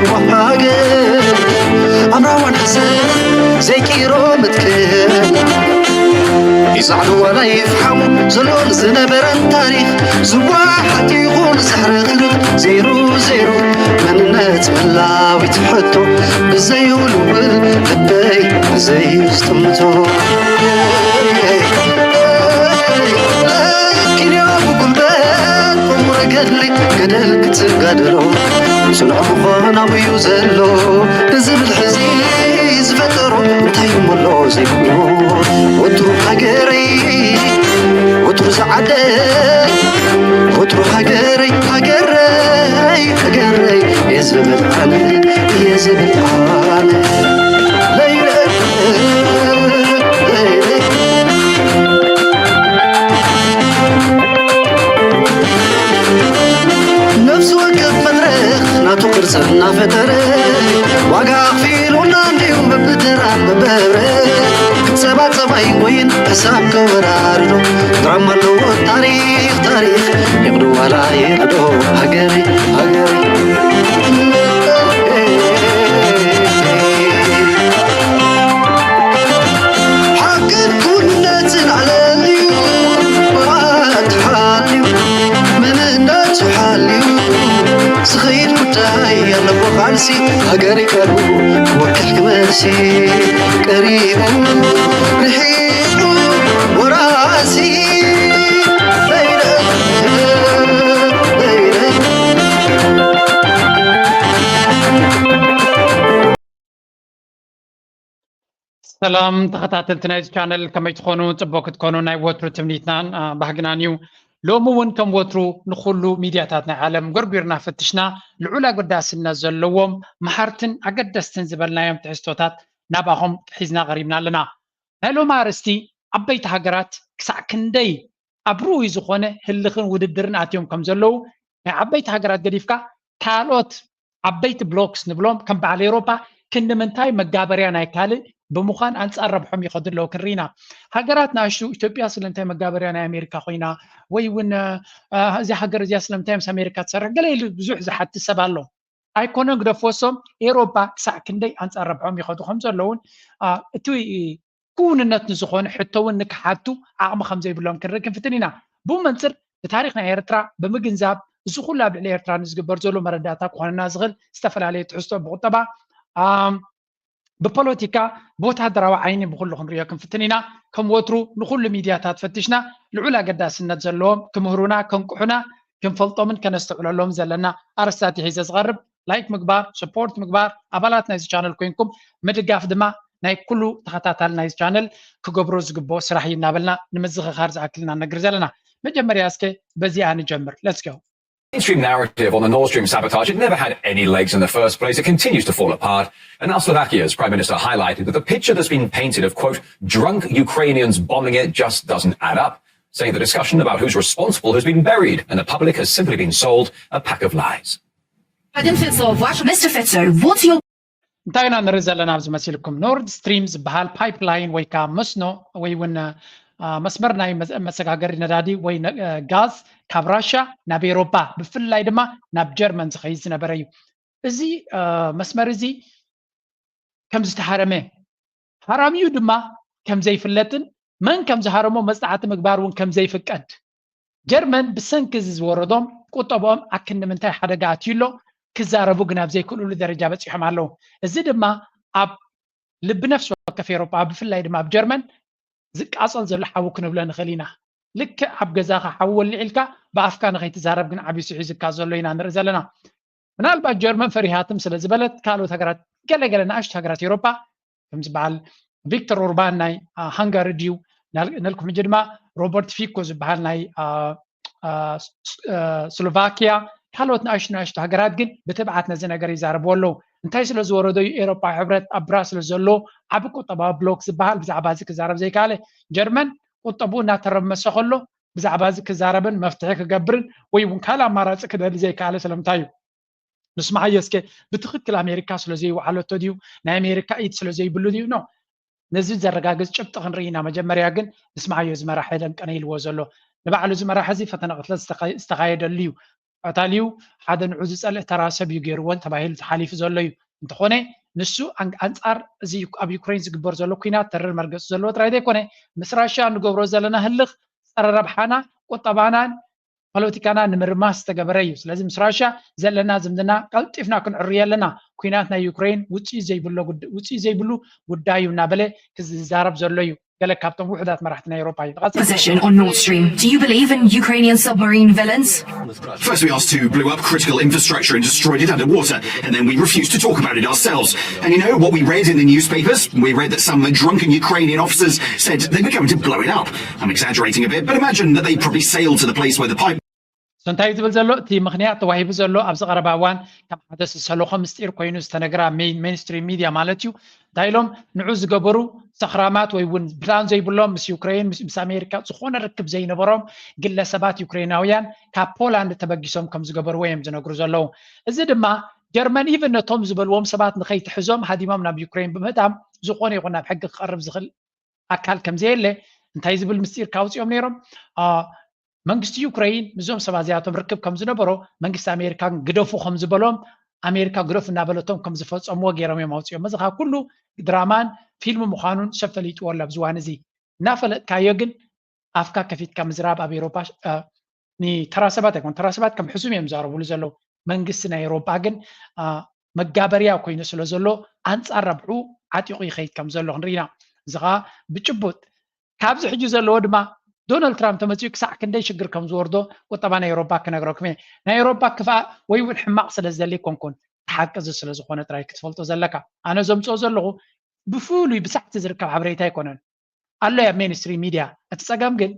ሃገር ኣምራዋን ሕዘን ዘይቂሮ ምትክል ይዛዕሉ ዋላ ይፍሓሙ ዘሎን ዝነበረን ታሪኽ ዝዋሓጥ ይኹን ዝሕርኽርኽ ዜሩ ዜሩ መንነት መላዊት ሕቶ ብዘይውልውል ልበይ ብዘይስጥምቶ ኪንዮ ብጉልበት ብሙረ ገድሊ ገደል ክትጋደሎ ጽኑዕ ምዃን ኣብዩ ዘሎ ንዝብል ሕዚ ዝፈጠሮ እንታይ እሞ ኣሎ ዘይብሎ ወትሩ ሃገረይ ወትሩ ዝዓደ ወትሩ ሃገረይ ሃገረይ ሃገረይ እየ ዝብል ኣነ እየ ዝብል ኣነ ለይለ ነፍሲ ወከፍ መድረኽ ናቱ ቅርፂ እናፈጠረ ዋጋ ኣኽፊሉና እንዲዩ በብተራ በበህብረ ክፀባፀባይ ወይን ሕሳብ ከወራርዶ ድራማ ኣለዎ ታሪኽ ታሪኽ ይቕዱ ዋላ ይቕዶ ሃገረይ ሃገረይ ሓቅን ኩንነትን ኣለልዩ ባትሓልዩ መንነቱ ሓልዩ ዝኸይድ ጉዳይ ኣለዎ ቃልሲ ሃገር ይቀርቡ ወከል ክመልሲ ቀሪቡ ርሒቑ ወራሲ ሰላም ተኸታተልቲ ናይዚ ቻነል ከመይ ትኾኑ? ጽቡቅ ክትኮኑ ናይ ወትሩ ትምኒትናን ባህግናን እዩ። ሎሚ እውን ከም ወትሩ ንኹሉ ሚድያታት ናይ ዓለም ጎርጒርና ፈትሽና ልዑል ኣገዳስነት ዘለዎም መሃርትን ኣገደስትን ዝበልናዮም ትሕዝቶታት ናባኹም ሒዝና ቀሪብና ኣለና። ናይ ሎሚ ኣርእስቲ ዓበይቲ ሃገራት ክሳዕ ክንደይ ኣብ ርኡይ ዝኾነ ህልኽን ውድድርን ኣትዮም ከም ዘለዉ ናይ ዓበይቲ ሃገራት ገዲፍካ ካልኦት ዓበይቲ ብሎክስ ንብሎም ከም በዓል ኤውሮፓ ክንዲ ምንታይ መጋበርያ ናይ ካልእ ብምዃን ኣንጻር ረብሖም ይኸዱ ኣለዉ ክንርኢና። ሃገራት ንኣሽቱ ኢትዮጵያ ስለምንታይ መጋበርያ ናይ ኣሜሪካ ኮይና ወይ እውን እዚ ሃገር እዚኣ ስለምንታይ ምስ ኣሜሪካ ትሰርሕ ገለ ኢሉ ብዙሕ ዝሓትት ሰብ ኣሎ። ኣይኮነን ግደፍዎ እሶም ኤውሮፓ ክሳዕ ክንደይ ኣንጻር ረብሖም ይኸዱ ከም ዘለውን እቲ ክውንነት ንዝኾነ ሕቶ እውን ንክሓቱ ዓቕሚ ከም ዘይብሎም ክንርኢ ክንፍትን ኢና። ብኡ መንፅር ንታሪኽ ናይ ኤርትራ ብምግንዛብ እዚ ኩሉ ኣብ ልዕሊ ኤርትራ ንዝግበር ዘሎ መረዳእታ ክኾነና ዝኽእል ዝተፈላለየ ትሕዝቶ ብቁጠባ ብፖለቲካ ብወታደራዊ ዓይኒ ብኩሉ ክንሪኦ ክንፍትን ኢና። ከም ወትሩ ንኩሉ ሚድያታት ፈቲሽና ልዑል ኣገዳስነት ዘለዎም ክምህሩና ከንቅሑና ክንፈልጦምን ከነስተውዕለሎም ዘለና ኣርእስታት ሒዘ ዝቐርብ ላይክ ምግባር፣ ሰፖርት ምግባር፣ ኣባላት ናይዚ ቻነል ኮይንኩም ምድጋፍ ድማ ናይ ኩሉ ተኸታታሊ ናይዚ ቻነል ክገብሮ ዝግብኦ ስራሕ እዩ እናበልና ንምዝኽኻር ዝኣክል ኢና ንነግር ዘለና። መጀመርያ እስከ በዚኣ ንጀምር። Let's go. Mainstream narrative on the Nord Stream sabotage, it never had any legs in the first place. It continues to fall apart. And now Slovakia's Prime Minister highlighted that the picture that's been painted of, quote, drunk Ukrainians bombing it just doesn't add up, saying the discussion about who's responsible has been buried and the public has simply been sold a pack of lies. President Fico, Mister Fico, what's your እንታይ ኢና ንርኢ ዘለና ኣብዚ መሲልኩም? ኖርድ ስትሪም ዝበሃል ፓይፕላይን ወይ ከዓ መስኖ ወይ እውን መስመር ናይ መሰጋገሪ ነዳዲ ወይ ጋዝ ካብ ራሻ ናብ ኤሮፓ ብፍላይ ድማ ናብ ጀርመን ዝኸይድ ዝነበረ እዩ። እዚ መስመር እዚ ከም ዝተሃረመ ሃራሚኡ ድማ ከም ዘይፍለጥን መን ከም ዝሃረሞ መፅናዕቲ ምግባር እውን ከም ዘይፍቀድ ጀርመን ብሰንኪ እዚ ዝወረዶም ቁጠብኦም ኣክንዲ ምንታይ ሓደጋ ኣትዩ ኣሎ ክዛረቡ ግን ኣብ ዘይክእልሉ ደረጃ በፂሖም ኣለዉ። እዚ ድማ ኣብ ልቢ ነፍሲ ወከፍ ኤሮጳ ብፍላይ ድማ ኣብ ጀርመን ዝቃፀል ዘሎ ሓዊ ክንብሎ ንኽእል ኢና። ልክዕ ኣብ ገዛኻ ሓዊ ወሊዕ ኢልካ ብኣፍካ ንኸይትዛረብ ግን ዓብዪ ስዒ ዝካ ዘሎ ኢና ንርኢ ዘለና። ምናልባት ጀርመን ፈሪሃትም ስለ ዝበለት ካልኦት ሃገራት ገለገለ ንኣሽቱ ሃገራት ኤሮጳ ከም ዝበሃል ቪክተር ኦርባን ናይ ሃንጋሪ ድዩ ነልኩም ሕጂ ድማ ሮበርት ፊኮ ዝበሃል ናይ ስሎቫኪያ ካልኦት ንኣሽቱ ንኣሽቱ ሃገራት ግን ብትብዓት ነዚ ነገር ይዛረብዎ ኣለዉ። እንታይ ስለ ዝወረዶ እዩ ኤሮፓዊ ሕብረት ኣብ ብራስለስ ዘሎ ዓቢ ቁጠባዊ ብሎክ ዝበሃል ብዛዕባ እዚ ክዛረብ ዘይከኣለ? ጀርመን ቁጠብኡ እናተረመሰ ከሎ ብዛዕባ እዚ ክዛረብን መፍትሒ ክገብርን ወይ እውን ካልእ ኣማራፂ ክደሊ ዘይከኣለ ስለምንታይ እዩ? ንስማዓዮ እስከ ብትኽክል ኣሜሪካ ስለ ዘይወዓለቶ ድዩ ናይ ኣሜሪካ ኢድ ስለ ዘይብሉ ድዩ ኖ ነዚ ዘረጋግፅ ጭብጢ ክንርኢ ኢና። መጀመርያ ግን ንስማዓዮ እዚ መራሒ ደንቀነ ኢልዎ ዘሎ ንባዕሉ እዚ መራሒ እዚ ፈተነ ቅትለት ዝተኻየደሉ እዩ። ኣታልዩ ሓደ ንዑ ዝጸልእ ተራ ሰብ እዩ ገይርዎን ተባሂሉ ተሓሊፉ ዘሎ እዩ። እንተኾነ ንሱ ኣን- ኣንጻር እዚ ኣብ ዩክሬን ዝግበር ዘሎ ኩናት ተረር መርገጺ ዘለዎ ጥራይ ዘይኮነ ምስ ራሽያ እንገብሮ ዘለና ህልኽ ጸረ ረብሓና ቁጠባናን ፖለቲካና ንምርማስ ዝተገበረ እዩ። ስለዚ ምስ ራሽያ ዘለና ዝምድና ቀልጢፍና ክንዕርዮ ኣለና። ኩናት ናይ ዩክሬን ውፅኢት ዘይብሉ ጉዳይ እዩ እናበለ ክዝዛረብ ዘሎ እዩ። ገለ ካብቶም ውሑዳት መራሕቲ ናይ ኤውሮፓ እዩ። Position on Nord Stream. Do you believe in Ukrainian submarine villains? First, we asked who blew up critical infrastructure and destroyed it underwater, and then we refused to talk about it ourselves. And you know what we read in the newspapers? We read that some drunken Ukrainian officers said they were going to blow it up. I'm exaggerating a bit, but imagine that they probably sailed to the place where the pipe እንታይ ዝብል ዘሎ እቲ ምክንያት ተዋሂቡ ዘሎ ኣብዚ ቀረባ እዋን ከም ሓደ ዝሰለኾ ምስጢር ኮይኑ ዝተነግራ ሜንስትሪም ሚድያ ማለት እዩ። እንታይ ኢሎም ንዑ ዝገበሩ ሰኽራማት ወይ እውን ፕላን ዘይብሎም ምስ ዩክሬን ምስ ኣሜሪካ ዝኾነ ርክብ ዘይነበሮም ግለሰባት ዩክሬናውያን ካብ ፖላንድ ተበጊሶም ከም ዝገበርዎ እዮም ዝነግሩ ዘለዉ። እዚ ድማ ጀርመን ኢቨን ነቶም ዝበልዎም ሰባት ንኸይትሕዞም ሃዲሞም ናብ ዩክሬን ብምህታም ዝኾነ ይኹን ናብ ሕጊ ክቐርብ ዝኽእል ኣካል ከም ዘየለ እንታይ ዝብል ምስጢር ካውፅኦም ነይሮም። መንግስቲ ዩክሬን ምስዞም ሰባት እዚኣቶም ርክብ ከም ዝነበሮ መንግስቲ ኣሜሪካ ግደፉ ከም ዝበሎም ኣሜሪካ ግደፉ እናበለቶም ከም ዝፈፀምዎ ገይሮም እዮም ኣውፅኦም። እዚ ከዓ ኩሉ ድራማን ፊልም ምዃኑን ሰብ ፈሊጥዎ ኣሎ ኣብዚ እዋን እዚ። እናፈለጥካዮ ግን ኣፍካ ከፊትካ ምዝራብ ኣብ ኤሮፓ ንተራ ሰባት ኣይኮን። ተራ ሰባት ከም ሕሱም እዮም ዝዛረብሉ ዘለዉ። መንግስቲ ናይ ኤሮፓ ግን መጋበርያ ኮይኑ ስለ ዘሎ ኣንፃር ረብሑ ዓጢቑ ይኸይድ ከም ዘሎ ክንርኢ ኢና። እዚ ከዓ ብጭቡጥ ካብዚ ሕጂ ዘለዎ ድማ ዶናልድ ትራምፕ ተመፂኡ ክሳዕ ክንደይ ሽግር ከም ዝወርዶ ቁጠባ ናይ ኤሮፓ ክነግረኩም እየ። ናይ ኤሮፓ ክፋእ ወይ እውን ሕማቕ ስለ ዝደሊ ኣይኮንኩን፣ ሓቂ እዚ ስለ ዝኾነ ጥራይ ክትፈልጦ ዘለካ። ኣነ ዘምፅኦ ዘለኹ ብፍሉይ ብሳሕቲ ዝርከብ ሓበሬታ ኣይኮነን። ኣሎ ኣብ ሜንስትሪም ሚድያ። እቲ ፀገም ግን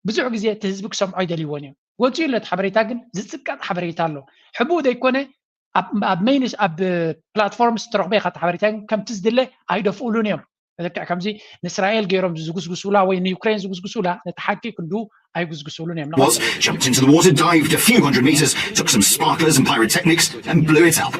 ብዙሕ ግዜ እቲ ህዝቢ ክሰምዖ ኣይደልይዎን እዮም። ወፂኡ ኣሎ እቲ ሓበሬታ ግን ዝፅቀጥ ሓበሬታ ኣሎ። ሕቡእ ዘይኮነ ኣብ ሜይንስ ኣብ ፕላትፎርምስ ትረኽቦ ኢኻ እቲ ሓበሬታ ግን ከምቲ ዝድለ ኣይደፍኡሉን እዮም። ልክዕ ከምዚ ንእስራኤል ገይሮም ዝጉስጉሱላ ወይ ንዩክሬን ዝጉስጉሱላ ነቲ ሓቂ ክንዱ ኣይጉስጉሱሉን እዮም። was, jumped into the water, dived a few hundred meters, took some sparklers and pyrotechnics, and blew it up.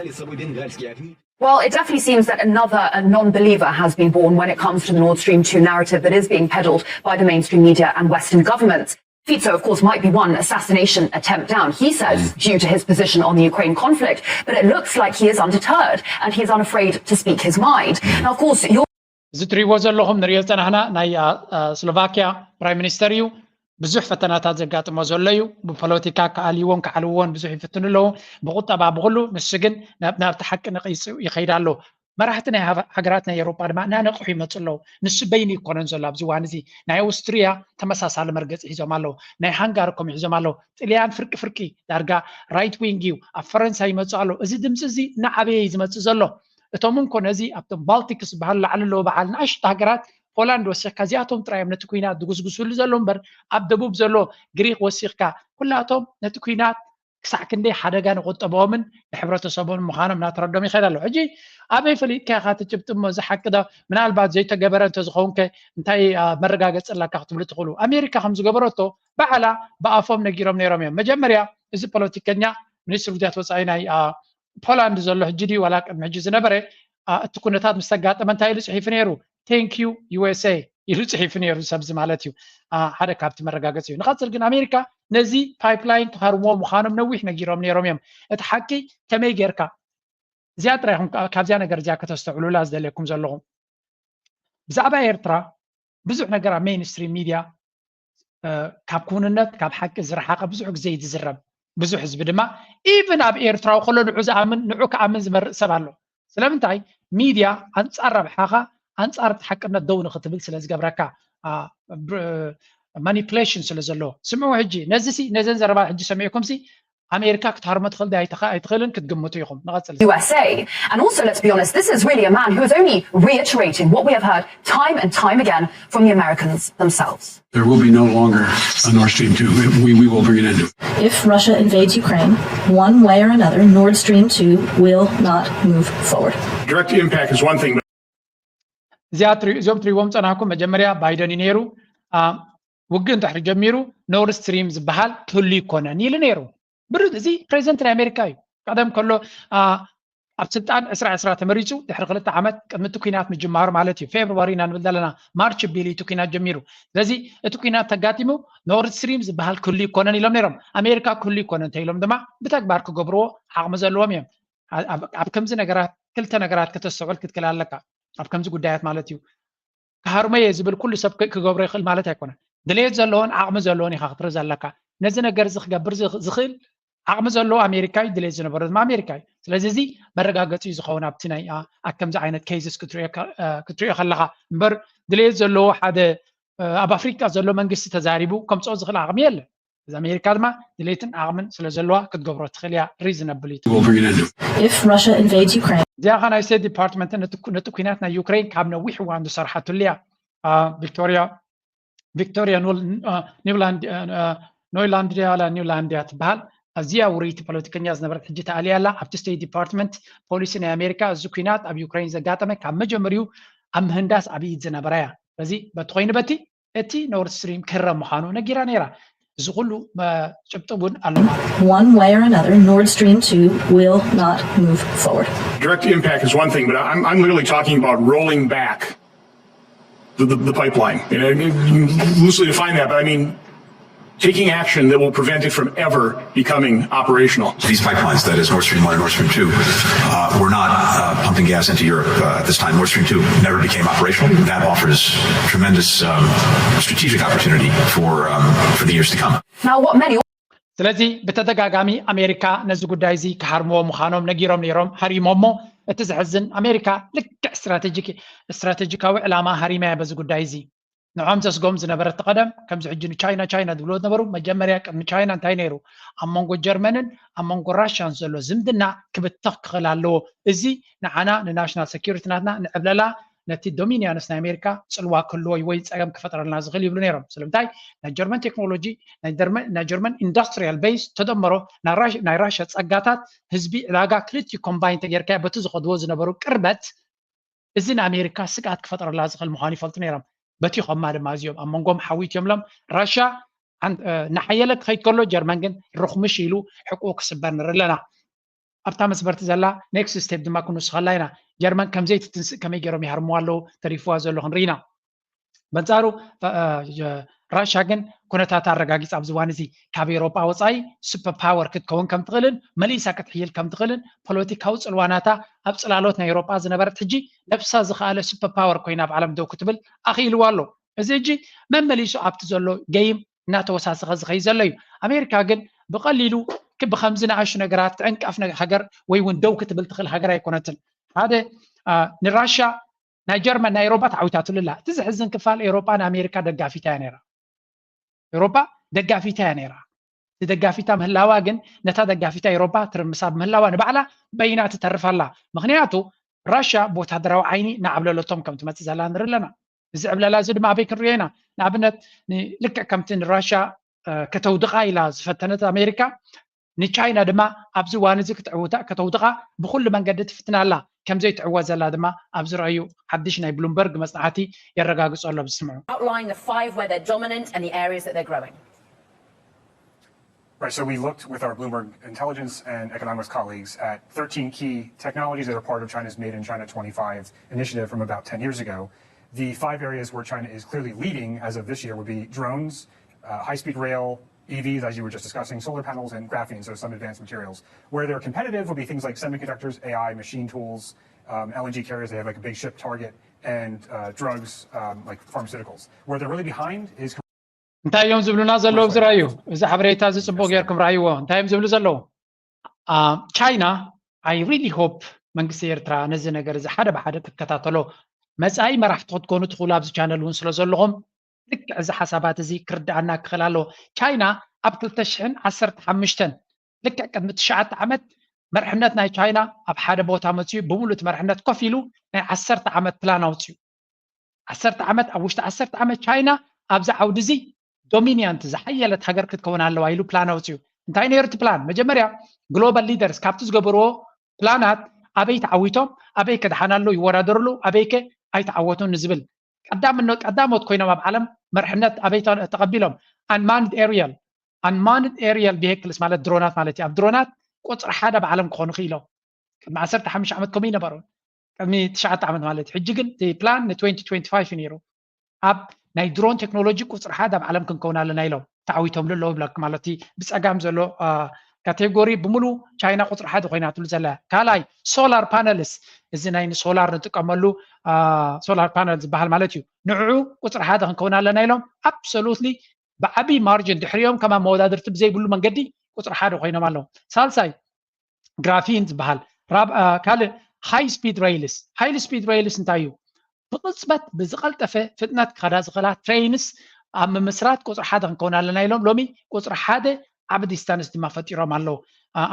Well, it definitely seems that another a non-believer has been born when it comes to the Nord Stream two narrative that is being peddled by the mainstream media and Western governments. Fico, of course, might be one assassination attempt down. He says due to his position on the Ukraine conflict, but it looks like he is undeterred and he is unafraid to speak his mind. Now, of course, your እዚ ትሪእዎ ዘለኹም ንሪኦ ዝፀናሕና ናይ ስሎቫኪያ ፕራይም ሚኒስተር እዩ። ብዙሕ ፈተናታት ዘጋጥሞ ዘሎ እዩ። ብፖለቲካ ክኣልይዎን ክዓልውዎን ብዙሕ ይፍትኑ ኣለዉ፣ ብቁጠባ ብኩሉ። ንሱ ግን ናብቲ ሓቂ ነቒፁ ይኸይድ ኣሎ። መራሕቲ ናይ ሃገራት ናይ ኤውሮጳ ድማ እናነቕሑ ይመፁ ኣለዉ። ንሱ በይኑ ይኮነን ዘሎ ኣብዚ እዋን እዚ። ናይ ኣውስትሪያ ተመሳሳሊ መርገፂ ሒዞም ኣለዉ። ናይ ሃንጋሪ ከምኡ ሒዞም ኣለዉ። ጥልያን ፍርቂ ፍርቂ ዳርጋ ራይት ዊንግ እዩ። ኣብ ፈረንሳ ይመፁ ኣለዉ። እዚ ድምፂ እዚ እናዓበየ እዩ ዝመፅእ ዘሎ። እቶም እንኮ ነዚ ኣብቶም ባልቲክስ ዝበሃሉ ላዕሊ ኣለዉ በዓል ንኣሽቱ ሃገራት ፖላንድ ወሲኽካ እዚኣቶም ጥራይ እዮም ነቲ ኩናት ዝጉስጉስሉ ዘለዉ እምበር ኣብ ደቡብ ዘሎ ግሪክ ወሲኽካ ኩላቶም ነቲ ኩናት ክሳዕ ክንደይ ሓደጋ ንቁጠባኦምን ንሕብረተሰቦምን ምዃኖም እናተረዶም ይኸይድ ኣሎ። ሕጂ ኣበይ ፈሊጥካ ኢኻ እቲ ጭብጢ እሞ እዚ ሓቂ ዶ ምናልባት ዘይተገበረ እንተዝኸውን ከ እንታይ መረጋገፂ ኣለካ ክትብሉ ትኽእሉ። ኣሜሪካ ከም ዝገበረቶ ባዕላ ብኣፎም ነጊሮም ነይሮም እዮም። መጀመርያ እዚ ፖለቲከኛ ሚኒስትሪ ጉዳያት ወፃኢ ናይ ፖላንድ ዘሎ ሕጂ ድዩ ዋላ ቅድሚ ሕጂ ዝነበረ እቲ ኩነታት ምስ ተጋጠመ እንታይ ኢሉ ፅሒፉ ነይሩ? Thank you USA ኢሉ ፅሒፉ ነይሩ ሰብዚ ማለት እዩ። ሓደ ካብቲ መረጋገፂ እዩ። ንቐፅል ግን ኣሜሪካ ነዚ ፓይፕላይን ክሃርምዎ ምዃኖም ነዊሕ ነጊሮም ነይሮም እዮም። እቲ ሓቂ ከመይ ጌርካ እዚኣ ጥራይ ይኹን ካብዚኣ ነገር እዚኣ ከተስተውዕሉላ ዝደለየኩም ዘለኹም ብዛዕባ ኤርትራ ብዙሕ ነገር ኣብ ሜይንስትሪም ሚድያ ካብ ክውንነት ካብ ሓቂ ዝረሓቐ ብዙሕ ግዜ እዩ ዝዝረብ። ብዙሕ ህዝቢ ድማ ኢቭን ኣብ ኤርትራዊ ከሎ ንዑ ዝኣምን ንዑ ክኣምን ዝመርእ ሰብ ኣሎ። ስለምንታይ? ሚድያ ኣንጻር ረብሓኻ ኣንጻር እቲ ሓቅነት ደው ንኽትብል ስለ ዝገብረካ። ማኒፕሌሽን ስለ ዘለዎ። ስምዑ ሕጂ ነዚ ሲ ነዘን ዘረባ ሕጂ ሰሚዕኩም ሲ ኣሜሪካ ክትሃርሞ ትኽእል ድያ ኣይትኽእልን ክትግምቱ ኢኹም። ንቐጽል። U S A. And also, let's be honest, this is really a man who is only reiterating what we have heard time and time again from the Americans themselves. There will be no longer a Nord Stream two. We, we will bring an end to it. If Russia invades Ukraine, one way or another, Nord Stream two will not move forward. Direct impact is one thing. እዚኣ እዚኦም ትሪእዎም ፀናሕኩም መጀመርያ ባይደን እዩ ነይሩ። ውግእ እንድሕር ጀሚሩ ኖርድ ስትሪም ዝበሃል ክህሉ ይኮነን ኢሉ ነይሩ። ብርግፅ እዚ ፕሬዚደንት ናይ ኣሜሪካ እዩ። ቀደም ከሎ ኣብ ስልጣን ዕስራ ዕስራ ተመሪፁ ድሕሪ ክልተ ዓመት ቅድሚ እቲ ኩናት ምጅማሩ ማለት እዩ። ፌብርዋሪ ኢና ንብል ዘለና፣ ማርች ቢሉ እቲ ኩናት ጀሚሩ። ስለዚ እቲ ኩናት ተጋጢሙ ኖርድ ስትሪም ዝበሃል ክህሉ ይኮነን ኢሎም ነይሮም። ኣሜሪካ ክህሉ ይኮነን እንተኢሎም ድማ ብተግባር ክገብርዎ ዓቕሚ ዘለዎም እዮም። ኣብ ከምዚ ነገራት ክልተ ነገራት ከተስተውዕል ክትክእል ኣለካ። ኣብ ከምዚ ጉዳያት ማለት እዩ። ክሃርሞ እየ ዝብል ኩሉ ሰብ ክገብሮ ይኽእል ማለት ኣይኮነን። ድሌት ዘለዎን ዓቕሚ ዘለዎን ኢኻ ክትርኢ ዘለካ። ነዚ ነገር እዚ ክገብር ዝኽእል ዓቕሚ ዘለዎ ኣሜሪካ እዩ፣ ድሌት ዝነበሮ ድማ ኣሜሪካ እዩ። ስለዚ እዚ መረጋገፂ እዩ ዝኸውን ኣብቲ ናይ ኣብ ከምዚ ዓይነት ኬዝስ ክትሪኦ ከለኻ። እምበር ድሌት ዘለዎ ሓደ ኣብ ኣፍሪቃ ዘሎ መንግስቲ ተዛሪቡ ከምፅኦ ዝኽእል ዓቕሚ የለን። እዚ ኣሜሪካ ድማ ድሌትን ዓቕምን ስለ ዘለዋ ክትገብሮ ትኽእል እያ። ሪዝነብል እዩ። If Russia invades Ukraine. እዚኣ ኸ ናይ ስቴት ዲፓርትመንት ነቲ ኩናት ናይ ዩክሬን ካብ ነዊሕ እዋን ዝሰርሓትሉ እያ። ቪክቶሪያ ቪክቶሪያ ኖይላንድያ ላ ኒውላንድያ ትበሃል። ኣዝያ ውርይቲ ፖለቲከኛ ዝነበረት ሕጂ ተኣልያ ኣላ። ኣብቲ ስቴት ዲፓርትመንት ፖሊሲ ናይ ኣሜሪካ እዚ ኩናት ኣብ ዩክሬን ዘጋጠመ ካብ መጀመሪኡ ኣብ ምህንዳስ ኣብ ኢድ ዝነበራ እያ። ስለዚ በቲ ኮይኑ በቲ እቲ ኖርድ ስትሪም ክህረም ምዃኑ ነጊራ ነይራ። እዚ ኩሉ ጭብጢ እውን ኣሎ ማለት እዩ። One way or another, Nord Stream two will not move forward. Direct impact is one thing, but I'm, I'm literally talking about rolling back the, the, the pipeline. You know, you loosely define that, but I mean taking action that will prevent it from ever becoming operational. These pipelines, that is Nord Stream one and Nord Stream two, uh, were not uh, pumping gas into Europe uh, at this time. Nord Stream two never became operational. That offers tremendous um, strategic opportunity for, um, for the years to come. Now, what many ስለዚ ብተደጋጋሚ ኣሜሪካ ነዚ ጉዳይ እዚ ክሃርምዎ ምዃኖም ነጊሮም ነይሮም፣ ሃሪሞሞ። እቲ ዘሕዝን ኣሜሪካ ልክዕ ስትራቴጂክ ስትራቴጂካዊ ዕላማ ሃሪማ እያ በዚ ጉዳይ እዚ። ንዖም ዘስጎም ዝነበረ እቲ ቀደም ከምዚ ሕጂ ንቻይና ቻይና ዝብልዎ ዝነበሩ፣ መጀመርያ ቅድሚ ቻይና እንታይ ነይሩ? ኣብ መንጎ ጀርመንን ኣብ መንጎ ራሽያን ዘሎ ዝምድና ክብተኽ ክኽእል ኣለዎ። እዚ ንዓና ንናሽናል ሴኪሪቲ ናትና ንዕብለላ ነቲ ዶሚኒያንስ ናይ ኣሜሪካ ፅልዋ ክህልዎ እዩ ወይ ፀገም ክፈጥረልና ዝኽእል ይብሉ ነይሮም። ስለምንታይ? ናይ ጀርመን ቴክኖሎጂ፣ ናይ ጀርመን ኢንዱስትሪያል ቤዝ ተደመሮ ናይ ራሽያ ፀጋታት ህዝቢ ዕዳጋ ክልቲኡ ኮምባይን ተጌርካ በቲ ዝኸድዎ ዝነበሩ ቅርበት እዚ ንኣሜሪካ ስግኣት ክፈጥረላ ዝኽእል ምዃኑ ይፈልጡ ነይሮም። በቲኾማ ድማ እዚኦም ኣብ መንጎም ሓዊት እዮም ሎም ራሽያ ንሓየለ ክኸይድ ከሎ ጀርመን ግን ርኹምሽ ኢሉ ሕቁ ክስበር ንርኢ ኣለና። ኣብታ መስበርቲ ዘላ ኔክስት ስቴፕ ድማ ክንውስኸላ ኢና። ጀርመን ከምዘይትትንስእ ከመይ ገይሮም ይሃርምዋ ኣለዉ ተሪፍዋ ዘሎ ክንርኢ ኢና። በንጻሩ ራሻ ግን ኩነታት ኣረጋጊጽ ኣብዚ እዋን እዚ ካብ ኤሮጳ ወጻኢ ሱፐር ፓወር ክትከውን ከም ትኽእልን መሊሳ ክትሕይል ከም ትኽእልን ፖለቲካዊ ጽልዋናታ ኣብ ጽላሎት ናይ ኤሮጳ ዝነበረት ሕጂ ነብሳ ዝኸኣለ ሱፐር ፓወር ኮይና ኣብ ዓለም ደው ክትብል ኣኽኢልዋ ኣሎ። እዚ ሕጂ መመሊሱ ኣብቲ ዘሎ ገይም እናተወሳሰኸ ዝኸይ ዘሎ እዩ። ኣሜሪካ ግን ብቐሊሉ ብከምዚ ንኣሹ ነገራት ትዕንቀፍ ሃገር ወይ እውን ደው ክትብል ትኽእል ሃገር ኣይኮነትን። ሓደ ንራሻ ናይ ጀርመን ናይ ኤሮፓ ተዓዊታትሉ ኣላ። እቲ ዘሕዝን ክፋል ኤሮፓ ንኣሜሪካ ደጋፊታ እያ ነይራ። ኤሮፓ ደጋፊታ እያ ነይራ። እቲ ደጋፊታ ምህላዋ ግን ነታ ደጋፊታ ኤሮፓ ትርምሳ ብምህላዋ ንባዕላ በይና ትተርፍ ኣላ። ምክንያቱ ራሻ ብወታደራዊ ዓይኒ እናዓብለለቶም ከም ትመፅእ ዘላ ንርኢ ኣለና። እዚ ዕብለላ እዚ ድማ ኣበይ ክንሪኦ ኢና? ንኣብነት ልክዕ ከምቲ ንራሻ ከተውድቓ ኢላ ዝፈተነት ኣሜሪካ ንቻይና ድማ ኣብዚ እዋን እዚ ክትዕውታ ከተውድቓ ብኩሉ መንገዲ ትፍትና ኣላ። ከም ዘይትዕወት ዘላ ድማ ኣብ ዝረኣዩ ሓድሽ ናይ ብሉምበርግ መጽናዕቲ የረጋግጾ ኣሎ። ብስምዑ። Outline the five where they're dominant and the areas that they're growing. Right, so we looked with our Bloomberg Intelligence and Economist colleagues at thirteen key technologies that are part of China's Made in China twenty-five initiative from about ten years ago. The five areas where China is clearly leading as of this year would be drones, uh, high-speed rail, E Vs, as you were just discussing, solar panels, and graphene, so some advanced materials. Where they're competitive would be things like semiconductors, A I, machine tools, um, L N G carriers, they have like a big ship target, and uh, drugs um, like pharmaceuticals. Where they're really behind is እንታይ እዮም ዝብሉና ዘለዉ ዝረኣዩ። እዚ ሓበሬታ እዚ ፅቡቅ ጌርኩም ረኣይዎ። እንታይ እዮም ዝብሉ ዘለዉ? ቻይና፣ I really hope መንግስቲ ኤርትራ ነዚ ነገር እዚ ሓደ ብሓደ ክትከታተሎ፣ መፃኢ መራሕቲ ክትኮኑ ትኽእሉ ኣብዚ ቻነል እውን ስለ ዘለኹም ልክዕ እዚ ሓሳባት እዚ ክርድኣና ክኽእል ኣለዎ። ቻይና ኣብ ክልተ ሽሕን ዓሰርተ ሓሙሽተን ልክዕ ቅድሚ ትሽዓተ ዓመት መርሕነት ናይ ቻይና ኣብ ሓደ ቦታ መፅዩ ብምሉእ እቲ መርሕነት ኮፍ ኢሉ ናይ ዓሰርተ ዓመት ፕላን ኣውፅዩ። ዓሰርተ ዓመት ኣብ ውሽጢ ዓሰርተ ዓመት ቻይና ኣብዚ ዓውዲ እዚ ዶሚኒያንት ዝሓየለት ሃገር ክትከውን ኣለዋ ኢሉ ፕላን ኣውፅዩ። እንታይ ነይሩ እቲ ፕላን? መጀመርያ ግሎባል ሊደርስ ካብቲ ዝገበርዎ ፕላናት ኣበይ ተዓዊቶም ኣበይ ከድሓናሉ ይወዳደርሉ ኣበይከ ኣይተዓወቱን ንዝብል ቀዳምኖ ቀዳሞት ኮይኖም ኣብ ዓለም መርሕነት ኣበይ ተቐቢሎም unmanned aerial unmanned aerial vehicles ማለት ድሮናት ማለት እዩ። ኣብ ድሮናት ቁፅሪ ሓደ ኣብ ዓለም ክኾኑ ክኢሎም። ቅድሚ ዓሰርተ ሓሙሽተ ዓመት ከምኡ ይነበሩ፣ ቅድሚ ትሽዓተ ዓመት ማለት እዩ። ሕጂ ግን እቲ ፕላን ን twenty twenty-five እዩ ነይሩ። ኣብ ናይ ድሮን ቴክኖሎጂ ቁፅሪ ሓደ ኣብ ዓለም ክንከውን ኣለና ኢሎም ተዓዊቶም ኣለዉ ይብለኩም ኣሎ። እቲ ብፀጋም ዘሎ ካቴጎሪ ብምሉ ቻይና ቁፅሪ ሓደ ኮይናትሉ ዘላ። ካልኣይ ሶላር ፓነልስ፣ እዚ ናይ ንሶላር ንጥቀመሉ ሶላር ፓነል ዝበሃል ማለት እዩ። ንዕዑ ቁፅሪ ሓደ ክንከውን ኣለና ኢሎም ኣብሶሉትሊ ብዓብዪ ማርጅን ድሕሪኦም ከማ መወዳድርቲ ብዘይብሉ መንገዲ ቁፅሪ ሓደ ኮይኖም ኣለዉ። ሳልሳይ ግራፊን ዝበሃል ካልእ ሃይ ስፒድ ሬይልስ። ሃይ ስፒድ ሬይልስ እንታይ እዩ? ብቕፅበት ብዝቐልጠፈ ፍጥነት ክኸዳ ዝኽእላ ትሬይንስ ኣብ ምምስራት ቁፅሪ ሓደ ክንከውን ኣለና ኢሎም ሎሚ ቁፅሪ ሓደ ዓብ ዲስታንስ ድማ ፈጢሮም ኣለዉ።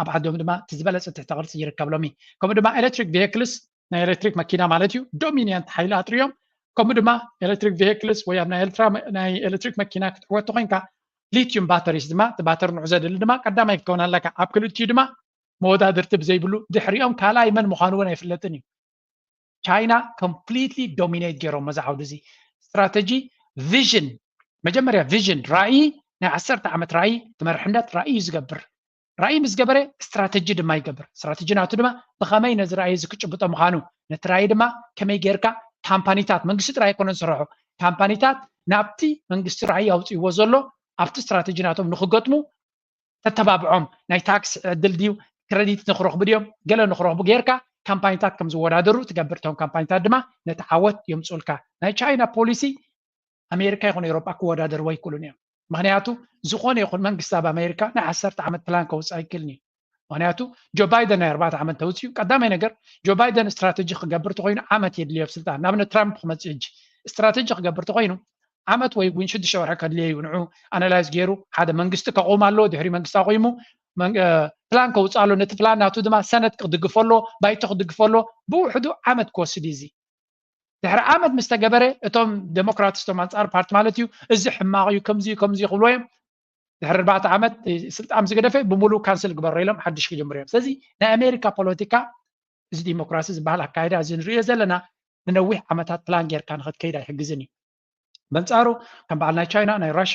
ኣብ ዓዶም ድማ እቲ ዝበለፀ ትሕተ ቅርፂ ይርከብ ሎሚ። ከምኡ ድማ ኤሌክትሪክ ቪክልስ ናይ ኤሌክትሪክ መኪና ማለት እዩ ዶሚኒያንት ሓይሊ ኣጥርዮም። ከምኡ ድማ ኤሌክትሪክ ቪክልስ ወይ ኣብ ናይ ኤሌክትሪክ መኪና ክትዕወት ተኮይንካ ሊቲዩም ባተሪስ ድማ እቲ ባተሪ ንዑ ዘድሊ ድማ ቀዳማይ ክትከውን ኣለካ። ኣብ ክልቲኡ ድማ መወዳድርቲ ብዘይብሉ ድሕሪኦም ካልኣይ መን ምዃኑ እውን ኣይፍለጥን እዩ። ቻይና ኮምፕሊትሊ ዶሚኔት ገይሮም መዛ ዓውዲ እዚ ስትራተጂ ቪዥን መጀመርያ ቪዥን ራእይ ናይ ዓሰርተ ዓመት ራእይ ትመርሕነት ራእይ እዩ ዝገብር። ራእይ ምስ ገበረ ስትራተጂ ድማ ይገብር። ስትራተጂ ናቱ ድማ ብኸመይ ነዚ ራእይ እዚ ክጭብጦ ምዃኑ ነቲ ራእይ ድማ ከመይ ጌርካ ካምፓኒታት መንግስቲ ጥራይ ኣይኮነን ዝሰርሖ ካምፓኒታት ናብቲ መንግስቲ ራእይ ኣውፅእዎ ዘሎ ኣብቲ ስትራተጂ ናቶም ንክገጥሙ ተተባብዖም ናይ ታክስ ዕድል ድዩ ክረዲት ንክረኽቡ ድዮም ገለ ንክረኽቡ ጌርካ ካምፓኒታት ከም ዝወዳደሩ ትገብር። እቶም ካምፓኒታት ድማ ነቲ ዓወት የምፅኡልካ። ናይ ቻይና ፖሊሲ ኣሜሪካ ይኹን ኤሮጳ ክወዳደርዎ ኣይክእሉን እዮም። ምክንያቱ ዝኾነ ይኹን መንግስቲ ኣብ ኣሜሪካ ናይ ዓሰርተ ዓመት ፕላን ከውፅእ ኣይክእልን እዩ። ምክንያቱ ጆ ባይደን ናይ ኣርባዕተ ዓመት ተውፅኡ ቀዳማይ ነገር ጆ ባይደን ስትራተጂ ክገብር ተኮይኑ ዓመት የድልዮ ኣብ ስልጣን። ንኣብነት ትራምፕ ክመፅእ ሕጂ ስትራተጂ ክገብር ተኮይኑ ዓመት ወይ እውን ሽዱሽተ ወርሒ ከድልዮ እዩ። ንዑ ኣናላይዝ ገይሩ ሓደ መንግስቲ ከቑም ኣለዎ። ድሕሪ መንግስቲ ኣቑሙ ፕላን ከውፅእ ኣሎ። ነቲ ፕላን ናቱ ድማ ሰነት ክድግፎ ኣሎ፣ ባይቶ ክድግፎ ኣሎ። ብውሕዱ ዓመት ክወስድ እዩ እዚ። ድሕሪ ዓመት ምስ ተገበረ እቶም ዴሞክራትስ እቶም ኣንፃር ፓርቲ ማለት እዩ እዚ ሕማቕ እዩ ከምዚ እዩ ከምዚ እዩ ክብልዎ እዮም። ድሕሪ ኣርባዕተ ዓመት ስልጣን ዝገደፈ ብምሉእ ካንስል ግበሮ ኢሎም ሓድሽ ክጅምሩ እዮም። ስለዚ ናይ ኣሜሪካ ፖለቲካ እዚ ዲሞክራሲ ዝበሃል ኣካይዳ እዚ ንሪኦ ዘለና ንነዊሕ ዓመታት ፕላን ጌርካ ንክትከይድ ኣይሕግዝን እዩ። በንፃሩ ከም በዓል ናይ ቻይና ናይ ራሻ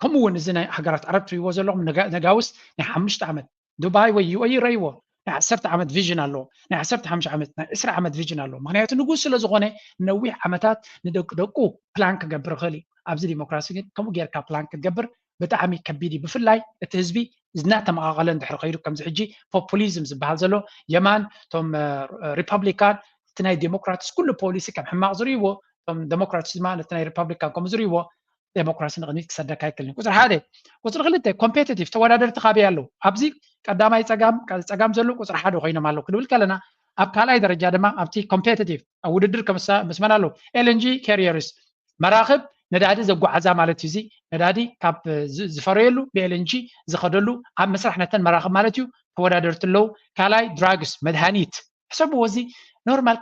ከምኡ እውን እዚ ናይ ሃገራት ዓረብ ትሪእዎ ዘለኹም ነጋውስ ናይ ሓሙሽተ ዓመት ዱባይ ወይ ዩ ኤ ኢ ረይዎ ናይ ዓሰርተ ዓመት ቪዥን ኣለዎ ናይ ዓሰርተ ሓሙሽተ ዓመት ናይ ዕስራ ዓመት ቪዥን ኣለዎ። ምክንያቱ ንጉስ ስለ ዝኾነ ነዊሕ ዓመታት ንደቂ ደቁ ፕላን ክገብር ይኽእል እዩ። ኣብዚ ዲሞክራሲ ግን ከምኡ ጌርካ ፕላን ክትገብር ብጣዕሚ ከቢድ እዩ። ብፍላይ እቲ ህዝቢ እናተመቓቐለ እንድሕር ከይዱ ከምዚ ሕጂ ፖፑሊዝም ዝበሃል ዘሎ የማን እቶም ሪፐብሊካን እቲ ናይ ዴሞክራትስ ኩሉ ፖሊሲ ከም ሕማቕ ዝርእይዎ እቶም ዴሞክራትስ ድማ ነቲ ናይ ሪፐብሊካን ከምኡ ዝርእይዎ ዴሞክራሲ ንቕድሚት ክሰደካ ኣይክእልን። ቁፅሪ ሓደ ቁፅሪ ክልተ ኮምፔቲቲቭ ተወዳደርቲ ካበይ ኣለዉ? ኣብዚ ቀዳማይ ፀጋም ፀጋም ዘለዉ ቁፅሪ ሓደ ኮይኖም ኣለዉ ክንብል ከለና ኣብ ካልኣይ ደረጃ ድማ ኣብቲ ኮምፔቲቲቭ ኣብ ውድድር ምስ መን ኣለዉ? ኤል ኤን ጂ ካሪየርስ መራኽብ ነዳዲ ዘጓዓዛ ማለት እዩ። እዚ ነዳዲ ካብ ዝፈረየሉ ብ ኤል ኤን ጂ ዝኸደሉ ኣብ ምስራሕ ነተን መራኽብ ማለት እዩ ተወዳደርቲ ኣለዉ። ካልኣይ ድራግስ መድሃኒት ሕሰብዎ። እዚ ኖርማል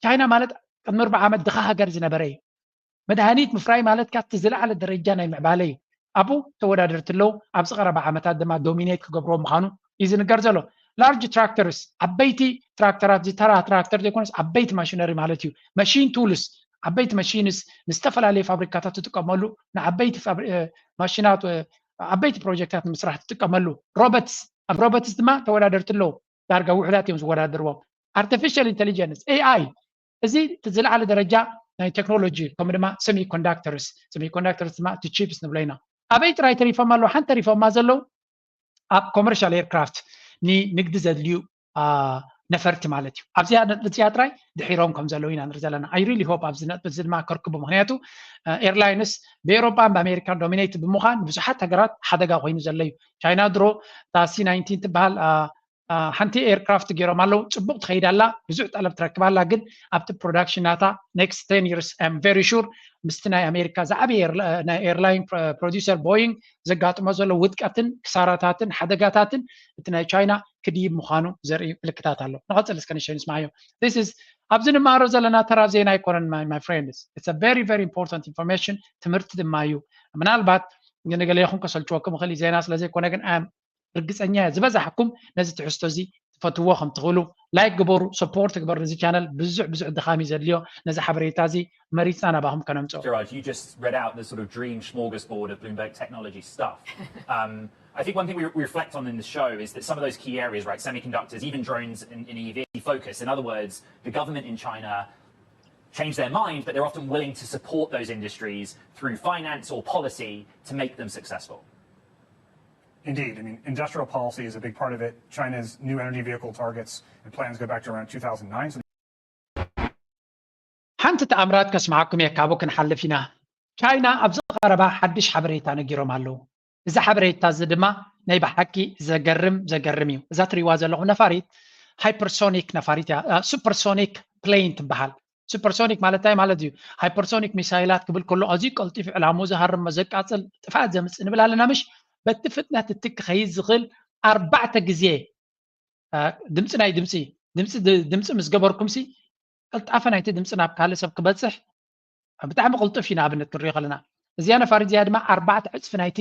ቻይና ማለት ቅድሚ ኣርባዓ ዓመት ድኻ ሃገር ዝነበረ እዩ። መድሃኒት ምፍራይ ማለት ካብቲ ዝለዓለ ደረጃ ናይ ምዕባለ እዩ። ኣብኡ ተወዳደርቲ ኣለዉ። ኣብዚ ቀረባ ዓመታት ድማ ዶሚኔት ክገብርዎ ምዃኑ እዩ ዝንገር ዘሎ። ላርጅ ትራክተርስ ዓበይቲ ትራክተራት እዚ ተራ ትራክተር ዘይኮነስ ዓበይቲ ማሽነሪ ማለት እዩ። መሽን ቱልስ ዓበይቲ መሽንስ ንዝተፈላለዩ ፋብሪካታት ትጥቀመሉ ንዓበይቲ ማሽናት ዓበይቲ ፕሮጀክታት ንምስራሕ ትጥቀመሉ። ሮበትስ ኣብ ሮበትስ ድማ ተወዳደርቲ ኣለዉ። ዳርጋ ውሕዳት እዮም ዝወዳደርዎም። ኣርቲፊሻል ኢንቴሊጀንስ ኤ ኣይ እዚ ዝለዓለ ደረጃ ናይ ቴክኖሎጂ ከምኡ ድማ ሰሚኮንዳክተርስ ሰሚኮንዳክተርስ ድማ እቲ ቺፕስ ንብሎ ኢና። ኣበይ ጥራይ ተሪፎም ኣለዉ? ሓንቲ ተሪፎማ ዘለዉ ኣብ ኮመርሻል ኤርክራፍት ንንግዲ ዘድልዩ ነፈርቲ ማለት እዩ። ኣብዚኣ ነጥቢ እዚኣ ጥራይ ድሒሮም ከም ዘለዉ ኢና ንርኢ ዘለና። ኣይ ሪሊ ሆፕ ኣብዚ ነጥቢ እዚ ድማ ከርክቡ። ምክንያቱ ኤርላይንስ ብኤሮጳን ብኣሜሪካን ዶሚኔት ብምዃን ብዙሓት ሃገራት ሓደጋ ኮይኑ ዘሎ እዩ። ቻይና ድሮ እታ ሲ ናይንቲን ትበሃል ሓንቲ ኤርክራፍት ገይሮም ኣለዉ። ፅቡቕ ትኸይድ ኣላ፣ ብዙሕ ጠለብ ትረክብ ኣላ። ግን ኣብቲ ፕሮዳክሽን ናታ ኔክስት ቴን ይርስ ኣም ቨሪ ሹር ምስቲ ናይ ኣሜሪካ ዝዓበየ ናይ ኤርላይን ፕሮዲሰር ቦይንግ ዘጋጥሞ ዘሎ ውድቀትን ክሳራታትን ሓደጋታትን እቲ ናይ ቻይና ክድይብ ምዃኑ ዘርኢ ምልክታት ኣሎ። ንቐፅል እስከ ንሸይ ንስማዮ። This is ኣብዚ ንመሃሮ ዘለና ተራ ዜና ኣይኮነን my friends, it's a very very important information ትምህርቲ ድማ እዩ። ምናልባት ንገለ ይኹን ከሰልችወኩም ይኽእል እዩ ዜና ስለ ዘይኮነ ግን ርግፀኛ እየ ዝበዛሕኩም ነዚ ትሕዝቶ እዚ ክትፈትዎ ከም ትኽእሉ። ላይክ ግበሩ፣ ሰፖርት ግበሩ። እዚ ቻነል ብዙሕ ብዙሕ ድኻም እዩ ዘድልዮ። ነዚ ሓበሬታ እዚ መሪፅና ናባኹም ከነምፅኦ። Siraj, you just read out the sort of dream smorgasbord of Bloomberg technology stuff. Um, I think one thing we, we reflect on in the show is that some of those key areas, right, semiconductors, even drones and, and E V focus. In other words, the government in China changed their mind, but they're often willing to support those industries through finance or policy to make them successful. Indeed. I mean, industrial policy is a big part of it. China's new energy vehicle targets and plans go back to around two thousand nine. So ሓንቲ ተኣምራት ከስምዓኩም እየ፣ ካብኡ ክንሓልፍ ኢና። ቻይና ኣብዚ ቀረባ ሓድሽ ሓበሬታ ነጊሮም ኣለዉ። እዚ ሓበሬታ እዚ ድማ ናይ ብሓቂ ዘገርም ዘገርም እዩ። እዛ ትሪዋ ዘለኹም ነፋሪት ሃይፐርሶኒክ ነፋሪት እያ። ሱፐርሶኒክ ፕሌን ትበሃል። ሱፐርሶኒክ ማለት እንታይ ማለት እዩ? ሃይፐርሶኒክ ሚሳይላት ክብል ከሎ ኣዝዩ ቀልጢፉ ዕላሙ ዝሃርም ዘቃፅል ጥፍኣት ዘምፅእ ንብል ኣለና ምሽ? በቲ ፍጥነት እቲ ክኸይድ ዝኽእል ኣርባዕተ ግዜ ድምፂ ናይ ድምፂ ድምፂ ድምፂ ምስ ገበርኩም ሲ ቀልጣፈ ናይቲ ድምፂ ናብ ካልእ ሰብ ክበፅሕ ብጣዕሚ ቅልጡፍ እዩ። ንኣብነት ክንሪኦ ከለና እዚኣ ነፋሪት እዚኣ ድማ ኣርባዕተ ዕፅፊ ናይቲ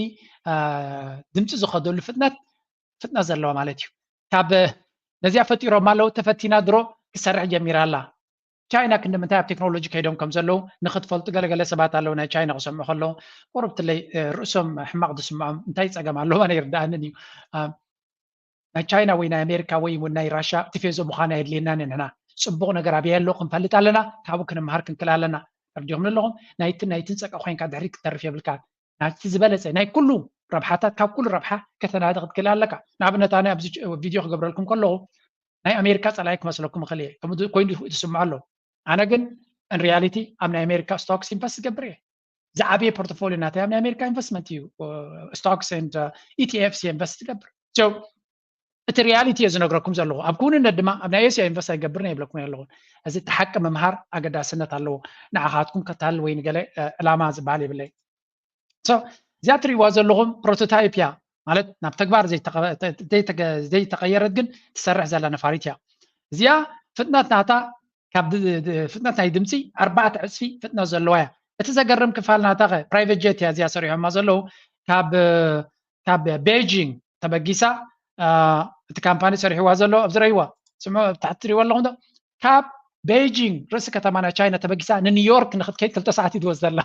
ድምፂ ዝኸደሉ ፍጥነት ፍጥነት ዘለዋ ማለት እዩ። ካብ ነዚኣ ፈጢሮም ኣለዉ። ተፈቲና ድሮ ክሰርሕ ጀሚራ ኣላ። ቻይና ክንዲ ምንታይ ኣብ ቴክኖሎጂ ከይዶም ከም ዘለዉ ንክትፈልጡ ገለገለ ሰባት ኣለዉ ናይ ቻይና ክሰምዑ ከለዉ ቁርብትለይ ርእሶም ሕማቕ ዝስምዖም እንታይ ፀገም ኣለዎ ኣነ ይርድኣንን እዩ። ናይ ቻይና ወይ ናይ ኣሜሪካ ወይ እውን ናይ ራሻ ቲፌዞ ምዃን ኣየድልየናን ንሕና ፅቡቕ ነገር ኣበይ ኣሎ ክንፈልጥ ኣለና። ካብኡ ክንምሃር ክንክል ኣለና። ተርዲኹም ኣለኹም ናይትን ናይትን ፀቀ ኮይንካ ድሕሪ ክትተርፍ የብልካ። ናቲ ዝበለፀ ናይ ኩሉ ረብሓታት ካብ ኩሉ ረብሓ ከተናዲ ክትክል ኣለካ። ንኣብነት ኣነ ኣብዚ ቪድዮ ክገብረልኩም ከለኹ ናይ ኣሜሪካ ፀላኢ ክመስለኩም ይኽእል እየ ከም ኮይኑ ትስምዖ ኣሎ። ኣነ ግን ን ሪያሊቲ ኣብ ናይ ኣሜሪካ ስቶክስ ኢንቨስት ዝገብር እየ። ዝዓበየ ፖርትፎሊዮ ናተይ ኣብ ናይ ኣሜሪካ ኢንቨስትመንት እዩ። ስቶክስ ኢቲኤፍስ ኢንቨስት ዝገብር እቲ ሪያሊቲ እየ ዝነግረኩም ዘለኹ። ኣብ ክውንነት ድማ ኣብ ናይ ኤስያ ኢንቨስት ኣይገብርን እየ ይብለኩም ኣለኹ። እዚ እቲ ሓቂ ምምሃር ኣገዳስነት ኣለዎ። ንዓኻትኩም ከተሃል ወይ ንገለ ዕላማ ዝበሃል የብለይ። እዚኣ ትሪእዋ ዘለኹም ፕሮቶታይፕ እያ ማለት ናብ ተግባር ዘይተቐየረት ግን ትሰርሕ ዘላ ነፋሪት እያ። እዚኣ ፍጥነት ናታ ካብ ፍጥነት ናይ ድምፂ ኣርባዕተ ዕፅፊ ፍጥነት ዘለዋ እያ። እቲ ዘገርም ክፋል ናታ ኸ ፕራይቬት ጀት እያ እዚኣ ሰሪሖማ ዘለዉ ካብ ካብ ቤጂንግ ተበጊሳ እቲ ካምፓኒ ሰሪሕዋ ዘሎ ኣብዚ ረይዋ ስምዑ ታሕቲ ትሪእዎ ኣለኹም ካብ ቤጂንግ ርእሲ ከተማ ናይ ቻይና ተበጊሳ ንኒውዮርክ ንክትከይድ ክልተ ሰዓት ይትወስደላ።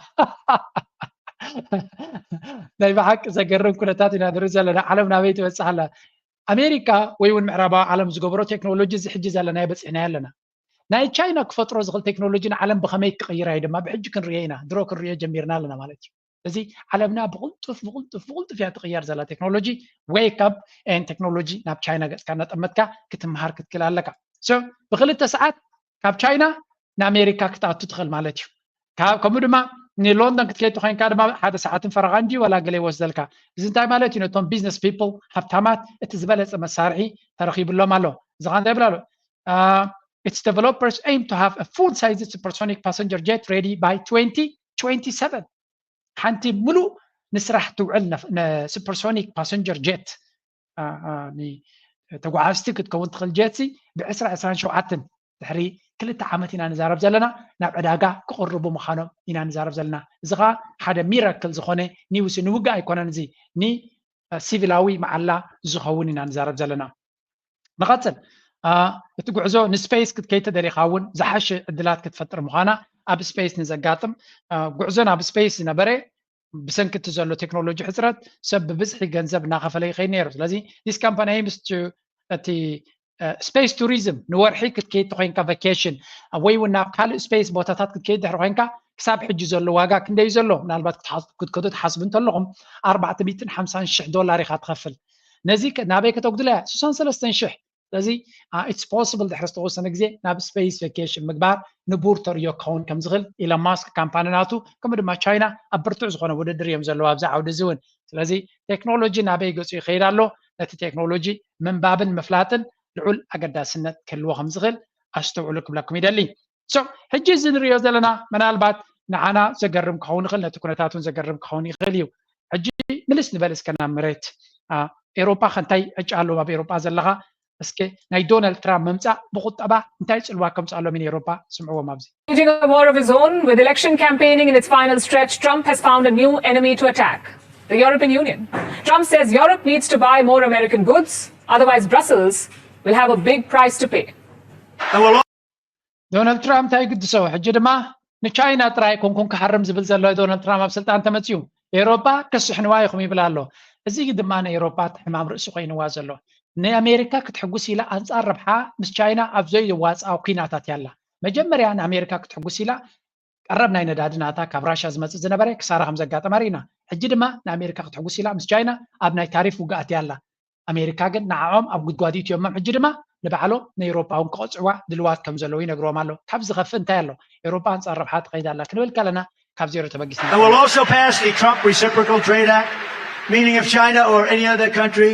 ናይ ብሓቂ ዘገርም ኩነታት ኢና ንርኢ ዘለና። ዓለም ናበይ ትበፅሕ ኣላ? ኣሜሪካ ወይ እውን ምዕራባዊ ዓለም ዝገበሮ ቴክኖሎጂ እዚ ሕጂ ዘለናዮ በፂሕናዮ ኣለና። ናይ ቻይና ክፈጥሮ ዝኽእል ቴክኖሎጂ ንዓለም ብኸመይ ክቕይራ እዩ ድማ ብሕጂ ክንሪኦ ኢና። ድሮ ክንሪኦ ጀሚርና ኣለና ማለት እዩ። እዚ ዓለምና ብቕልጡፍ ብቕልጡፍ ብቕልጡፍ እያ ትቕየር ዘላ ቴክኖሎጂ። ዌይክ ኣፕ ኤን ቴክኖሎጂ ናብ ቻይና ገፅካ እናጠመትካ ክትምሃር ክትክእል ኣለካ። ብክልተ ሰዓት ካብ ቻይና ንኣሜሪካ ክትኣቱ ትኽእል ማለት እዩ። ከምኡ ድማ ንሎንዶን ክትከይድ ኮይንካ ድማ ሓደ ሰዓትን ፈረቓ እንዲ ዋላ ገለ ይወስደልካ። እዚ እንታይ ማለት እዩ? ነቶም ቢዝነስ ፒፕል ሃብታማት እቲ ዝበለፀ መሳርሒ ተረኺብሎም ኣሎ። እዚ ኸ እንታይ ይብል ኣሎ? Its developers aim to have a full-sized supersonic passenger jet ready by twenty twenty-seven። ሓንቲ ሙሉእ ንስራሕ ትውዕል supersonic passenger jet ተጓዓዝቲ ክትከውን ትኽእል jet ብ ዕስራ ዕስራን ሸውዓተን ድሕሪ ክልተ ዓመት ኢና ንዛረብ ዘለና ናብ ዕዳጋ ክቕርቡ ምዃኖም ኢና ንዛረብ ዘለና። እዚ ኸዓ ሓደ ሚራክል ዝኾነ ኒውስ ንውግእ ኣይኮነን፣ እዚ ንሲቪላዊ መዓላ ዝኸውን ኢና ንዛረብ ዘለና። ንቐፅል። እቲ ጉዕዞ ንስፔስ ክትከይድ ተደሊኻ እውን ዝሓሸ ዕድላት ክትፈጥር ምዃና ኣብ ስፔስ ንዘጋጥም ጉዕዞ ናብ ስፔስ ዝነበረ ብሰንኪ እቲ ዘሎ ቴክኖሎጂ ሕፅረት ሰብ ብብዝሒ ገንዘብ እናኸፈለ ይኸይድ ነይሩ። ስለዚ this company aims to እቲ ስፔስ ቱሪዝም ንወርሒ ክትከይድ ተኮይንካ ቫኬሽን ወይ እውን ናብ ካልእ ስፔስ ቦታታት ክትከይድ ድሕሪ ኮይንካ ክሳብ ሕጂ ዘሎ ዋጋ ክንደይ ዘሎ ምናልባት ክትከዱ ትሓስቡ እንተለኹም ኣርባዕተ ሚእትን ሓምሳን ሽሕ ዶላር ኢኻ ትኸፍል። ነዚ ናበይ ከተጉድላ እያ? ስሳን ሰለስተን ሽሕ። ስለዚ it's possible ድሕሪ ዝተወሰነ ግዜ ናብ ስፔስ ቫኬሽን ምግባር ንቡር ተርእዮ ክኸውን ከም ዝኽእል ኢሎን ማስክ ካምፓኒ ናቱ ከምኡ ድማ ቻይና ኣብ ብርቱዕ ዝኾነ ውድድር እዮም ዘለዉ ኣብዚ ዓውዲ እዚ እውን። ስለዚ ቴክኖሎጂ ናበይ ገፁ ይኸይድ ኣሎ? ነቲ ቴክኖሎጂ ምንባብን ምፍላጥን ልዑል ኣገዳስነት ክህልዎ ከም ዝኽእል ኣስተውዕሉ ክብለኩም ይደሊ። ሕጂ እዚ ንሪኦ ዘለና ምናልባት ንዓና ዘገርም ክኸውን ይኽእል፣ ነቲ ኩነታት እውን ዘገርም ክኸውን ይኽእል እዩ። ሕጂ ምልስ ንበል እስከ ናብ መሬት። ኤውሮጳ ከ እንታይ ዕጫ ኣለዎም? ኣብ ኤውሮጳ ዘለኻ እስከ ናይ ዶናልድ ትራምፕ ምምፃእ ብቁጠባ እንታይ ፅልዋ ከምፅኣሎም እዩ ንኤውሮጳ? ስምዕዎም ኣብዚ። Waging a war of his own, with election campaigning in its final stretch, Trump has found a new enemy to attack: the European Union. Trump says Europe needs to buy more American goods, otherwise Brussels will have a big price to pay. ዶናልድ ትራምፕ እንታይ ይግድሶ? ሕጂ ድማ ንቻይና ጥራይ ኮንኩን ክሃርም ዝብል ዘሎ ዶናልድ ትራምፕ ኣብ ስልጣን ተመፅዩ ኤውሮጳ ከስሕንዋ ኢኹም ይብል ኣሎ። እዚ ድማ ንኤውሮጳ ሕማም ርእሲ ኮይንዋ ዘሎ። ንኣሜሪካ ክትሕጉስ ኢላ ኣንፃር ረብሓ ምስ ቻይና ኣብ ዘይዋፅኣ ኩናታት ያላ። መጀመርያ ንኣሜሪካ ክትሕጉስ ኢላ ቀረብ ናይ ነዳዲ ናታ ካብ ራሻ ዝመፅእ ዝነበረ ክሳራ ከም ዘጋጠማ ርኢና። ሕጂ ድማ ንኣሜሪካ ክትሕጉስ ኢላ ምስ ቻይና ኣብ ናይ ታሪፍ ውግኣት ያላ። ኣሜሪካ ግን ንዓኦም ኣብ ጉድጓድ እትዮሞም ሕጂ ድማ ንባዕሎም ንኤውሮጳ እውን ክቐፅዕዋ ድልዋት ከም ዘለዉ ይነግርዎም ኣሎ። ካብ ዝኸፍእ እንታይ ኣሎ? ኤውሮጳ ኣንፃር ረብሓ ትኸይድ ኣላ ክንብል ከለና ካብ ዜሮ ተበጊስና And we'll also pass the Trump Reciprocal Trade Act, meaning if China or any other country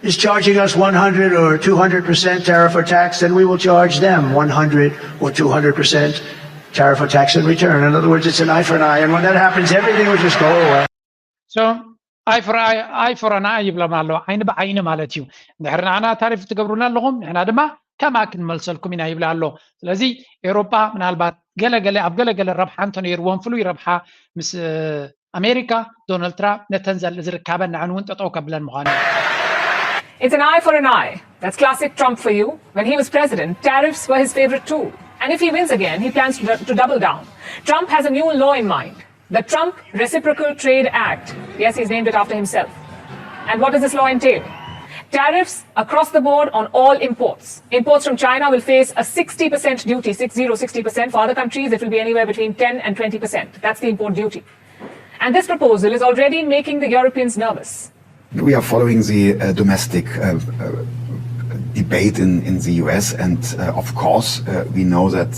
is charging us one hundred or two hundred percent tariff or tax, then we will charge them one hundred or two hundred percent tariff or tax in return. In other words, it's an eye for an eye. And when that happens, everything will just go away. So eye for eye, eye for an eye ይብሎም ኣለዉ። ዓይኒ ብዓይኒ ማለት እዩ። እንድሕር ንዓና ታሪፍ ትገብሩና ኣለኹም፣ ንሕና ድማ ከምኣ ክንመልሰልኩም ኢና ይብላ ኣሎ። ስለዚ ኤውሮጳ ምናልባት ገለገለ ኣብ ገለገለ ረብሓ እንተነይርዎም ፍሉይ ረብሓ ምስ ኣሜሪካ ዶናልድ ትራምፕ ነተን ዝርካበን ንዐን እውን ጠጠው ከብለን ምዃኑ እዩ። It's an eye for an eye. That's classic Trump for you. When he was president, tariffs were his favorite tool. And if he wins again, he plans to, to double down. Trump has a new law in mind, the Trump Reciprocal Trade Act. Yes, he's named it after himself. And what does this law entail? Tariffs across the board on all imports. Imports from China will face a sixty percent duty, six zero, sixty percent. For other countries, it will be anywhere between ten and twenty percent. That's the import duty. And this proposal is already making the Europeans nervous. We are following the uh, domestic uh, uh, debate in, in the U S, and uh, of course, uh, we know that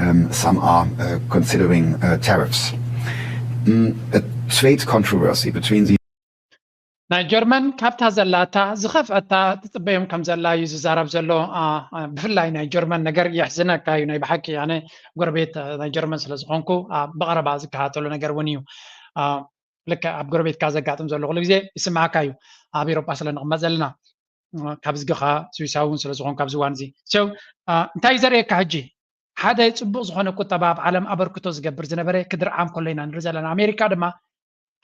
um, some are uh, considering uh, tariffs. Mm, a trade controversy between the ናይ ጀርመን ካብታ ዘላታ ዝኸፍአታ ትፅበዮም ከም ዘላ እዩ ዝዛረብ ዘሎ። ብፍላይ ናይ ጀርመን ነገር የሕዝነካ እዩ። ናይ ብሓቂ ኣነ ጎረቤት ናይ ጀርመን ስለዝኾንኩ ብቐረባ ዝከታተሎ ነገር እውን እዩ። ልክዕ ኣብ ጎረቤትካ ዘጋጥም ዘሎ ኩሉ ግዜ ይስማዓካ እዩ። ኣብ ኤሮጳ ስለ ንቕመጥ ዘለና ካብዚ ግኻ ስዊሳዊ እውን ስለዝኾንኩ ኣብዚ እዋን እዚ እንታይ እዩ ዘርእየካ ሕጂ ሓደ ፅቡቅ ዝኾነ ቁጠባ ኣብ ዓለም ኣበርክቶ ዝገብር ዝነበረ ክድርዓም ከሎ ኢና ንርኢ ዘለና። ኣሜሪካ ድማ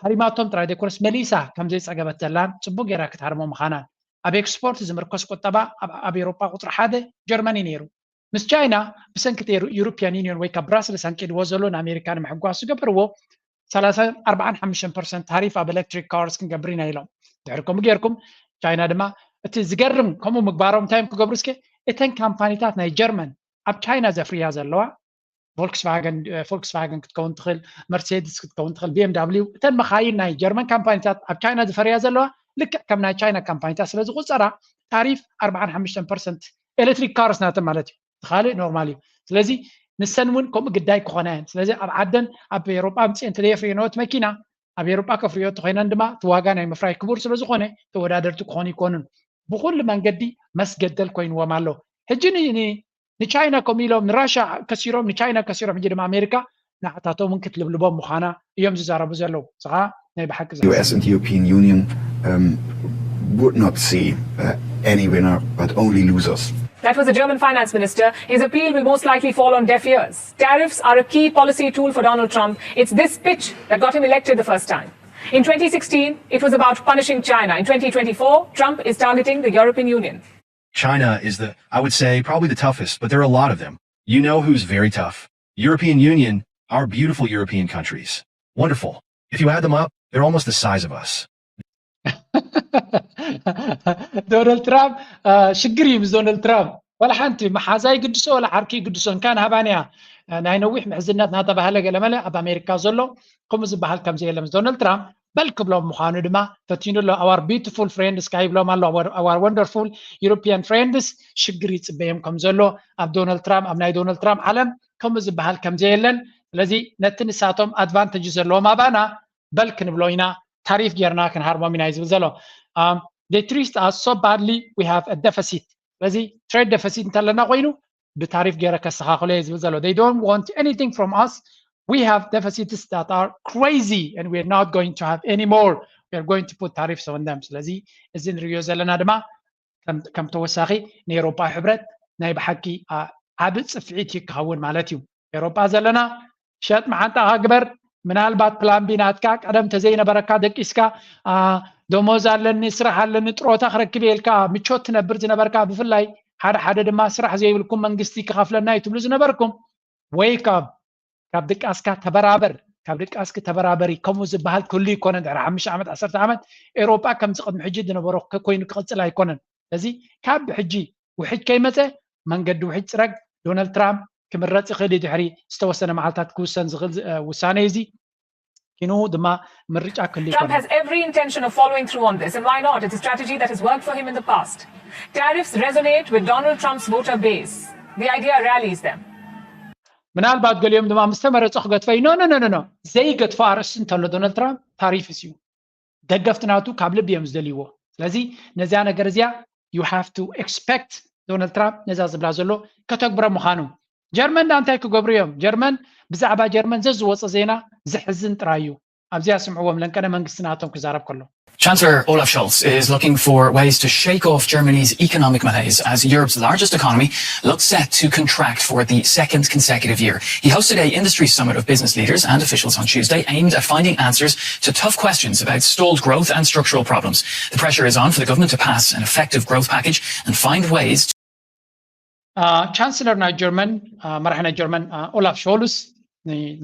ሃሪማቶም ጥራይ ዘይኮነስ መሊሳ ከም ዘይፀገበት ዘላን ፅቡቅ ገይራ ክትሃርሞ ምዃናን ኣብ ኤክስፖርት ዝምርኮስ ቁጠባ ኣብ ኤሮጳ ቁፅሪ ሓደ ጀርመን እዩ ነይሩ። ምስ ቻይና ብሰንኪ እቲ ዩሮፒያን ዩኒዮን ወይ ካብ ብራስልስ ኣንቂድዎ ዘሎ ንኣሜሪካ ንምሕጓስ ዝገበርዎ ሰላሳን ኣርባዓን ሓሙሽተን ፐርሰንት ታሪፍ ኣብ ኤሌክትሪክ ካርስ ክንገብር ኢና ኢሎም። ድሕሪ ከምኡ ጌርኩም ቻይና ድማ እቲ ዝገርም ከምኡ ምግባሮም እንታይ እዮም ክገብሩ እስከ እተን ካምፓኒታት ናይ ጀርመን ኣብ ቻይና ዘፍርያ ዘለዋ ቮልክስቫገን ቮልክስቫገን ክትከውን ትኽእል መርሴድስ ክትከውን ትኽእል ቢኤምዳብሊው እተን መኻይን ናይ ጀርመን ካምፓኒታት ኣብ ቻይና ዝፈርያ ዘለዋ ልክዕ ከም ናይ ቻይና ካምፓኒታት ስለ ዝቁፀራ ታሪፍ ኣርባዓን ሓሙሽተን ፐርሰንት ኤሌክትሪክ ካርስ ናተን ማለት እዩ። እቲ ካልእ ኖርማል እዩ። ስለዚ ንሰን እውን ከምኡ ግዳይ ክኾና እየን። ስለዚ ኣብ ዓደን ኣብ ኤሮጳ ኣምፅኤን እንተዘየፍርየንኦ እቲ መኪና ኣብ ኤሮጳ ከፍርዮ እንተኮይነን ድማ እቲ ዋጋ ናይ ምፍራይ ክቡር ስለዝኾነ ተወዳደርቲ ክኾኑ ይኮኑን። ብኩሉ መንገዲ መስገደል ኮይንዎም ኣሎ። ሕጂ ንቻይና ከምኡ ኢሎም ንራሻ ከሲሮም ንቻይና ከሲሮም ሕጂ ድማ ኣሜሪካ ንዓታቶም እውን ክትልብልቦም ምዃና እዮም ዝዛረቡ ዘለዉ። እዚ ከዓ ናይ ብሓቂ U S and European Union um, would not see uh, any winner but only losers. That was the German finance minister. His appeal will most likely fall on deaf ears. Tariffs are a key policy tool for Donald Trump. It's this pitch that got him elected the first time. In twenty sixteen, it was about punishing China. In twenty twenty-four, Trump is targeting the European Union. China is the, I would say, probably the toughest, but there are a lot of them. You know who's very tough. European Union, our beautiful European countries. Wonderful. If you add them up, they're almost the size of us. ዶናልድ ትራምፕ ሽግር እዩ ምስ ዶናልድ ትራምፕ ዋላ ሓንቲ መሓዛ ይግድሶ ዋላ ዓርኪ ይግድሶ እንካን ሃባንያ ናይ ነዊሕ ምሕዝነት ናተባህለ ገለመለ ኣብ ኣሜሪካ ዘሎ ከምኡ ዝበሃል ከምዘየለ ምስ ዶናልድ ትራምፕ በል ክብሎም ምዃኑ ድማ ፈቲኑ ኣሎ። Our beautiful friends ከ ይብሎም ኣሎ። Our wonderful European friends ሽግር ይፅበዮም ከም ዘሎ ኣብ ዶናልድ ትራምፕ ኣብ ናይ ዶናልድ ትራምፕ ዓለም ከምኡ ዝበሃል ከም ዘየለን ስለዚ ነቲ ንሳቶም ኣድቫንተጅ ዘለዎም ኣባና በል ክንብሎ ኢና ታሪፍ ጌርና ክንሃርሞም ኢና እዩ ዝብል ዘሎ። They treat us so badly we have a deficit። ስለዚ ትሬድ ደፈሲት እንተለና ኮይኑ ብታሪፍ ገይረ ከስተኻኽሎ እየ ዝብል ዘሎ። They don't want anything from us. We have deficits that are crazy and we're not going to have any more. We're going to put tariffs on them. ስለዚ እዚ ንሪዮ ዘለና ድማ ከም ተወሳኺ ንኤሮጳዊ ሕብረት ናይ ብሓቂ ዓቢ ጽፍዒት እዩ ክኸውን ማለት እዩ። ኤሮጳ ዘለና ሸጥ መዓንጣኻ ግበር ምናልባት ፕላን ቢ ናትካ ቀደም ተዘይነበረካ ደቂስካ ደሞዝ ኣለኒ ስራሕ ኣለኒ ጥሮታ ክረክብ የልካ ምቾት ትነብር ዝነበርካ ብፍላይ ሓደ ሓደ ድማ ስራሕ ዘይብልኩም መንግስቲ ክኸፍለና እዩ ትብሉ ዝነበርኩም፣ wake up። ካብ ድቃስካ ተበራበር፣ ካብ ድቃስኪ ተበራበሪ። ከምኡ ዝበሃል ክህሉ ይኮነን። ድሕሪ ሓሙሽተ ዓመት፣ ዓሰርተ ዓመት ኤውሮጳ ከምዚ ቅድሚ ሕጂ ዝነበሮ ኮይኑ ክቕጽል ኣይኮነን። ስለዚ ካብ ሕጂ ውሕጅ ከይመጸ መንገዲ ውሕጅ ጽረግ። ዶናልድ ትራምፕ ክምረጽ ይኽእል እዩ ድሕሪ ዝተወሰነ መዓልታት ክውሰን ዝኽእል ውሳነ እዩ። እዚ ኪኑ ድማ ምርጫ ክህሉ Trump has every intention of following through on this, and why not? It's a strategy that has worked for him in the past. Tariffs resonate with Donald Trump's voter base. The idea rallies them. ምናልባት ገሊኦም ድማ ምስ ተመረጹ ክገድፎ እዩ። ኖ ኖ ኖ ኖ ዘይገድፎ ኣርእስቲ እንተሎ ዶናልድ ትራምፕ ታሪፍስ እዩ። ደገፍቲ ናቱ ካብ ልቢ እዮም ዝደልይዎ። ስለዚ ነዚያ ነገር እዚያ you have to expect ዶናልድ ትራምፕ ነዛ ዝብላ ዘሎ ከተግብሮ ምዃኑ። ጀርመን ዳ እንታይ ክገብሩ እዮም? ጀርመን ብዛዕባ ጀርመን ዘዝወፀ ዜና ዘሕዝን ጥራይ እዩ። ኣብዚኣ ስምዕዎም ለንቀነ መንግስቲ ናቶም ክዛረብ ከሎ። Chancellor Olaf Scholz is looking for ways to shake off Germany's economic malaise as Europe's largest economy looks set to contract for the second consecutive year. He hosted a industry summit of business leaders and officials on Tuesday aimed at finding answers to tough questions about stalled growth and structural problems. The pressure is on for the government to pass an effective growth package and find ways to ቻንስለር ናይ ጀርመን፣ መራሒ ናይ ጀርመን ኦላፍ ሾልስ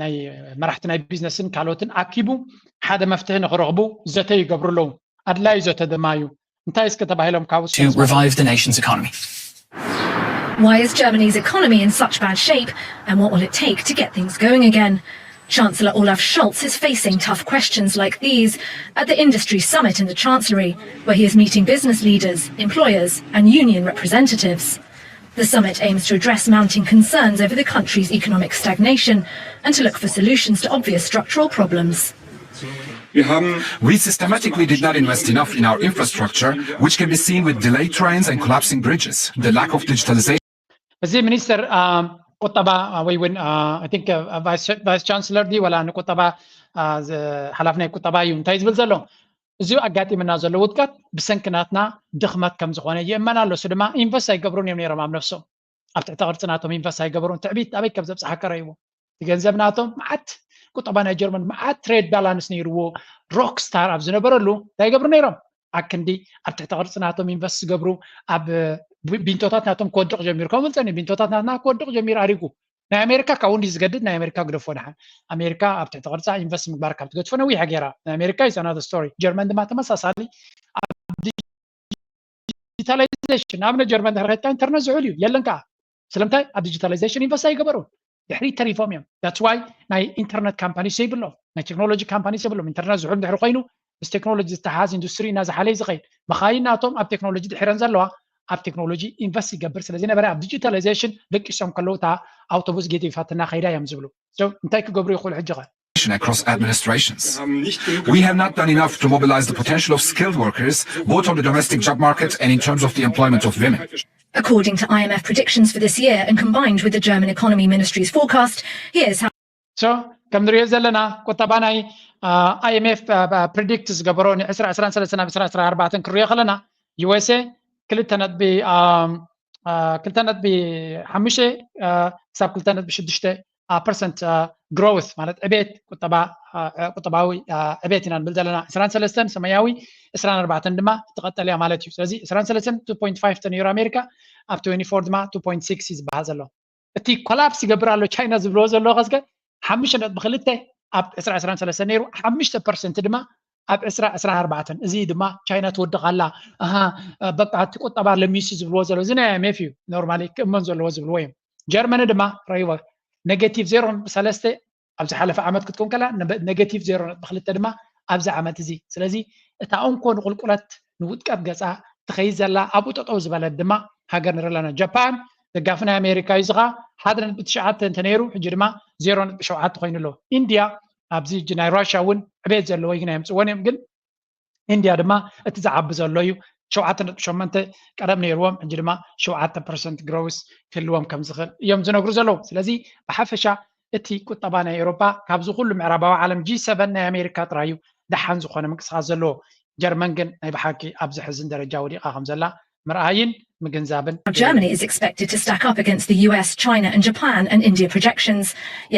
ናይ መራሕቲ ናይ ቢዝነስን ካልኦትን ኣኪቡ ሓደ መፍትሒ ንክረኽቡ ዘተ ይገብሩ ኣለዉ። ኣድላይ ዘተ ድማ እዩ። እንታይ እስከ ተባሂሎም ካብኡ to revive the nation's economy. Why is Germany's economy in such bad shape, and what will it take to get things going again? Chancellor Olaf Scholz is facing tough questions like these at the industry summit in the Chancellery, where he is meeting business leaders, employers, and union representatives. The summit aims to address mounting concerns over the country's economic stagnation and to look for solutions to obvious structural problems. We systematically did not invest enough in our infrastructure, which can be seen with delayed trains and collapsing bridges, the lack of digitalization. እዚ ሚኒስትር ቁጠባ ወይ እውን ቫይስ ቻንስለር ድዩ ዋላ ንቁጠባ ሓላፊ ናይ ቁጠባ እዩ እንታይ ዝብል ዘሎ? እዚ ኣጋጢምና ዘሎ ውድቀት ብሰንኪ ናትና ድኽመት ከም ዝኾነ ይእመን ኣሎ። እሱ ድማ ኢንቨስት ኣይገብሩን እዮም ነይሮም ኣብ ነፍሶም። ኣብ ትሕቲ ቅርፂ ናቶም ኢንቨስት ኣይገበሩን። ትዕቢት ኣበይ ከም ዘብፅሓካ ረእይዎ። እቲ ገንዘብ ናቶም መዓት ቁጠባ ናይ ጀርመን መዓት ትሬድ ባላንስ ነይርዎ። ሮክ ስታር ኣብ ዝነበረሉ እንታይ ይገብሩ ነይሮም? ኣክንዲ ኣብ ትሕቲ ቅርፂ ናቶም ኢንቨስት ዝገብሩ ኣብ ቢንቶታት ናቶም ክወድቕ ጀሚሩ። ከምኡ ጸኒሑ ቢንቶታት ናትና ክወድቕ ጀሚሩ ኣሪጉ። ናይ ኣሜሪካ ካብኡ እንዲ ዝገድድ ናይ ኣሜሪካ ግደፎ ድሓን። ኣሜሪካ ኣብ ትሕቲ ቅርፃ ኢንቨስት ምግባር ካብ ትገድፎ ነዊሕ ገይራ። ናይ ኣሜሪካ is another story። ጀርመን ድማ ተመሳሳሊ ኣብ ዲጂታላይዜሽን ንኣብነት ጀርመን ድሕሪ ከድካ ኢንተርነት ዝሑል እዩ የለን ከዓ። ስለምንታይ ኣብ ዲጂታላይዜሽን ኢንቨስት ኣይገበሩን። ድሕሪት ተሪፎም እዮም። That's why ናይ ኢንተርነት ካምፓኒስ የብሎም፣ ናይ ቴክኖሎጂ ካምፓኒስ የብሎም። ኢንተርነት ዝሑል ድሕሪ ኮይኑ ምስ ቴክኖሎጂ ዝተሓዝ ኢንዱስትሪ እናዝሓለ እዩ ዝኸይድ። መኻይን ናቶም ኣብ ቴክኖሎጂ ድሒረን ዘለዋ ኣብ ቴክኖሎጂ ኢንቨስት ይገብር ስለ ዝነበረ ኣብ ዲጂታላይዜሽን ደቂሶም ከለዉ እታ ኣውቶቡስ ገዲፋትና ከይዳ እዮም ዝብሉ። So እንታይ ክገብሩ ይኽእሉ ሕጂ ኸ? Across administrations. We have not done enough to mobilize the potential of skilled workers, both on the domestic job market and in terms of the employment of women. According to I M F predictions for this year and combined with the German economy ministry's forecast, here's how. So ከም ንሪኦ ዘለና ቁጠባ ናይ I M F predict ዝገበሮ ን ዕስራ ዕስራን ሰለስተን ናብ ዕስራ ዕስራ ኣርባዕተን ክንሪኦ ከለና U S A ክልተ ነጥቢ ክልተ ነጥቢ ሓሙሽተ ክሳብ ክልተ ነጥቢ ሽዱሽተ ፐርሰንት growth ማለት ዕቤት ቁጠባ ቁጠባዊ ዕቤት ኢና ንብል ዘለና። ዕስራን ሰለስተን ሰማያዊ፣ ዕስራን ኣርባዕተን ድማ እቲ ቀጠልያ ማለት እዩ። ስለዚ ዕስራን ሰለስተን two point five ተነይሩ ኣሜሪካ፣ ኣብ twenty four ድማ two point six እዩ ዝበሃል ዘሎ። እቲ ኮላፕስ ይገብር ኣሎ ቻይና ዝብልዎ ዘሎ ከስከ ሓሙሽተ ነጥቢ ክልተ ኣብ ዕስራ ዕስራን ሰለስተን ነይሩ፣ ሓሙሽተ ፐርሰንት ድማ ኣብ ዕስራ ዕስራን ኣርባዕተን። እዚ ድማ ቻይና ትወድቕ ኣላ፣ ኣሃ በቃ እቲ ቁጠባ ለሚሱ ዝብልዎ ዘሎ እዚ ናይ I M F እዩ። ኖርማሊ ክእመን ዘለዎ ዝብልዎ እዮም። ጀርመኒ ድማ ረይዎ ኔጌቲቭ ዜሮ ነጥቢ ሰለስተ ኣብ ዝሓለፈ ዓመት ክትኮን ከላ፣ ኔጌቲቭ ዜሮ ነጥቢ ክልተ ድማ ኣብዚ ዓመት እዚ። ስለዚ እታ እንኮ ንቁልቁለት ንውድቀት ገጻ ትኸይድ ዘላ ኣብኡ ጠጠው ዝበለት ድማ ሃገር ንርኢ ኣለና። ጃፓን ደጋፊ ናይ ኣሜሪካ እዩ፣ እዚ ኸኣ ሓደ ነጥቢ ትሽዓተ እንተነይሩ ሕጂ ድማ ዜሮ ነጥቢ ሸውዓተ ኮይኑ ኣሎ። ኢንድያ ኣብዚ ሕጂ ናይ ራሽያ እውን ዕቤት ዘለዎ እዩ፣ ግን ኣየምጽእዎን እዮም። ግን ኢንድያ ድማ እቲ ዝዓቢ ዘሎ እዩ። ሸውዓተ ነጥቢ ሸሞንተ ቀደም ነይርዎም፣ ሕጂ ድማ ሸውዓተ ፐርሰንት ግሮውስ ክህልዎም ከም ዝኽእል እዮም ዝነግሩ ዘለዉ። ስለዚ ብሓፈሻ እቲ ቁጠባ ናይ ኤውሮጳ ካብዚ ኩሉ ምዕራባዊ ዓለም ጂ ሰቨን ናይ ኣሜሪካ ጥራይ እዩ ደሓን ዝኾነ ምንቅስቃስ ዘለዎ። ጀርመን ግን ናይ ብሓቂ ኣብ ዘሕዝን ደረጃ ወዲቓ ከም ዘላ ምርኣይን ምግንዛብን Germany is expected to stack up against the U S, China, and Japan and India projections.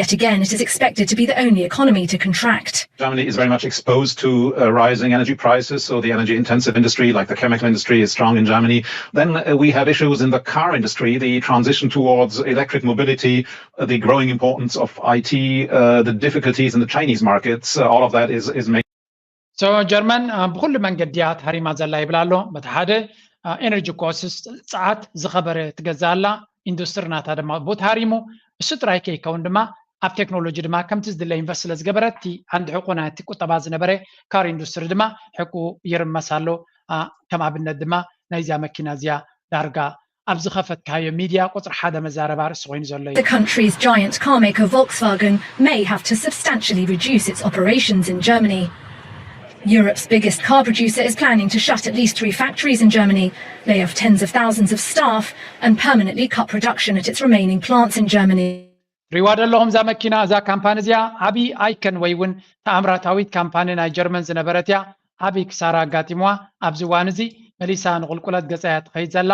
Yet again, it is expected to be the only economy to contract. Germany is very much exposed to uh, rising energy prices. So the energy intensive industry, like the chemical industry, is strong in Germany. Then uh, we have issues in the car industry, the transition towards electric mobility, uh, the growing importance of I T, uh, the difficulties in the Chinese markets. Uh, all of that is, is making So ጀርመን ብኩሉ መንገዲ እያ ተሃሪማ ዘላ ይብል ኣሎ። በቲ ሓደ ኤነርጂ ኮስት ጸዓት ዝኸበረ ትገዝእ ኣላ። ኢንዱስትሪ ናታ ድማ ብኡ ተሃሪሙ። እሱ ጥራይ ከይከውን ድማ ኣብ ቴክኖሎጂ ድማ ከምቲ ዝድለ ኢንቨስት ስለ ዝገበረት እቲ ዓንዲ ሕቆ ናይቲ ቁጠባ ዝነበረ ካር ኢንዱስትሪ ድማ ሕቁ ይርመስ ኣሎ። ከም ኣብነት ድማ ናይዚያ መኪና እዚያ ዳርጋ ኣብ ዝኸፈትካዮ ሚድያ ቁፅሪ ሓደ መዛረቢ ኣርእስቲ ኮይኑ ዘሎ እዩ። The country's giant car maker Volkswagen may have to substantially reduce its operations in Germany. Europe's biggest car producer is planning to shut at least three factories in Germany, lay off tens of thousands of staff, and permanently cut production at its remaining plants in Germany. ሪዋ ደለኹም እዛ መኪና እዛ ካምፓኒ እዚኣ ዓብዪ ኣይከን ወይ እውን ተኣምራታዊት ካምፓኒ ናይ ጀርመን ዝነበረት እያ። ዓብዪ ክሳራ ኣጋጢምዋ። ኣብዚ እዋን እዚ መሊሳ ንቁልቁለት ገጻ እያ ትኸይድ ዘላ።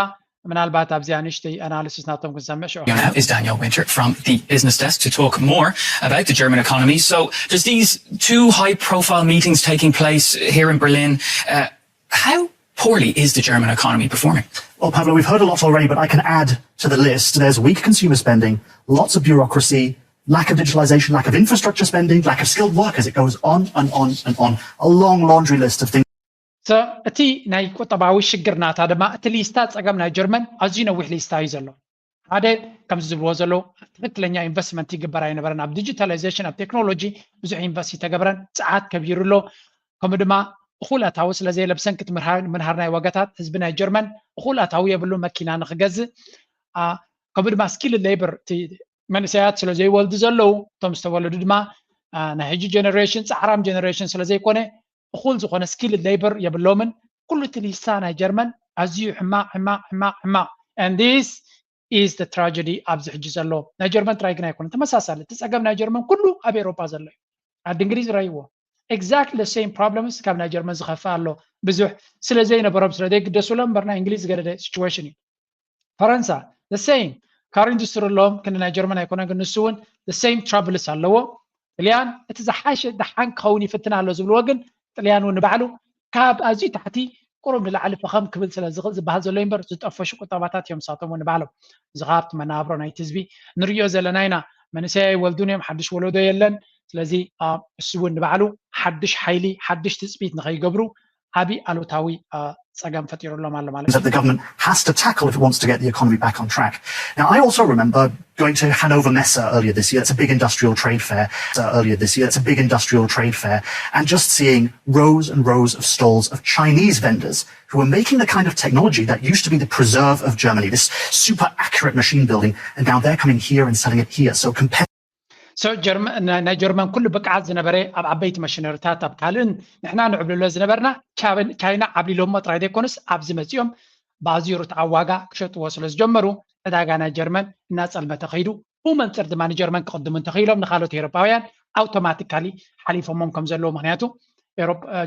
ምናልባት ኣብዚኣ ንእሽተይ ኣናሊሲስ ናቶም ክንሰምዕ ሽዑ Now is Danielle Winter from the Business Desk to talk more about the German economy. So there's these two high-profile meetings taking place here in Berlin. Uh, how poorly is the German economy performing? Well, Pablo, we've heard a lot already, but I can add to the list. There's weak consumer spending, lots of bureaucracy, lack of digitalization, lack of infrastructure spending, lack of skilled workers. It goes on and on and on. A long laundry list of things. እቲ ናይ ቁጠባዊ ሽግር ናታ ድማ እቲ ሊስታ ጸገም ናይ ጀርመን ኣዝዩ ነዊሕ ሊስታ እዩ ዘሎ። ሓደ ከምዚ ዝብልዎ ዘለዉ ትክክለኛ ኢንቨስትመንት ይግበር ኣይነበረን። ኣብ ዲጂታላይዜሽን ኣብ ቴክኖሎጂ ብዙሕ ኢንቨስት ይተገብረን ጸዓት ከቢሩ ኣሎ። ከምኡ ድማ እኹል ኣታዊ ስለ ዘየለ ብሰንኪ እቲ ምንሃር ናይ ዋጋታት ህዝቢ ናይ ጀርመን እኹል ኣታዊ የብሉ መኪና ንክገዝእ። ከምኡ ድማ ስኪል ሌበር መንእሰያት ስለ ዘይወልዱ ዘለዉ እቶም ዝተወለዱ ድማ ናይ ሕጂ ጀነሬሽን ጻዕራም ጀነሬሽን ስለ ዘይኮነ እኹል ዝኾነ ስኪል ሌበር የብሎምን። ኩሉ እቲ ሊስታ ናይ ጀርመን ኣዝዩ ሕማቕ ሕማቕ ሕማቕ ሕማቕ and this is the tragedy ኣብዚ ሕጂ ዘሎ ናይ ጀርመን ጥራይ ግን ኣይኮነን። ተመሳሳሊ እቲ ጸገም ናይ ጀርመን ኩሉ ኣብ ኤሮፓ ዘሎ እዩ። ዓዲ እንግሊዝ ረይዎ exactly the same problems ካብ ናይ ጀርመን ዝኸፍእ ኣሎ። ብዙሕ ስለ ዘይነበሮም ስለ ዘይግደሱሎም እምበር ናይ እንግሊዝ ዝገደደ ሲቹዌሽን እዩ። ፈረንሳ the same ካር ኢንዱስትሪ ኣለዎም ክንዲ ናይ ጀርመን ኣይኮነን ግን ንሱ እውን the same troubles ኣለዎ። ጥልያን እቲ ዝሓሸ ደሓን ክኸውን ይፍትን ኣሎ ዝብልዎ ግን ጥልያን እውን ንባዕሉ ካብ ኣዝዩ ታሕቲ ቁሩብ ንላዕሊ ፈኸም ክብል ስለ ዝኽእል ዝበሃል ዘሎ እምበር ዝጠፈሹ ቁጠባታት እዮም ንሳቶም እውን ንባዕሎም። እዚ ካብ እቲ መነባብሮ ናይቲ ህዝቢ ንርእዮ ዘለና ኢና። መንእሰይ ኣይወልዱን እዮም፣ ሓድሽ ወለዶ የለን። ስለዚ እሱ እውን ንባዕሉ ሓድሽ ሓይሊ ሓድሽ ትፅቢት ንኸይገብሩ ዓብዪ ኣሉታዊ ፀገም ፈጢሩሎም ኣሎ ማለት እዩ። That the government has to tackle if it wants to get the economy back on track. Now, I also remember going to Hannover Messe earlier this year. It's a big industrial trade fair. Uh, earlier this year, it's a big industrial trade fair, and just seeing rows and rows of stalls of Chinese vendors who are making the kind of technology that used to be the preserve of Germany, this super accurate machine building, and now they're coming here and selling it here. So competitive. So ናይ ጀርመን ኩሉ ብቅዓት ዝነበረ ኣብ ዓበይቲ መሽነሪታት ኣብ ካልእን ንሕና ንዕብልሎ ዝነበርና ቻይና ዓብሊሎሞ ጥራይ ዘይኮኑስ ኣብዚ መፂኦም ብኣዝዩ ርትዓዊ ዋጋ ክሸጥዎ ስለ ዝጀመሩ ዕዳጋ ናይ ጀርመን እናፀልመተ ከይዱ ብኡ መንፅር ድማ ንጀርመን ክቕድሙ እንተኽኢሎም ንካልኦት ኤሮፓውያን ኣውቶማቲካሊ ሓሊፎሞም ከም ዘለዉ ምክንያቱ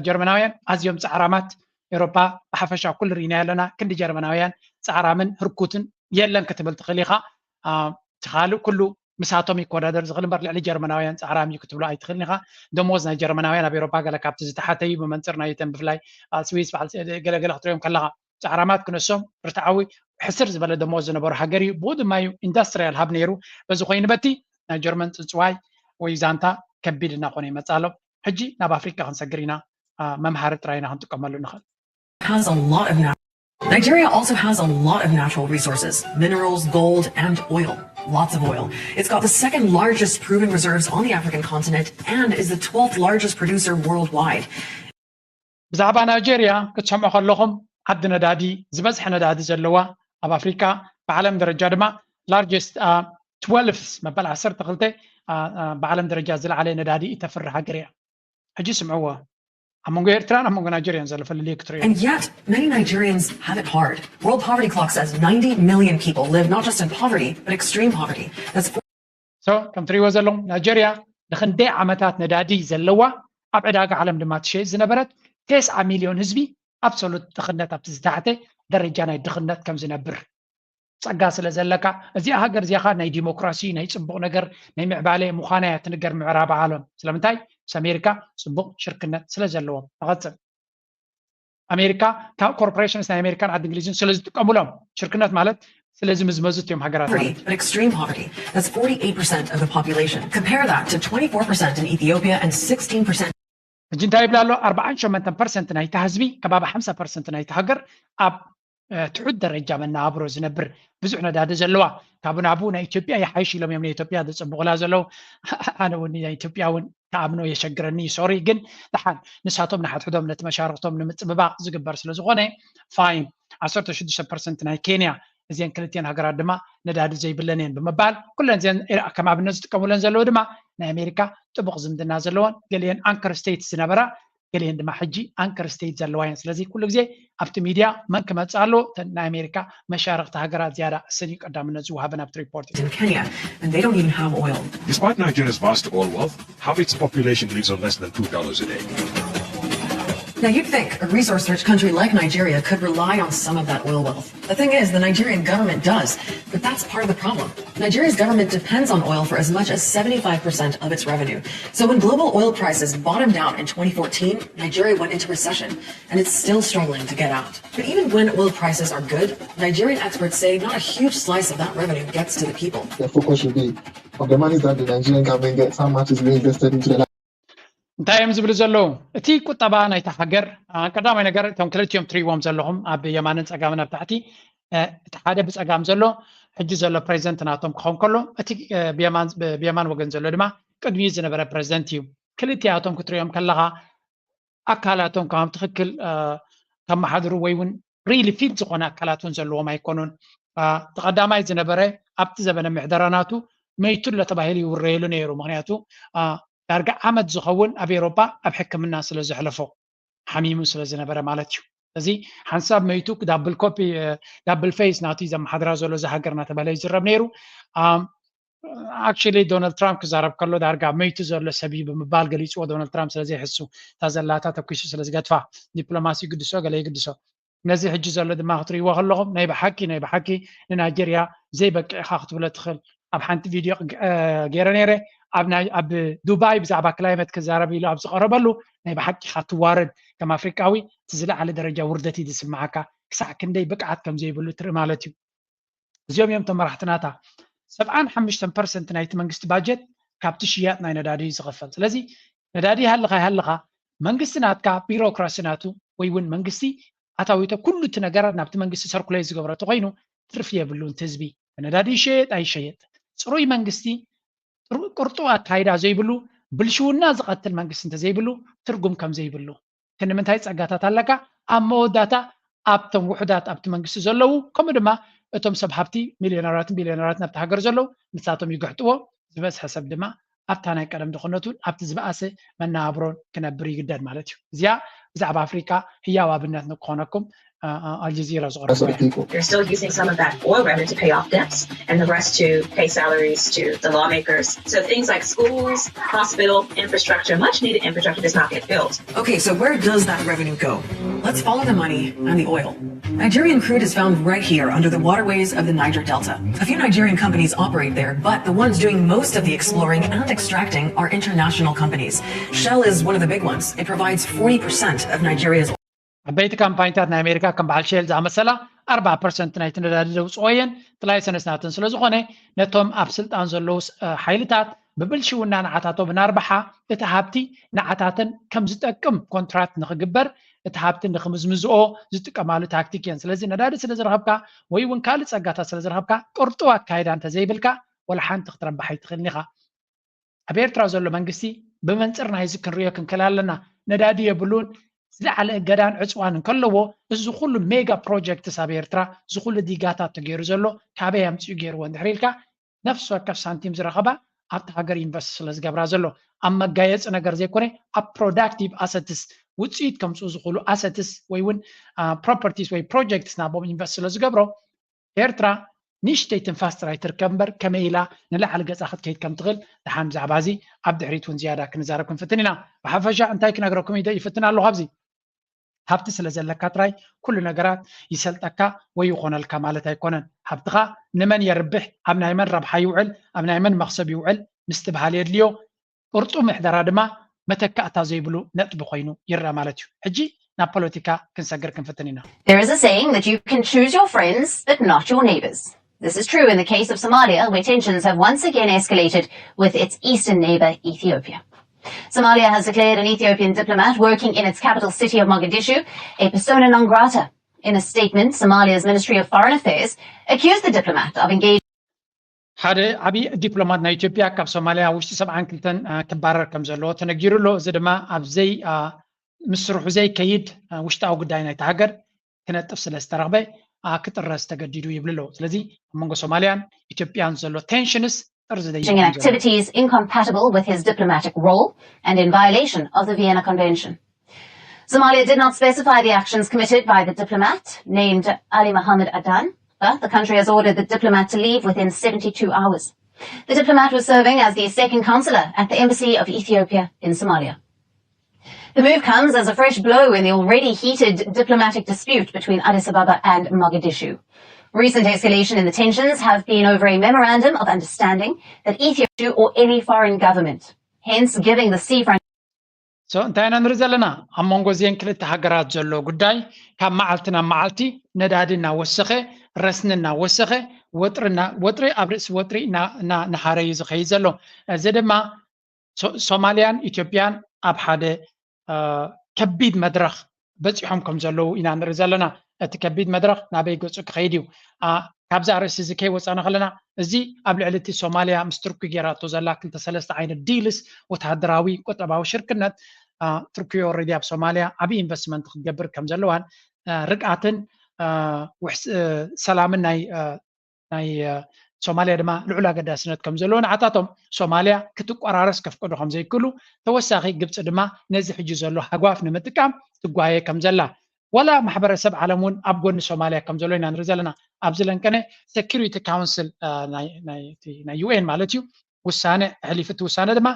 ጀርመናውያን ኣዝዮም ፃዕራማት ኤሮፓ ብሓፈሻ ኩሉ ርኢና ኣለና ክንዲ ጀርመናውያን ፃዕራምን ህርኩትን የለን ክትብል ትኽእል ኢኻ። እቲ ካልእ ኩሉ ምሳቶም ይኮዳደር ዝኽእል እምበር ልዕሊ ጀርመናውያን ፃዕራም እዩ ክትብሎ ኣይትኽእልን ኢኻ። ደሞዝ ናይ ጀርመናውያን ኣብ ኤሮፓ ገለ ካብቲ ዝተሓተ እዩ ብመንፅር ናይ ተን ብፍላይ ስዊስ በዓል ገለገለ ክትሪኦም ከለኻ ፃዕራማት ክነሶም ርትዓዊ ሕስር ዝበለ ደሞዝ ዝነበሩ ሃገር እዩ። ብኡ ድማ እዩ ኢንዳስትሪያል ሃብ ነይሩ። በዚ ኮይኑ በቲ ናይ ጀርመን ፅፅዋይ ወይ ዛንታ ከቢድ እናኾነ ይመፅእ ኣሎ። ሕጂ ናብ ኣፍሪካ ክንሰግር ኢና መምሃሪ ጥራይ ኢና ክንጥቀመሉ ንኽእል። Has a lot of nat- Nigeria also has a lot of natural resources, minerals, gold, and oil. Lots of oil. It's got the second largest proven reserves on the African continent and is the twelfth largest producer worldwide. ብዛዕባ ናይጀርያ ክትሰምዑ ከለኹም ዓዲ ነዳዲ ዝበዝሐ ነዳዲ ዘለዋ ኣብ ኣፍሪካ ብዓለም ደረጃ ድማ ላርጀስት ትወልፍ መበል ዓሰርተ ክልተ ብዓለም ደረጃ ዝለዓለ ነዳዲ እተፍሪ ሃገር እያ። ሕጂ ስምዕዎ ኣብ መንጎ ኤርትራን ኣብ መንጎ ናይጀርያን ዘሎ ፍልልይ ክትሪኦ And yet, many Nigerians have it hard. World Poverty Clock says ninety million people live not just in poverty, but extreme poverty. That's so ከም ትሪእዎ ዘለኹም ናይጀርያ ንክንደይ ዓመታት ነዳዲ ዘለዋ ኣብ ዕዳጋ ዓለም ድማ ትሸይጥ ዝነበረት ተስዓ ሚልዮን ህዝቢ ኣብሶሉት ድኽነት ኣብቲ ዝተሓተ ደረጃ ናይ ድኽነት ከም ዝነብር ጸጋ ስለ ዘለካ፣ እዚኣ ሃገር እዚኣ ኸኣ ናይ ዲሞክራሲ፣ ናይ ጽቡቕ ነገር፣ ናይ ምዕባለ ምዃና እያ ትንገር ምዕራብ ዓለም። ስለምንታይ? ምስ ኣሜሪካ ጽቡቕ ሽርክነት ስለ ዘለዎም። ንቐጽል። ኣሜሪካ ካብ ኮርፖሬሽንስ ናይ ኣሜሪካን ዓዲ እንግሊዝን ስለ ዝጥቀሙሎም፣ ሽርክነት ማለት ስለ ዝምዝመዙት እዮም ሃገራት ማለት እዩ። But extreme poverty, that's forty-eight percent of the population. Compare that to twenty-four percent in Ethiopia and sixteen percent ሕጂ እንታይ ይብላ ኣሎ? ኣርባዓን ሸሞንተን ፐርሰንት ናይቲ ህዝቢ፣ ከባቢ ሓምሳ ፐርሰንት ናይቲ ሃገር ኣብ እ፣ ትሑት ደረጃ መነባብሮ ዝነብር፣ ብዙሕ ነዳዲ ዘለዋ፣ ካብኡ ናብኡ ናይ ኢትዮጵያ ይሓይሽ ኢሎም እዮም ንኢትዮጵያ ዘጸብቑላ ዘለዉ። ኣነ እውን ናይ ኢትዮጵያ እውን ክኣምኖ የሸግረኒ፣ ሶሪ። ግን ደሓን ንሳቶም ንሓድሕዶም ነቲ መሻርኽቶም ንምጽብባቕ ዝግበር ስለ ዝኾነ፣ ፋይን። ዓሰርተ ሽዱሽተ ፐርሰንት ናይ ኬንያ፣ እዚአን ክልቲአን ሃገራት ድማ ነዳዲ ዘይብለን እየን ብምባል፣ ኩለን እዚአን ከም ኣብነት ዝጥቀሙለን ዘለዉ ድማ ናይ ኣሜሪካ ጥቡቕ ዝምድና ዘለወን፣ ገሊአን ኣንከር ስቴትስ ዝነበራ፣ ገሊአን ድማ ሕጂ ኣንከር ስቴት ዘለዋ እየን። ስለዚ ኩሉ ግዜ ኣብቲ ሚድያ መን ክመጽእ ኣለዎ? እተን ናይ ኣሜሪካ መሻርኽቲ ሃገራት ዝያዳ እሰን እዩ ቀዳምነት ዝወሃበን ኣብቲ ሪፖርት እዩ። in Kenya, and they don't even have oil. Despite Nigeria's vast oil wealth, half its population lives on less than two dollars a day. Now, you'd think a resource rich country like Nigeria could rely on some of that oil wealth. The thing is, the Nigerian government does, but that's part of the problem. Nigeria's government depends on oil for as much as seventy-five percent of its revenue. So when global oil prices bottomed out in twenty fourteen, Nigeria went into recession, and it's still struggling to get out. But even when oil prices are good, Nigerian experts say not a huge slice of that revenue gets to the people. The focus should be on the money that the Nigerian government gets, how much is reinvested into the እንታይ እዮም ዝብሉ ዘለዉ? እቲ ቁጠባ ናይታ ሃገር፣ አ፣ ቀዳማይ ነገር እቶም ክልቲኦም ትሪእዎም ዘለኹም ኣብ የማንን ጸጋምን ኣብ ታሕቲ፣ እ፣ እቲ ሓደ ብጸጋም ዘሎ ሕጂ ዘሎ ፕሬዚደንት ናቶም ክኸውን ከሎ፣ እቲ፣ እ፣ ብየማን፣ ብ-፣ ብየማን ወገን ዘሎ ድማ ቅድሚኡ ዝነበረ ፕሬዚደንት እዩ። ክልቲኣቶም ክትሪኦም ከለኻ ኣካላቶም ከም ትኽክል፣ እ፣ ከመሓድሩ ወይ እውን ሪሊ ፊት ዝኾነ ኣካላት እውን ዘለዎም ኣይኮኑን። አ፣ እቲ ቀዳማይ ዝነበረ ኣብቲ ዘበነ ምሕደራ ናቱ መይቱ ኣሎ ተባሂሉ ይውረየሉ ነይሩ። ምኽንያቱ፣ አ፣ ዳርጋ ዓመት ዝኸውን ኣብ ኤውሮጳ ኣብ ሕክምና ስለ ዘሕለፎ፣ ሓሚሙ ስለ ዝነበረ ማለት እዩ። ስለዚ ሓንሳብ መይቱ ዳብል ኮፒ፣ እ፣ ዳብል ፌስ ናቱ እዩ ዘመሓድራ ዘሎ እዛ ሃገር እናተባህለ ይዝረብ ነይሩ። አ፣ ኣክቹሊ ዶናልድ ትራምፕ ክዛረብ ከሎ ዳርጋ መይቱ ዘሎ ሰብ እዩ ብምባል ገሊፅዎ። ዶናልድ ትራምፕ ስለ ዘይሕሱ፣ እታ ዘላታ ተኩሱ ስለ ዝገድፋ፣ ዲፕሎማሲ ይግድሶ፣ ገለ ይግድሶ። ነዚ ሕጂ ዘሎ ድማ ክትርእይዎ ከለኹም ናይ ብሓቂ፣ ናይ ብሓቂ ንናይጀርያ ዘይበቅዕ ኢኻ ክትብሎ ትኽእል። ኣብ ሓንቲ ቪድዮ ቅ-፣ እ፣ ገይረ ነይረ። ኣብ ናይ፣ ኣብ ዱባይ ብዛዕባ ክላይመት ክዛረብ ኢሉ ኣብ ዝቐረበሉ ናይ ብሓቂ ኢኻ ትዋረድ። ከም ኣፍሪቃዊ እቲ ዝለዓለ ደረጃ ውርደት እዩ ዝስምዓካ። ክሳዕ ክንደይ ብቅዓት ከም ዘይብሉ ትርኢ ማለት እዩ። እዚኦም እዮም እቶም መራሕቲ ናታ። ሰብዓን ሓሙሽተን ፐርሰንት ናይቲ መንግስቲ ባጀት ካብቲ ሽያጥ ናይ ነዳዲ እዩ ዝኽፈል። ስለዚ ነዳዲ ይሃልኻ ይሃልኻ መንግስቲ ናትካ ቢሮክራሲ ናቱ ወይ እውን መንግስቲ ኣታዊቶ ኩሉ እቲ ነገራት ናብቲ መንግስቲ ሰርኩሌት ዝገብሮ እንተኮይኑ ትርፊ የብሉን። እቲ ህዝቢ ነዳዲ ይሸየጥ ኣይሸየጥ ጽሩይ መንግስቲ ጥሩ-፣ ቅርጡው ኣካይዳ ዘይብሉ ብልሽውና ዝቐትል መንግስቲ እንተዘይብሉ ትርጉም ከም ዘይብሉ። ክንምንታይ ጸጋታት ኣለካ? ኣብ መወዳእታ ኣብቶም ውሑዳት ኣብቲ መንግስቲ ዘለዉ፣ ከምኡ ድማ እቶም ሰብ ሃብቲ ሚልዮነራትን ቢልዮነራትን ኣብቲ ሃገር ዘለዉ ንሳቶም ይግሕጥዎ፣ ዝበዝሐ ሰብ ድማ ኣብታ ናይ ቀደም ድኽነቱን ኣብቲ ዝበኣሰ መነባብሮን ክነብር ይግደድ ማለት እዩ። እዚኣ ብዛዕባ ኣፍሪካ ህያው ኣብነት ንክኾነኩም፣ አ፣ አ፣ ኣልጀዚራ ዝቕረብኩ rest of እያ። the people. They're still using some of that oil revenue to pay off debts and the rest to pay salaries to the lawmakers. So things like schools, hospital, infrastructure, much needed infrastructure does not get built. Okay, so where does that revenue go? Let's follow the money and the oil. Nigerian crude is found right here under the waterways of the Niger Delta. A few Nigerian companies operate there, but the ones doing most of the exploring and extracting are international companies. Shell is one of the big ones. It provides forty percent of Nigeria's ዓበይቲ ካምፓኒታት ናይ ኣሜሪካ ከም በዓል ሼል ዝኣመሰላ ኣርብዓ ፐርሰንት ናይቲ ነዳዲ ዘውፅኦ እየን። እቲ ላይሰንስ ናተን ስለ ዝኾነ ነቶም ኣብ ስልጣን ዘለዉ ስ-፣ እ፣ ሓይልታት ብብልሽውና ንዓታቶም እናርብሓ እቲ ሃብቲ ንዓታተን ከም ዝጠቅም ኮንትራክት ንኽግበር እቲ ሃብቲ ንኽምዝምዝኦ ዝጥቀማሉ ታክቲክ እየን። ስለዚ ነዳዲ ስለ ዝረኸብካ ወይ እውን ካልእ ጸጋታት ስለ ዝረኸብካ ቅርጡው ኣካይዳ እንተዘይብልካ ወላ ሓንቲ ክትረብሕ ኣይትኽእልን ኢኻ። ኣብ ኤርትራ ዘሎ መንግስቲ ብመንፅር ናይዚ ክንሪኦ ክንክእል ኣለና። ነዳዲ የብሉን፣ ዝለዓለ እገዳን ዕፅዋን እንከለዎ እዚ ኩሉ ሜጋ ፕሮጀክትስ ኣብ ኤርትራ እዚ ኩሉ ዲጋታት ተገይሩ ዘሎ ካበይ ኣምፅኡ ገይርዎ እንድሕር ኢልካ ነፍሲ ወከፍ ሳንቲም ዝረኸባ ኣብቲ ሃገር ኢንቨስት ስለ ዝገብራ ዘሎ ኣብ መጋየፂ ነገር ዘይኮነ ኣብ ፕሮዳክቲቭ ኣሰትስ ውፅኢት ከምፅኡ ዝኽእሉ ኣሰትስ ወይ እውን ፕሮፐርቲስ ወይ ፕሮጀክትስ ናቦም ኢንቨስት ስለ ዝገብሮ ኤርትራ ንእሽተይ ትንፋስ ጥራይ ትርከብ እምበር ከመይ ኢላ ንላዕሊ ገጻ ክትከይድ ከም ትኽእል ደሓን ብዛዕባ እዚ ኣብ ድሕሪት እውን ዝያዳ ክንዛረብ ክንፍትን ኢና። ብሓፈሻ እንታይ ክነግረኩም ይደ-፣ ይፍትን ኣለኹ ኣብዚ ሃብቲ ስለ ዘለካ ጥራይ ኩሉ ነገራት ይሰልጠካ ወይ ይኾነልካ ማለት ኣይኮነን። ሃብትኻ ንመን የርብሕ፣ ኣብ ናይ መን ረብሓ ይውዕል፣ ኣብ ናይ መን መኽሰብ ይውዕል ምስትብሃል የድልዮ። ቅርጡ ምሕደራ ድማ መተካእታ ዘይብሉ ነጥቢ ኮይኑ ይረኣ ማለት እዩ። ሕጂ ናብ ፖለቲካ ክንሰግር ክንፍትን ኢና። There is a saying that you can choose your friends but not your neighbors. This is true in the case of Somalia, where tensions have once again escalated with its eastern neighbor, Ethiopia. Somalia has declared an Ethiopian diplomat working in its capital city of Mogadishu a persona non grata. In a statement, Somalia's Ministry of Foreign Affairs accused the diplomat of engaging ሓደ ዓብዪ ዲፕሎማት ናይ ኢትዮጵያ ካብ ሶማሊያ ውሽጢ ሰብዓን ክልተን ክባረር ከም ዘለዎ ተነጊሩ ኣሎ። እዚ ድማ ኣብ ዘይ ምስ ስርሑ ዘይከይድ ውሽጣዊ ጉዳይ ናይቲ ሃገር ክነጥፍ ስለ ዝተረኽበ ክጥረዝ ተገዲዱ ይብሉ ኣለዉ። ስለዚ ኣብ መንጎ ሶማሊያን ኢትዮጵያን ዘሎ ቴንሽንስ ጥርዚ activities incompatible with his diplomatic role and in violation of the Vienna Convention. Somalia did not specify the actions committed by the diplomat named Ali Mohammed Adan, but the country has ordered the diplomat to leave within seventy-two hours. The diplomat was serving as the second consular at the embassy of Ethiopia in Somalia. The move comes as a fresh blow in the already heated diplomatic dispute between Addis Ababa and Mogadishu. Recent escalation in the tensions have been over a memorandum of understanding that Ethiopia or any foreign government, hence giving the seafront So እንታይ ኢና ንርኢ ዘለና? ኣብ መንጎ እዚአን ክልተ ሃገራት ዘሎ ጉዳይ ካብ መዓልቲ ናብ መዓልቲ ነዳዲ እናወሰኸ፣ ረስኒ እናወሰኸ፣ ወጥሪ ወጥሪ ኣብ ርእሲ ወጥሪ እናሃረ እዩ ዝኸይድ ዘሎ። እዚ ድማ ሶማልያን ኢትዮጵያን ኣብ ሓደ ከቢድ መድረኽ በፂሖም ከም ዘለዉ ኢና ንርኢ ዘለና። እቲ ከቢድ መድረኽ ናበይ ገፁ ክኸይድ እዩ? ካብዚ ኣርእስቲ እዚ ከይወፃና ከለና፣ እዚ ኣብ ልዕሊ እቲ ሶማልያ ምስ ቱርኪ ገይራቶ ዘላ ክልተ ሰለስተ ዓይነት ዲልስ፣ ወተሃደራዊ፣ ቁጠባዊ ሽርክነት፣ ቱርኪ ኦልሬዲ ኣብ ሶማልያ ዓብዪ ኢንቨስትመንት ክትገብር ከም ዘለዋን ርግኣትን ሰላምን ናይ ናይ ሶማልያ ድማ ልዑል ኣገዳስነት ከም ዘለዎ ንዓታቶም ሶማልያ ክትቆራረስ ከፍቅዱ ከም ዘይክእሉ፣ ተወሳኺ ግብፂ ድማ ነዚ ሕጂ ዘሎ ሃጓፍ ንምጥቃም ትጓየ ከም ዘላ፣ ዋላ ማሕበረሰብ ዓለም እውን ኣብ ጎኒ ሶማልያ ከም ዘሎ ኢና ንርኢ ዘለና። ኣብዚ ለንቀነ ሴኪሪቲ ካውንስል ናይ ዩኤን ማለት እዩ ውሳነ ኣሕሊፉ። እቲ ውሳነ ድማ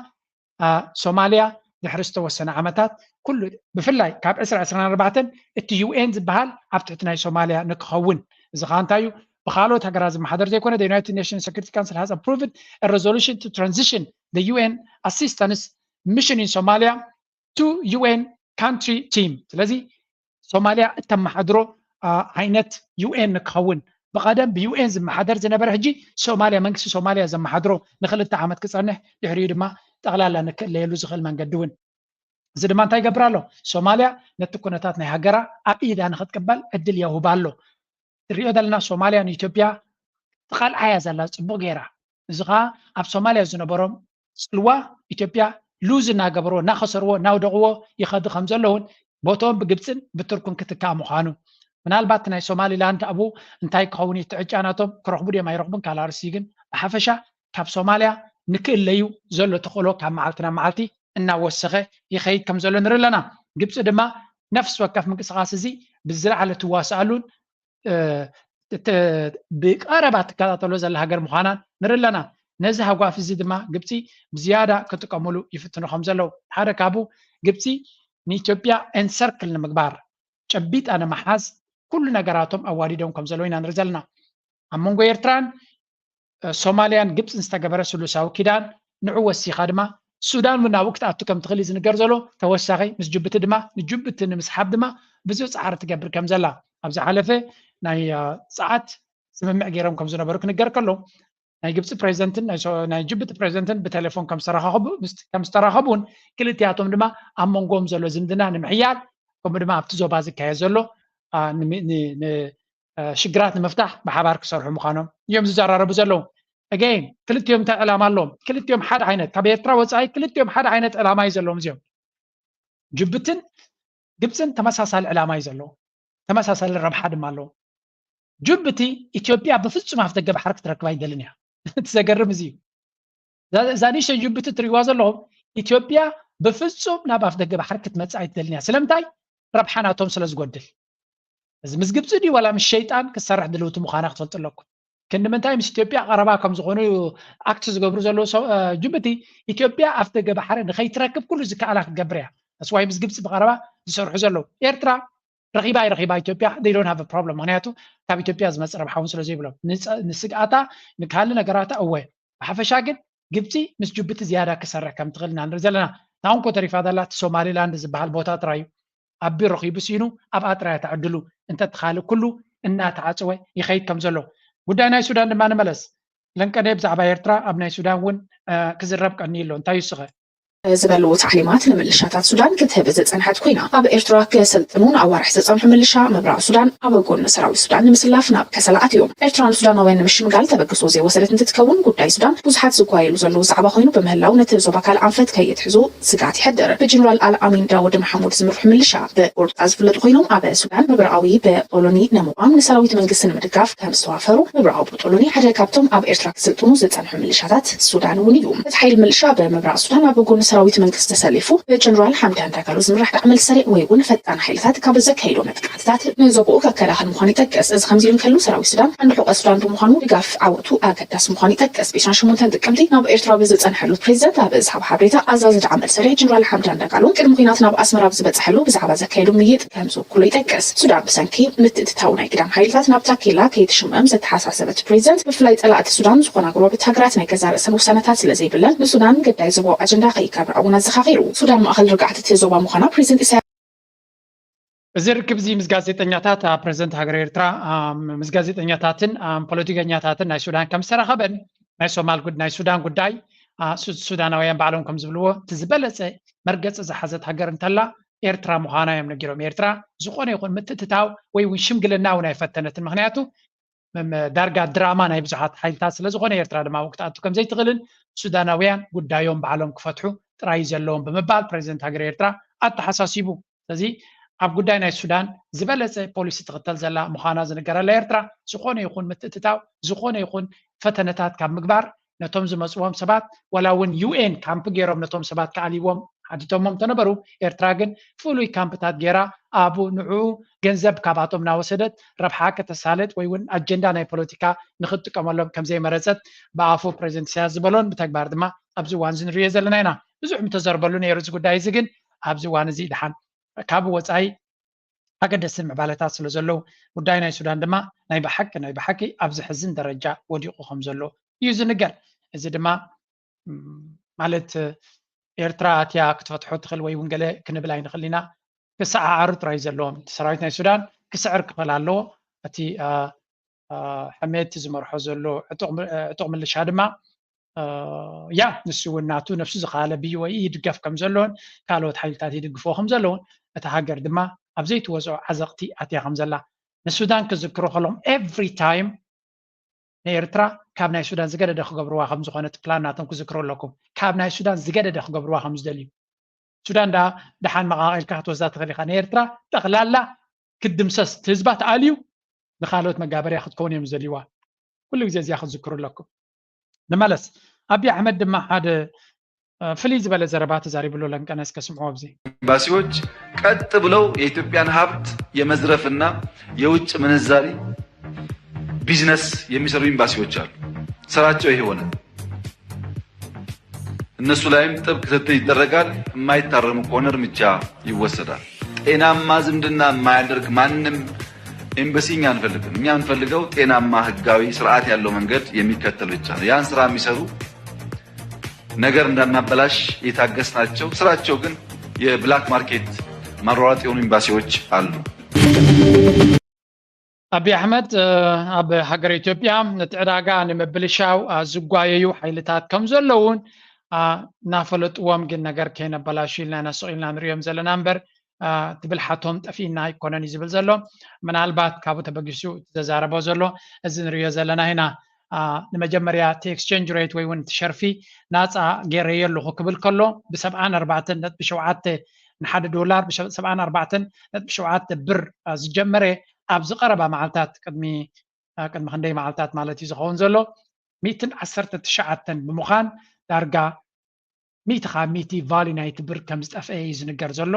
ሶማልያ ድሕሪ ዝተወሰነ ዓመታት ኩሉ ብፍላይ ካብ ዕስራ ዕስራን ኣርባዕተን እቲ ዩኤን ዝበሃል ኣብ ትሕቲ ናይ ሶማልያ ንክኸውን፣ እዚ ከዓ እንታይ እዩ? ብካልኦት ሃገራት ዝመሓደር ዘይኮነ፣ the United Nations Security Council has approved a resolution to transition the U N assistance mission in Somalia to U N country team። ስለዚ ሶማልያ እተመሓድሮ ዓይነት ዩኤን ንክኸውን፣ ብቐደም ብዩኤን ዝመሓደር ዝነበረ ሕጂ ሶማልያ፣ መንግስቲ ሶማልያ ዘመሓድሮ ንክልተ ዓመት ክፀንሕ፣ ድሕሪኡ ድማ ጠቕላላ ንክእለየሉ ዝኽእል መንገዲ እውን። እዚ ድማ እንታይ ይገብር ኣሎ? ሶማልያ ነቲ ኩነታት ናይ ሃገራ ኣብ ኢዳ ንክትቅበል ዕድል የውህባ ኣሎ። ትሪኦ ዘለና ሶማልያ ንኢትዮጵያ ትቓልዓያ ዘላ ፅቡቕ ገይራ። እዚ ከዓ ኣብ ሶማልያ ዝነበሮም ፅልዋ ኢትዮጵያ ሉዝ እናገበርዎ፣ እናኸሰርዎ፣ እናውደቕዎ ይኸዱ ከም ዘለውን ቦትኦም ብግብፅን ብቱርክን ክትካእ ምዃኑ፣ ምናልባት ናይ ሶማሊላንድ ኣብኡ እንታይ ክኸውን እዩ እቲ ዕጫ ናቶም፣ ክረኽቡ ድዮም ኣይረኽቡን ካልእ ኣርእስቲ እዩ። ግን ብሓፈሻ ካብ ሶማልያ ንክእለዩ ዘሎ ተኽእሎ ካብ መዓልቲ ናብ መዓልቲ እናወሰኸ ይኸይድ ከም ዘሎ ንርኢ ኣለና። ግብፂ ድማ ነፍሲ ወከፍ ምንቅስቓስ እዚ ብዝለዓለ ትዋስኣሉን ብቀረባ ትከታተሎ ዘላ ሃገር ምዃናን ንርኢ ኣለና። ነዚ ሃጓፍ እዚ ድማ ግብፂ ብዝያዳ ክጥቀምሉ ይፍትኑ ከም ዘለዉ፣ ሓደ ካብኡ ግብፂ ንኢትዮጵያ ኤንሰርክል ንምግባር፣ ጨቢጣ ንምሓዝ ኩሉ ነገራቶም ኣዋዲዶም ከም ዘለዉ ኢና ንርኢ ዘለና። ኣብ መንጎ ኤርትራን ሶማልያን ግብፅን ዝተገበረ ስሉሳዊ ኪዳን ንዑ ወሲኻ ድማ ሱዳን እውን ናብኡ ክትኣቱ ከም ትኽእል እዩ ዝንገር ዘሎ። ተወሳኺ ምስ ጅቡቲ ድማ፣ ንጅቡቲ ንምስሓብ ድማ ብዙሕ ፃዕሪ ትገብር ከም ዘላ ኣብ ዝሓለፈ ናይ ፀዓት ስምምዕ ገይሮም ከም ዝነበሩ ክንገር ከሎ፣ ናይ ግብፂ ፕሬዚደንትን ናይ ጅቡቲ ፕሬዚደንትን ብቴሌፎን ከም ዝተራኸቡን ክልቲኣቶም ድማ ኣብ መንጎም ዘሎ ዝምድና ንምሕያል፣ ከምኡ ድማ ኣብቲ ዞባ ዝካየድ ዘሎ ሽግራት ንምፍታሕ ብሓባር ክሰርሑ ምዃኖም እዮም ዝዘራረቡ ዘለዉ። ኣገይን ክልቲኦም እንታይ ዕላማ ኣለዎም? ክልቲኦም ሓደ ዓይነት፣ ካብ ኤርትራ ወፃኢ ክልቲኦም ሓደ ዓይነት ዕላማ እዩ ዘለዎም። እዚኦም ጅቡትን ግብፅን ተመሳሳሊ ዕላማ እዩ ዘለዎ፣ ተመሳሳሊ ረብሓ ድማ ኣለዎ። ጅቡቲ ኢትዮጵያ ብፍፁም ኣፍ ደገ ባሕሪ ክትረክብ ኣይደልን እያ። እቲ ዘገርም እዚ እዩ። እዛ ንእሽተይ ጅቡቲ ትሪእዋ ዘለኹም ኢትዮጵያ ብፍፁም ናብ ኣፍ ደገ ባሕሪ ክትመፅእ ኣይትደልን እያ። ስለምንታይ? ረብሓ ናቶም ስለ ዝጎድል። እዚ ምስ ግብፂ ድዩ ዋላ ምስ ሸይጣን ክትሰርሕ ድልውቲ ምዃና ክትፈልጡ ኣለኩም። ክንዲ ምንታይ ምስ ኢትዮጵያ ቀረባ ከም ዝኾኑ ኣክት ዝገብሩ ዘለዉ ጅቡቲ፣ ኢትዮጵያ ኣፍ ደገ ባሕሪ ንኸይትረክብ ኩሉ ዝከኣላ ክትገብር እያ። ኣስዋይ ምስ ግብፂ ብቐረባ ዝሰርሑ ዘለዉ። ኤርትራ ረኺባ ይረኺባ ኢትዮጵያ they don't have problem። ምክንያቱ ካብ ኢትዮጵያ ዝመፅእ ረብሓ እውን ስለ ዘይብሎም ንስግኣታ ንካሊ ነገራታ እወ። ብሓፈሻ ግን ግብፂ ምስ ጅቡቲ ዝያዳ ክሰርሕ ከም ትኽእል ኢና ንርኢ ዘለና። ናውን ኮ ተሪፋ ዘላ እቲ ሶማሊላንድ ዝበሃል ቦታ ጥራይ እዩ። ኣቢ ረኺቡ ሲኑ ኣብኣ ጥራይ ተዕድሉ እንተትኻልእ ኩሉ እናተዓፀወ ይኸይድ ከም ዘሎ ጉዳይ ናይ ሱዳን ድማ ንመለስ። ለንቀነ ብዛዕባ ኤርትራ ኣብ ናይ ሱዳን እውን ክዝረብ ቀኒ ኣሎ እንታይ ይስኸ ዝበሉ ታዕሊማት ንምልሻታት ሱዳን ክትህብ ዝጸንሐት ኮይና ኣብ ኤርትራ ክሰልጥኑ ንኣዋርሕ ዝጸንሑ ምልሻ ምብራቕ ሱዳን ኣብ ጎኒ ሰራዊት ሱዳን ንምስላፍ ናብ ከሰላ ኣትዮም። ኤርትራ ንሱዳናውያን ንምሽምጋል ተበግሶ ዘይወሰደት እንትትከውን ጉዳይ ሱዳን ብዙሓት ዝጓየሉ ዘለዉ ዛዕባ ኮይኑ ብምህላው ነቲ ዞባ ካልእ ኣንፈት ከየትሕዞ ስግኣት ይሕድር። ብጀነራል ኣል ኣሚን ዳውድ መሓሙድ ዝምርሑ ምልሻ ብቁርጣ ዝፍለጡ ኮይኖም ኣብ ሱዳን ምብራቓዊ ብጦሎኒ ንምቋም ንሰራዊት መንግስቲ ንምድጋፍ ከም ዝተዋፈሩ ምብራቓዊ ብጦሎኒ ሓደ ካብቶም ኣብ ኤርትራ ክስልጥኑ ዝጸንሑ ምልሻታት ሱዳን እውን እዩ። እቲ ሓይሊ ምልሻ ብምብራቕ ሱዳን ኣብ ጎኒ ሰራዊት መንግስቲ ተሰሊፉ ብጀነራል ሓምዳን ዳጋሎ ዝምራሕ ዳዕመል ሰሪዕ ወይ እውን ፈጣን ሓይልታት ካብ ዘካይዶ መጥቃዕትታት ንዞባኡ ከከላኸል ምዃኑ ይጠቅስ። እዚ ከምዚ ኢሉ እንከሎ ሰራዊት ሱዳን ዓንዲ ሕቆ ሱዳን ብምዃኑ ድጋፍ ዓወቱ ኣገዳሲ ምዃኑ ይጠቅስ። ብዒስራን ሸሞንተን ጥቅምቲ ናብ ኤርትራ ብዝጸንሐሉ ፕሬዚደንት ኣብ ዝሃቦ ሓበሬታ ኣዛዚ ዳዕመል ሰሪዕ ጀነራል ሓምዳን ዳጋሎ ቅድሚ ኲናት ናብ ኣስመራ ብዝበጽሐሉ ብዛዕባ ዘካየዶ ምይይጥ ከም ዝውክሎ ይጠቅስ። ሱዳን ብሰንኪ ምትእትታው ናይ ግዳም ሓይልታት ናብ ታኬላ ከይትሽመም ዘተሓሳሰበት ፕሬዚደንት ብፍላይ ጸላእቲ ሱዳን ዝኾና ጎረባብቲ ሃገራት ናይ ገዛእ ርእሰን ውሳነታት ስለ ዘይብለን ንሱዳን ግዳይ ዞባዊ ኣጀንዳ ከይከብርዓ እውን ኣዘኻኺሩ። ሱዳን ማእኸል ርግኣት እቲ ዞባ ምዃና ፕሬዚደንት ኢሳያስ እዚ ርክብ እዚ ምስ ጋዜጠኛታት ኣብ ፕሬዚደንት ሃገር ኤርትራ ምስ ጋዜጠኛታትን ፖለቲከኛታትን ናይ ሱዳን ከም ዝተራኸበን ናይ ሶማል ናይ ሱዳን ጉዳይ ሱዳናውያን ባዕሎም ከም ዝብልዎ እቲ ዝበለፀ መርገፂ ዝሓዘት ሃገር እንተላ ኤርትራ ምዃና እዮም ነጊሮም። ኤርትራ ዝኾነ ይኹን ምትእትታው ወይ እውን ሽምግልና እውን ኣይፈተነትን። ምክንያቱ ዳርጋ ድራማ ናይ ብዙሓት ሓይልታት ስለ ዝኾነ ኤርትራ ድማ ኣብኡ ክትኣቱ ከም ዘይትኽእልን ሱዳናውያን ጉዳዮም ባዕሎም ክፈትሑ ጥራይ ዘለዎም ብምባል ፕሬዚደንት ሃገር ኤርትራ ኣተሓሳሲቡ። ስለዚ ኣብ ጉዳይ ናይ ሱዳን ዝበለፀ ፖሊሲ ትኽተል ዘላ ምዃና ዝንገረላ ኤርትራ ዝኾነ ይኹን ምትእትታው ዝኾነ ይኹን ፈተነታት ካብ ምግባር ነቶም ዝመፅዎም ሰባት ዋላ እውን ዩ ኤን ካምፕ ገይሮም ነቶም ሰባት ክኣልይዎም ሓቲቶሞም እንተነበሩ ኤርትራ ግን ፍሉይ ካምፕታት ገይራ ኣብኡ ንዕኡ ገንዘብ ካብኣቶም እናወሰደት ረብሓ ከተሳልጥ ወይ እውን ኣጀንዳ ናይ ፖለቲካ ንክትጥቀመሎም ከም ዘይመረፀት ብኣፉ ፕሬዚደንት ኢሳያስ ዝበሎን ብተግባር ድማ ኣብዚ እዋን እዚ ንሪኦ ዘለና ኢና። ብዙሕ ምተዘርበሉ ነይሩ እዚ ጉዳይ እዚ ግን ኣብዚ እዋን እዚ ድሓን ካብ ወፃኢ ኣገደስቲ ምዕባለታት ስለ ዘለዉ ጉዳይ ናይ ሱዳን ድማ ናይ ብሓቂ ናይ ብሓቂ ኣብ ዘሕዝን ደረጃ ወዲቑ ከም ዘሎ እዩ ዝንገር። እዚ ድማ ማለት ኤርትራ ኣትያ ክትፈትሖ ትኽእል ወይ እውን ገለ ክንብል ኣይንኽእል ኢና። ክሰዓዓሩ ጥራይ ዘለዎም እቲ ሰራዊት ናይ ሱዳን ክስዕር ክኽእል ኣለዎ። እቲ ሕሜቲ ዝመርሖ ዘሎ ዕጡቕ ምልሻ ድማ ያ ንሱ እውን ናቱ ነፍሱ ዝኸኣለ ብዩ ወይ ይድገፍ ከም ዘለውን ካልኦት ሓይልታት ይድግፍዎ ከም ዘለውን እታ ሃገር ድማ ኣብ ዘይትወፅኦ ዓዘቕቲ ኣትያ ከም ዘላ ንሱዳን ክዝክሩ ከለዎም every time ንኤርትራ ካብ ናይ ሱዳን ዝገደደ ክገብርዋ ከም ዝኾነ እቲ ፕላን ናቶም ክዝክሩ ኣለኩም። ካብ ናይ ሱዳን ዝገደደ ክገብርዋ ከም ዝደልዩ ሱዳን ዳ ደሓን መቓቒልካ ክትወስዳ ትኽእል ኢኻ። ንኤርትራ ጠቕላላ ክትድምሰስ እቲ ህዝባ ተኣልዩ ንኻልኦት መጋበርያ ክትከውን እዮም ዝደልይዋ። ኩሉ ግዜ እዚኣ ክትዝክሩ ኣለኩም። ንመለስ። ኣቢ ኣሕመድ ድማ ሓደ ፍልይ ዝበለ ዘረባ ተዛሪብሉ ለንቀነ እስከ ስምዑ ኣብዚ። ኤምባሲዎች ቀጥ ብለው የኢትዮጵያን ሀብት የመዝረፍና የውጭ ምንዛሪ ቢዝነስ የሚሰሩ ኤምባሲዎች አሉ። ስራቸው ይሄ ሆነ። እነሱ ላይም ጥብቅ ክትትል ይደረጋል። የማይታረሙ ከሆነ እርምጃ ይወሰዳል። ጤናማ ዝምድና የማያደርግ ማንም ኤምባሲ እኛ አንፈልግም። እኛ የምንፈልገው ጤናማ ህጋዊ ስርዓት ያለው መንገድ የሚከተል ብቻ ነው። ያን ስራ የሚሰሩ ነገር እንዳናበላሽ የታገስናቸው ስራቸው ግን የብላክ ማርኬት ማሯሯጥ የሆኑ ኤምባሲዎች አሉ። ኣቢ ኣሕመድ ኣብ ሃገር ኢትዮጵያ ነቲ ዕዳጋ ንምብልሻው ዝጓየዩ ሓይልታት ከም ዘለውን እናፈለጥዎም ግን ነገር ከይነበላሹ ኢልና ኢና ስቕ ኢልና ንሪኦም ዘለና እምበር እቲ ብልሓቶም ጠፊእና ኣይኮነን እዩ ዝብል ዘሎ። ምናልባት ካብኡ ተበጊሱ እቲ ዘዛረቦ ዘሎ እዚ ንሪኦ ዘለና ኢና። ንመጀመርያ እቲ ኤክስቸንጅ ሬት ወይ እውን እቲ ሸርፊ ናፃ ገይረዮ ኣለኹ ክብል ከሎ ብሰብዓን ኣርባዕተን ነጥቢ ሸውዓተ ንሓደ ዶላር ብሰብዓን ኣርባዕተን ነጥቢ ሸውዓተ ብር ዝጀመረ ኣብዚ ቀረባ መዓልታት ቅድሚ ቅድሚ ክንደይ መዓልታት ማለት እዩ ዝኸውን ዘሎ ሚትን ዓሰርተ ትሽዓተን ብምዃን ዳርጋ ሚእቲ ካብ ሚእቲ ቫሊ ናይቲ ብር ከም ዝጠፍአ እዩ ዝንገር ዘሎ።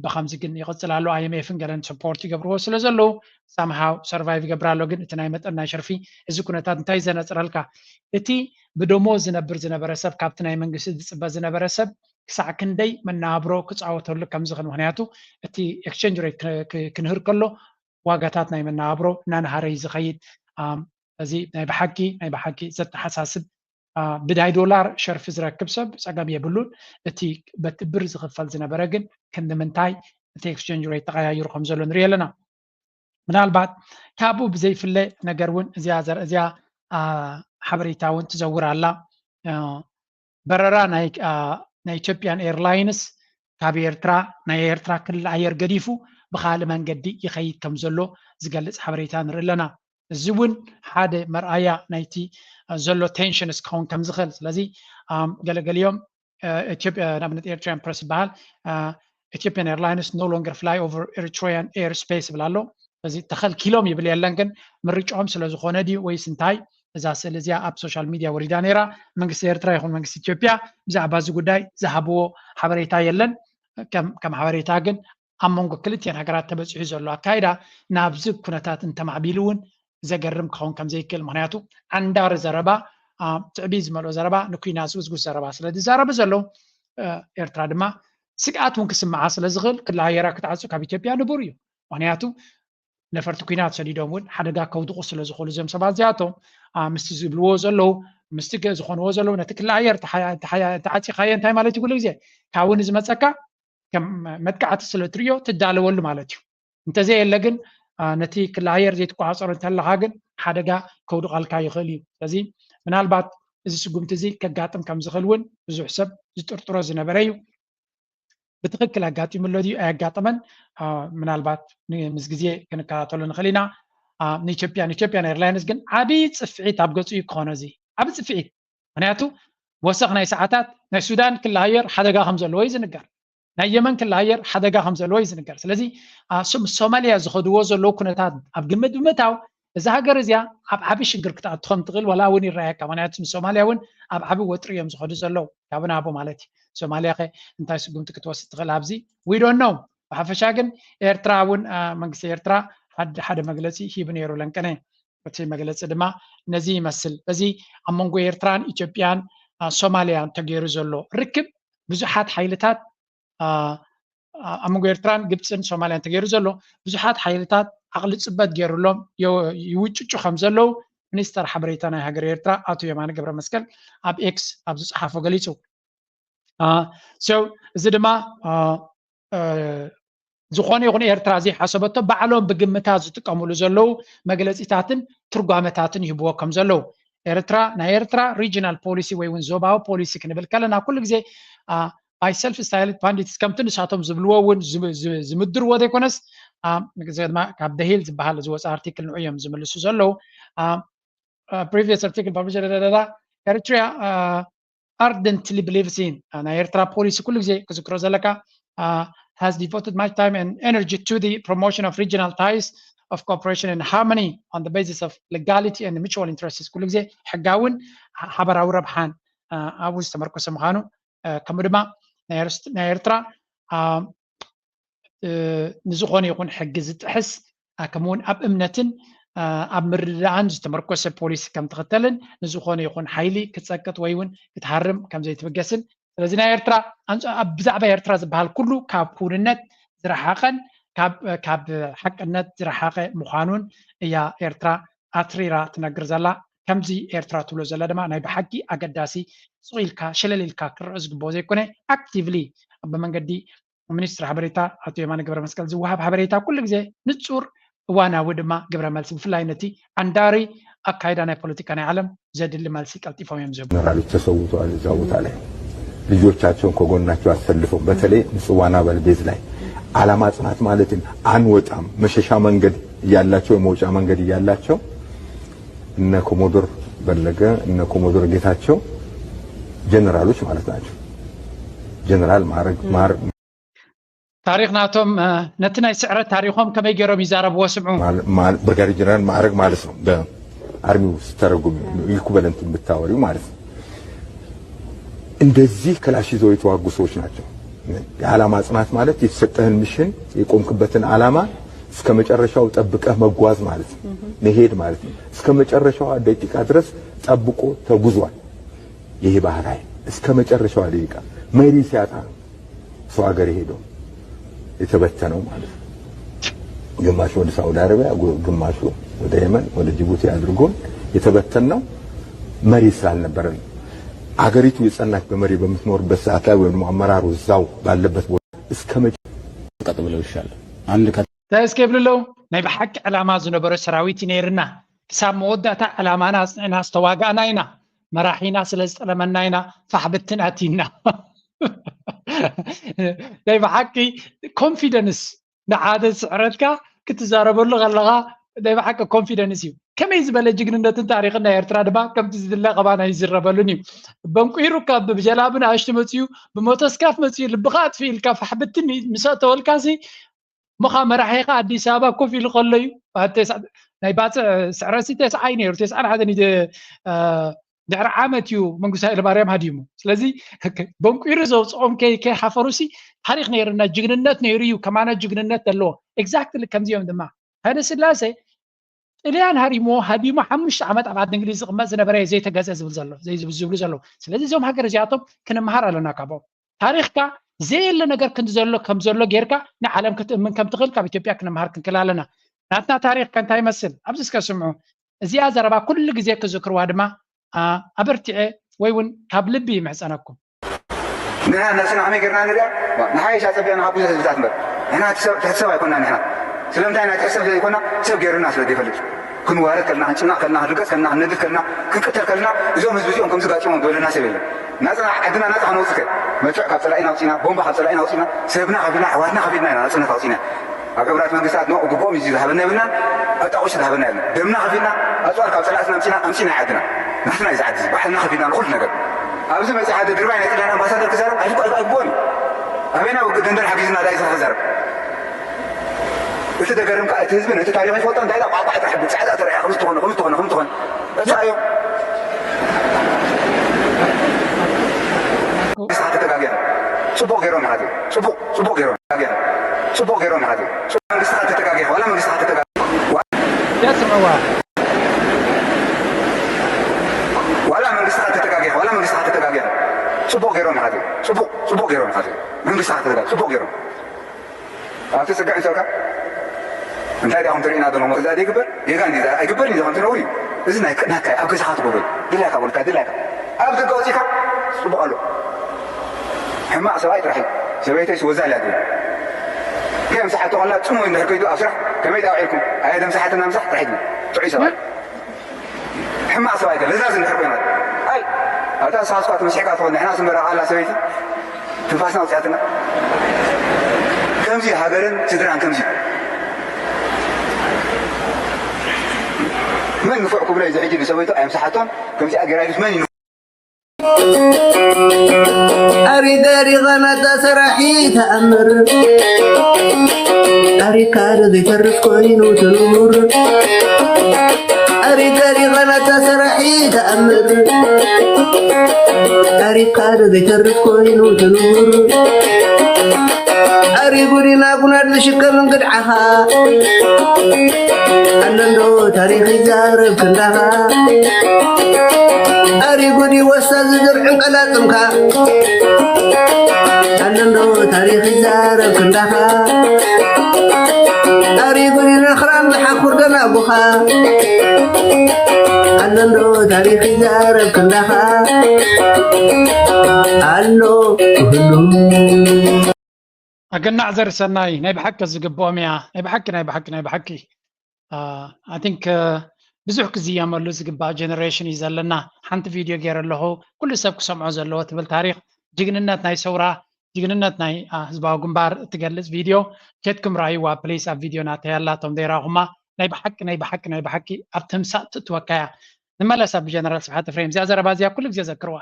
ብከምዚ ግን ይቕፅል ኣሎ። ኣይኤምኤፍን ገለን ሰፖርት ይገብርዎ ስለ ዘለዉ ሳምሃው ሰርቫይቭ ይገብር ኣሎ። ግን እቲ ናይ መጠን ናይ ሸርፊ እዚ ኩነታት እንታይ ዘነፅረልካ? እቲ ብደሞዝ ዝነብር ዝነበረ ሰብ ካብቲ ናይ መንግስቲ ዝፅበ ዝነበረ ሰብ ክሳዕ ክንደይ መነባብሮ ክፃወተሉ ከም ዝኽእል፣ ምክንያቱ እቲ exchange rate ክንህር ከሎ ዋጋታት ናይ መነባብሮ እናነሃረ እዩ ዝኸይድ። እዚ ናይ ብሓቂ ናይ ብሓቂ ዘተሓሳስብ፣ ብናይ ዶላር ሸርፊ ዝረክብ ሰብ ፀገም የብሉን። እቲ በቲ ብር ዝኽፈል ዝነበረ ግን ክንዲ ምንታይ እቲ exchange rate ተቐያይሩ ከም ዘሎ ንሪኢ ኣለና። ምናልባት ካብኡ ብዘይፍለ ነገር እውን እዚኣ ሓበሬታ እውን ትዘውር ኣላ። በረራ ናይ ኢትዮጵያን ኤርላይንስ ካብ ኤርትራ፣ ናይ ኤርትራ ክልል ኣየር ገዲፉ ብካልእ መንገዲ ይኸይድ ከም ዘሎ ዝገልጽ ሓበሬታ ንርኢ ኣለና። እዚ እውን ሓደ መርኣያ ናይቲ ዘሎ ቴንሽንስ ክኸውን ከም ዝኽእል። ስለዚ ገለገሊኦም ንኣብነት ኤርትራያን ፕረስ ይበሃል። Ethiopian Airlines no longer fly over Eritrean airspace ይብል ኣሎ። እዚ ተኸልኪሎም ይብል የለን፣ ግን ምርጫኦም ስለ ዝኾነ ድዩ ወይስ እንታይ? እዛ ስእሊ እዚኣ ኣብ ሶሻል ሚድያ ወሪዳ ነይራ። መንግስቲ ኤርትራ ይኹን መንግስቲ ኢትዮጵያ ብዛዕባ እዚ ጉዳይ ዝሃብዎ ሓበሬታ የለን። ከም ሓበሬታ ግን ኣብ መንጎ ክልቲኤን ሃገራት ተበፂሑ ዘሎ ኣካይዳ ናብዚ ኩነታት እንተማዕቢሉ እውን ዘገርም ክኸውን ከም ዘይክእል፣ ምክንያቱ ዓንዳሪ ዘረባ፣ ትዕቢት ዝመልኦ ዘረባ፣ ንኩናት ዝጉስጉስ ዘረባ ስለ ዝዛረቡ ዘለዉ፣ ኤርትራ ድማ ስግኣት እውን ክስምዓ ስለ ዝኽእል ክላሃየራ ክትዓጹ ካብ ኢትዮጵያ ንቡር እዩ። ምክንያቱ ነፈርቲ ኩናት ሰዲዶም እውን ሓደጋ ከውድቑ ስለ ዝኽእሉ እዞም ሰባት እዚኣቶም ምስቲ ዝብልዎ ዘለዉ ምስቲ ዝኾንዎ ዘለዉ ነቲ ክላሃየር ተዓፂኻዮ እንታይ ማለት እዩ? ኩሉ ግዜ ካብኡ ንዝመፀካ ከም መጥቃዕቲ ስለ ትርእዮ ትዳለወሉ ማለት እዩ። እንተዘየለ ግን ነቲ ክላሃየር ዘይትቆፃፀሮ እንተለካ ግን ሓደጋ ከውድቐልካ ይኽእል እዩ። ስለዚ ምናልባት እዚ ስጉምቲ እዚ ከጋጥም ከም ዝኽእል እውን ብዙሕ ሰብ ዝጥርጥሮ ዝነበረ እዩ። ብትኽክል ኣጋጢሙ ኣሎ ድዩ ኣየጋጠመን? ምናልባት ምስ ግዜ ክንከታተሎ ንኽእል ኢና። ንኢትዮጵያን ኢትዮጵያን ኤርላይንስ ግን ዓብዪ ፅፍዒት ኣብ ገፁ እዩ ክኾኖ እዚ ዓብዪ ፅፍዒት። ምክንያቱ ወሰኽ ናይ ሰዓታት ናይ ሱዳን ክላሃየር ሓደጋ ከም ዘለዎ እዩ ዝንገር። ናይ የመን ክላሃየር ሓደጋ ከም ዘለዎ እዩ ዝንገር። ስለዚ ምስ ሶማልያ ዝኸድዎ ዘለዉ ኩነታት ኣብ ግምት ብምእታው እዛ ሃገር እዚኣ ኣብ ዓቢ ሽግር ክትኣቱ ከም ትኽእል ወላ እውን ይረኣየካ። ምክንያቱ ንሶማልያ እውን ኣብ ዓቢ ወጥሪ እዮም ዝኸዱ ዘለዉ ካብ ናቦ ማለት እዩ። ሶማልያ ከ እንታይ ስጉምቲ ክትወስድ ትኽእል ኣብዚ? We don't know። ብሓፈሻ ግን ኤርትራ እውን መንግስቲ ኤርትራ ሓደ መግለፂ ሂቡ ነይሩ ለንቀነ። እቲ መግለፂ ድማ ነዚ ይመስል። በዚ ኣብ መንጎ ኤርትራን ኢትዮጵያን ሶማልያን ተገይሩ ዘሎ ርክብ ብዙሓት ሓይልታት ኣብ መንጎ ኤርትራን ግብፅን ሶማልያን ተገይሩ ዘሎ ብዙሓት ሓይልታት ዓቕሊ ፅበት ገይሩሎም ይውጭጩ ከም ዘለዉ ሚኒስተር ሓበሬታ ናይ ሃገር ኤርትራ ኣቶ የማነ ገብረ መስቀል ኣብ ኤክስ ኣብ ዝፀሓፎ ገሊፁ። So እዚ ድማ ዝኾነ ይኹን ኤርትራ ዘይሓሰበቶ ባዕሎም ብግምታት ዝጥቀምሉ ዘለዉ መግለፂታትን ትርጓመታትን ይህብዎ ከም ዘለዉ ኤርትራ ናይ ኤርትራ regional policy ወይ እውን ዞባዊ policy ክንብል ከለና ኩሉ ግዜ by self styled bandits ከምቲ ንሳቶም ዝብልዎ እውን ዝምድርዎ ዘይኮነስ ድማ ካብ ደሂል ዝበሃል ዝወፀ ኣርቲክል ንዑ እዮም ዝምልሱ ዘለዉ። Previous article published Eritrea ardently believes in ናይ ኤርትራ ፖሊሲ ኩሉ ግዜ ክዝክሮ ዘለካ has devoted much time and energy to the promotion of regional ties of cooperation and harmony on the basis of legality and mutual interests ኩሉ ግዜ ሕጋውን ሓበራዊ ረብሓን ኣብኡ ዝተመርኮሰ ምዃኑ ከምኡ ድማ ናይ ኤርትራ ንዝኾነ ይኹን ሕጊ ዝጥሕስ ከምኡውን ኣብ እምነትን ኣብ ምርድዳእን ዝተመርኮሰ ፖሊሲ ከም ትኽተልን ንዝኾነ ይኹን ሓይሊ ክትፀቅጥ ወይ እውን ክትሃርም ከም ዘይትብገስን ስለዚ ናይ ኤርትራ ብዛዕባ ኤርትራ ዝበሃል ኩሉ ካብ ክውንነት ዝረሓቐን ካብ ሓቅነት ዝረሓቐ ምዃኑን እያ ኤርትራ ኣትሪራ ትነግር ዘላ። ከምዚ ኤርትራ ትብሎ ዘላ ድማ ናይ ብሓቂ ኣገዳሲ ስቕ ኢልካ ሸለል ኢልካ ክረአ ዝግብኦ ዘይኮነ actively ብመንገዲ ሚኒስትሪ ሓበሬታ ኣቶ የማነ ገብረ መስቀል ዝወሃብ ሓበሬታ ኩሉ ግዜ ንፁር እዋናዊ ድማ ግብረ መልሲ ብፍላይ ነቲ ዓንዳሪ ኣካይዳ ናይ ፖለቲካ ናይ ዓለም ዘድሊ መልሲ ቀልጢፎም እዮም ዝህቡ። ጀነራሎች ተሰውተዋል እዛ ቦታ ላይ ልጆቻቸውን ከጎናቸው አሰልፈው በተለይ ምጽዋና በልቤዝ ላይ ዓላማ ጽናት ማለትን አንወጣም መሸሻ መንገድ እያላቸው የመውጫ መንገድ እያላቸው እነ ኮሞዶር በለገ እነ ኮሞዶር ጌታቸው ጀነራሎች ማለት ናቸው። ጀነራል ማዕረግ ማር ታሪኽ ናቶም ነቲ ናይ ስዕረት ታሪኾም ከመይ ገይሮም ይዛረብዎ ስምዑ። ብርጋዴር ጀነራል ማዕረግ ማለት ነው። በአርሚው ሲተረጉም ኢኩቨለንት ብታወሪው ማለት ነው። እንደዚህ ክላሽ ይዘው የተዋጉ ሰዎች ናቸው። የዓላማ ጽናት ማለት የተሰጠህን ሚሽን የቆምክበትን ዓላማ እስከ መጨረሻው ጠብቀህ መጓዝ ማለት ነው። መሄድ ማለት ነው። እስከ መጨረሻዋ ደቂቃ ድረስ ጠብቆ ተጉዟል። ይሄ ባህር ኃይል እስከ መጨረሻዋ ደቂቃ መሪ ሲያጣ ነው ሰው ሀገር የሄደው የተበተነው ማለት ነው። ግማሹ ወደ ሳውዲ አረቢያ፣ ግማሹ ወደ የመን፣ ወደ ጅቡቲ አድርጎን የተበተነው መሪ ስላልነበረን። አገሪቱ የጸናች በመሪ በምትኖርበት ሰዓት ላይ ወይም አመራሩ እዛው ባለበት ቦታ እስከ መቼ ቀጥ ብለው ይሻላል። አንድ ከ- እንታይ እስከ ይብሉ ኣለዉ? ናይ ብሓቂ ዕላማ ዝነበሮ ሰራዊት እዩ ነይርና። ክሳብ መወዳእታ ዕላማና ኣጽኒዕና ዝተዋጋእና ኢና። መራሒና ስለ ዝጠለመና ኢና ፋሕ ብትን ኣቲና። ናይ ብሓቂ ኮንፊደንስ ንሓደ ስዕረትካ ክትዛረበሉ ከለኻ ናይ ብሓቂ ኮንፊደንስ እዩ። ከመይ ዝበለ ጅግንነትን ታሪኽን ናይ ኤርትራ ድማ ከምቲ ዝድለ ከማን ኣይዝረበሉን እዩ። በንቁይሩካ ብጀላቡ ንኣሽቱ መፅዩ ብሞተስካፍ መፅዩ ልብኻ ኣጥፊእልካ ፋሕ ብትን ምስ ኣእተወልካሲ ምኻ መራሒኻ ኣዲስ ኣበባ ኮፍ ኢሉ ከሎ እዩ። ናይ ባፅዕ ስዕረሲ ተስዓይ ነይሩ፣ ተስዓን ሓደን እዩ። ድሕሪ ዓመት እዩ መንግስቱ ሃይለማርያም ሃዲሙ። ስለዚ በንቁይሩ ዘውፅኦም ከይሓፈሩሲ ታሪክ ነይርና ጅግንነት ነይሩ እዩ። ከማና ጅግንነት ዘለዎ ኤግዛክትሊ ከምዚኦም ድማ ሃይለ ስላሴ ጥልያን ሃሪሞ ሃዲሙ ሓሙሽተ ዓመት ኣብ ዓዲ እንግሊዝ ዝቕመጥ ዝነበረ ዘይተገዘ ዝብል ዘሎ ዝብሉ ዘለዉ። ስለዚ እዞም ሃገር እዚኣቶም ክንምሃር ኣለና ካብኦም። ታሪኽካ ዘየለ ነገር ክንዲ ዘሎ ከም ዘሎ ጌርካ ንዓለም ክትእምን ከም ትኽእል ካብ ኢትዮጵያ ክንምሃር ክንክእል ኣለና። ናትና ታሪኽ ከ እንታይ ይመስል? ኣብዚ እስከ ስምዑ። እዚኣ ዘረባ ኩሉ ግዜ ክዝክርዋ ድማ ኣበርቲዐ ወይ እውን ካብ ልቢ ይምሕጸነኩም። ንሕና ነብስና ከመይ ጌርና ንሪኣ? ንሓይሽ ኣጸቢቕና ካብ ብዙሕ ህዝብታት እምበር ንሕና ትሕቲ ሰብ ኣይኮና። ንሕና ስለምንታይ ናይ ትሕቲ ሰብ ዘይኮና? ሰብ ጌርና ስለ ዘይፈልጥ። ክንዋረድ ከለና፣ ክንጭናቕ ከለና፣ ክንርገጽ ከለና፣ ክንነድድ ከለና፣ ክንቅተል ከለና እዞም ህዝቢ እዚኦም ከምዚ ጋጢሞም ዝበለና ሰብ የለን። ናጽና ዓድና ናጻ ከነውጽእ ከ መትዕ ካብ ጸላኢና ኣውጺና፣ ቦምባ ካብ ጸላኢና ኣውጺና፣ ሰብና ከፊልና፣ ኣሕዋትና ከፊልና ኢና ናጽነት ኣውጺና። ኣብ ሕቡራት መንግስታት ንኡ ግብኦም እዩ ዝሃበና የብልና፣ ኣጣቑሽ ዝሃበና የለን። ደምና ከፊልና፣ ኣጽዋር ካብ ጸላእትና ኣምጺና፣ ኣምጺና ዓድና። ናትና እዩ ዝዓዲ፣ ባሕልና ከፊልና ንኹሉ ነገር። ኣብዚ መጺእ ሓደ ድርባይ ናይ ጥልያን ኣምባሳደር ክዛረብ ኣይግብኦን እዩ። ኣበይና ውግእ ደንደን ሓጊዝና ዳይ ዝዛረብ እቲ ደገርም ከኣ እቲ ህዝቢ ነቲ ታሪኽ ይፈልጦ እንታይ ኢላ ቋቋዕ ጥራሕ ብጻዕዳ ተረያ ከም ዝኾነ ከም ዝኾነ ከም ዝኾነ እሳዮ ንስኻ ተተጋግያ ጽቡቕ ገይሮም ኢኻ ጽቡቕ ጽቡቕ ገይሮም ተጋግያ ጽቡቕ ገይሮም ኢኻ ጽቡቕ መንግስትኻ ተተጋግያ ዋላ መንግስትኻ ተተጋግያ ስምዕዋ ዋላ መንግስትኻ ተተጋግያ ዋላ መንግስትኻ ተተጋግያ ጽቡቕ ገይሮም ኢኻ ጽቡቕ ጽቡቕ ገይሮም ኢኻ መንግስትኻ ተተጋግያ ጽቡቕ ገይሮም ኣብቲ ጽግዕ እንተልካ እንታይ ዲኹም ትርእና ዘለኹም እዛ ዘይግበር ጌጋ እንዲ ኣይግበር እዩ ከምቲ ነውሪ እዩ እዚ ናይ ናካ ኣብ ገዛኻ ትገብሮ ድላይካ በልካ ድላይካ ኣብ ደገ ወፂካ ፅቡቅ ኣሎ ሕማቅ ሰብኣይ ጥራሕ እዩ ሰበይተይ ስወዛ ኢላ ትብል ከም ሰሓቶ ከላ ፅሙይ እንድሕር ከይዱ ኣብ ስራሕ ከመይ ዳውዒልኩም ኣየ ደም ሰሓትና ምሳሕ ጥራሕ እዩ ጥዑይ ሰብኣይ ሕማቕ ሰብ ኣይኮነ ለዛዝ እንድሕር ኮይና ኣይ ኣብታ ንስኻ ስኳ ተመሲሕካ ትኾን ንሕና ስንበራ ኣላ ሰበይቲ ትንፋስና ኣውፅኣትና ከምዚ ሃገርን ስድራን ከምዚ መን ንፉዕ ክብሎ እዩ ዝሕጂ ንሰበይቱ ኣየምስሓቶን ከምዚኣ ገይራ ኢሉስ መን እዩ ኣሪገሪቐ ናታ ሰራሒ ተኣምር ኣሪካ ዶ ዘይተርፍ ኮይኑ ትኑር ኣሪገሪቐ ናታ ሰራሒ ተኣምር ኣሪካ ዶ ዘይተርፍ ኮይኑ ትኑር ኣሪ ጉዲና ጉናድ ዝሽከም እንግድዓኻ ኣለንዶ ታሪኽ ይዛረብ ክንዳኻ ኣሪ ጉዲ ወሳ ዝድር ዕንቀላጥምካ ኣለንዶ ታሪኽ ይዛረብ ክንዳኻ ኣሪ ጉዲ ነኽራም ዝሓኩር ደናጉኻ ኣለንዶ ታሪኽ ይዛረብ ክንዳኻ ኣሎ ኩሉ ኣገናዕ ዘር ሰናይ ናይ ብሓቂ ዝግብኦም እያ ናይ ብሓቂ ናይ ብሓቂ ናይ ብሓቂ I think ብዙሕ ክዝየመሉ ዝግባእ ጀነሬሽን እዩ ዘለና ሓንቲ ቪድዮ ገይረ ኣለኹ ኩሉ ሰብ ክሰምዖ ዘለዎ ትብል ታሪክ ጅግንነት ናይ ሰውራ ጅግንነት ናይ ህዝባዊ ግንባር እትገልፅ ቪድዮ ኬድኩም ራይዋ ፕሊስ ኣብ ቪድዮ ናተይ ኣላ ቶም ዘይራኹማ ናይ ብሓቂ ናይ ብሓቂ ናይ ብሓቂ ኣብ ተምሳጥ ትእትወካያ ንመለስ ኣብ ጀነራል ስብሓት ፍሬም እዚኣ ዘረባ እዚኣ ኩሉ ግዜ ዘክርዋ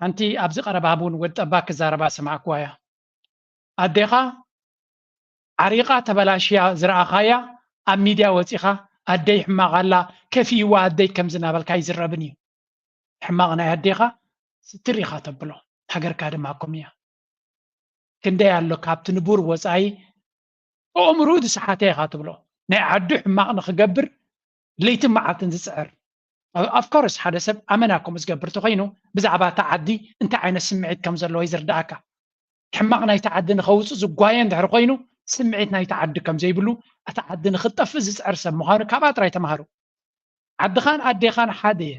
ሓንቲ ኣብዚ ቀረባ እውን ወዲ ጠባ ክዛረባ ዝሰማዕክዋ እያ። ኣዴኻ ዓሪቓ ተበላሽያ ዝረኣኻያ ኣብ ሚድያ ወፂኻ ኣደይ ሕማቕ ኣላ ከፊእዋ ኣደይ ከምዚ እናበልካ ኣይዝረብን እዩ። ሕማቕ ናይ ኣዴኻ ስትር ኢኻ ተብሎ። ሃገርካ ድማ ከምኡ እያ። ክንደይ ኣሎ ካብቲ ንቡር ወፃኢ ኣእምርኡ ዝሰሓተ ኢኻ ትብሎ። ናይ ዓዱ ሕማቕ ንኽገብር ለይትን መዓልትን ዝፅዕር of course ሓደ ሰብ ኣመና ከምኡ ዝገብር ተኮይኑ ብዛዕባ እታ ዓዲ እንታይ ዓይነት ስምዒት ከም ዘለዎ ይዝርዳእካ። ሕማቕ ናይቲ ዓዲ ንኸውፅእ ዝጓየ እንድሕር ኮይኑ ስምዒት ናይቲ ዓዲ ከም ዘይብሉ፣ እቲ ዓዲ ንክጠፍእ ዝፅዕር ሰብ ምዃኑ ካብኣ ጥራይ ተምሃሩ። ዓድኻን ኣዴኻን ሓደ እየ።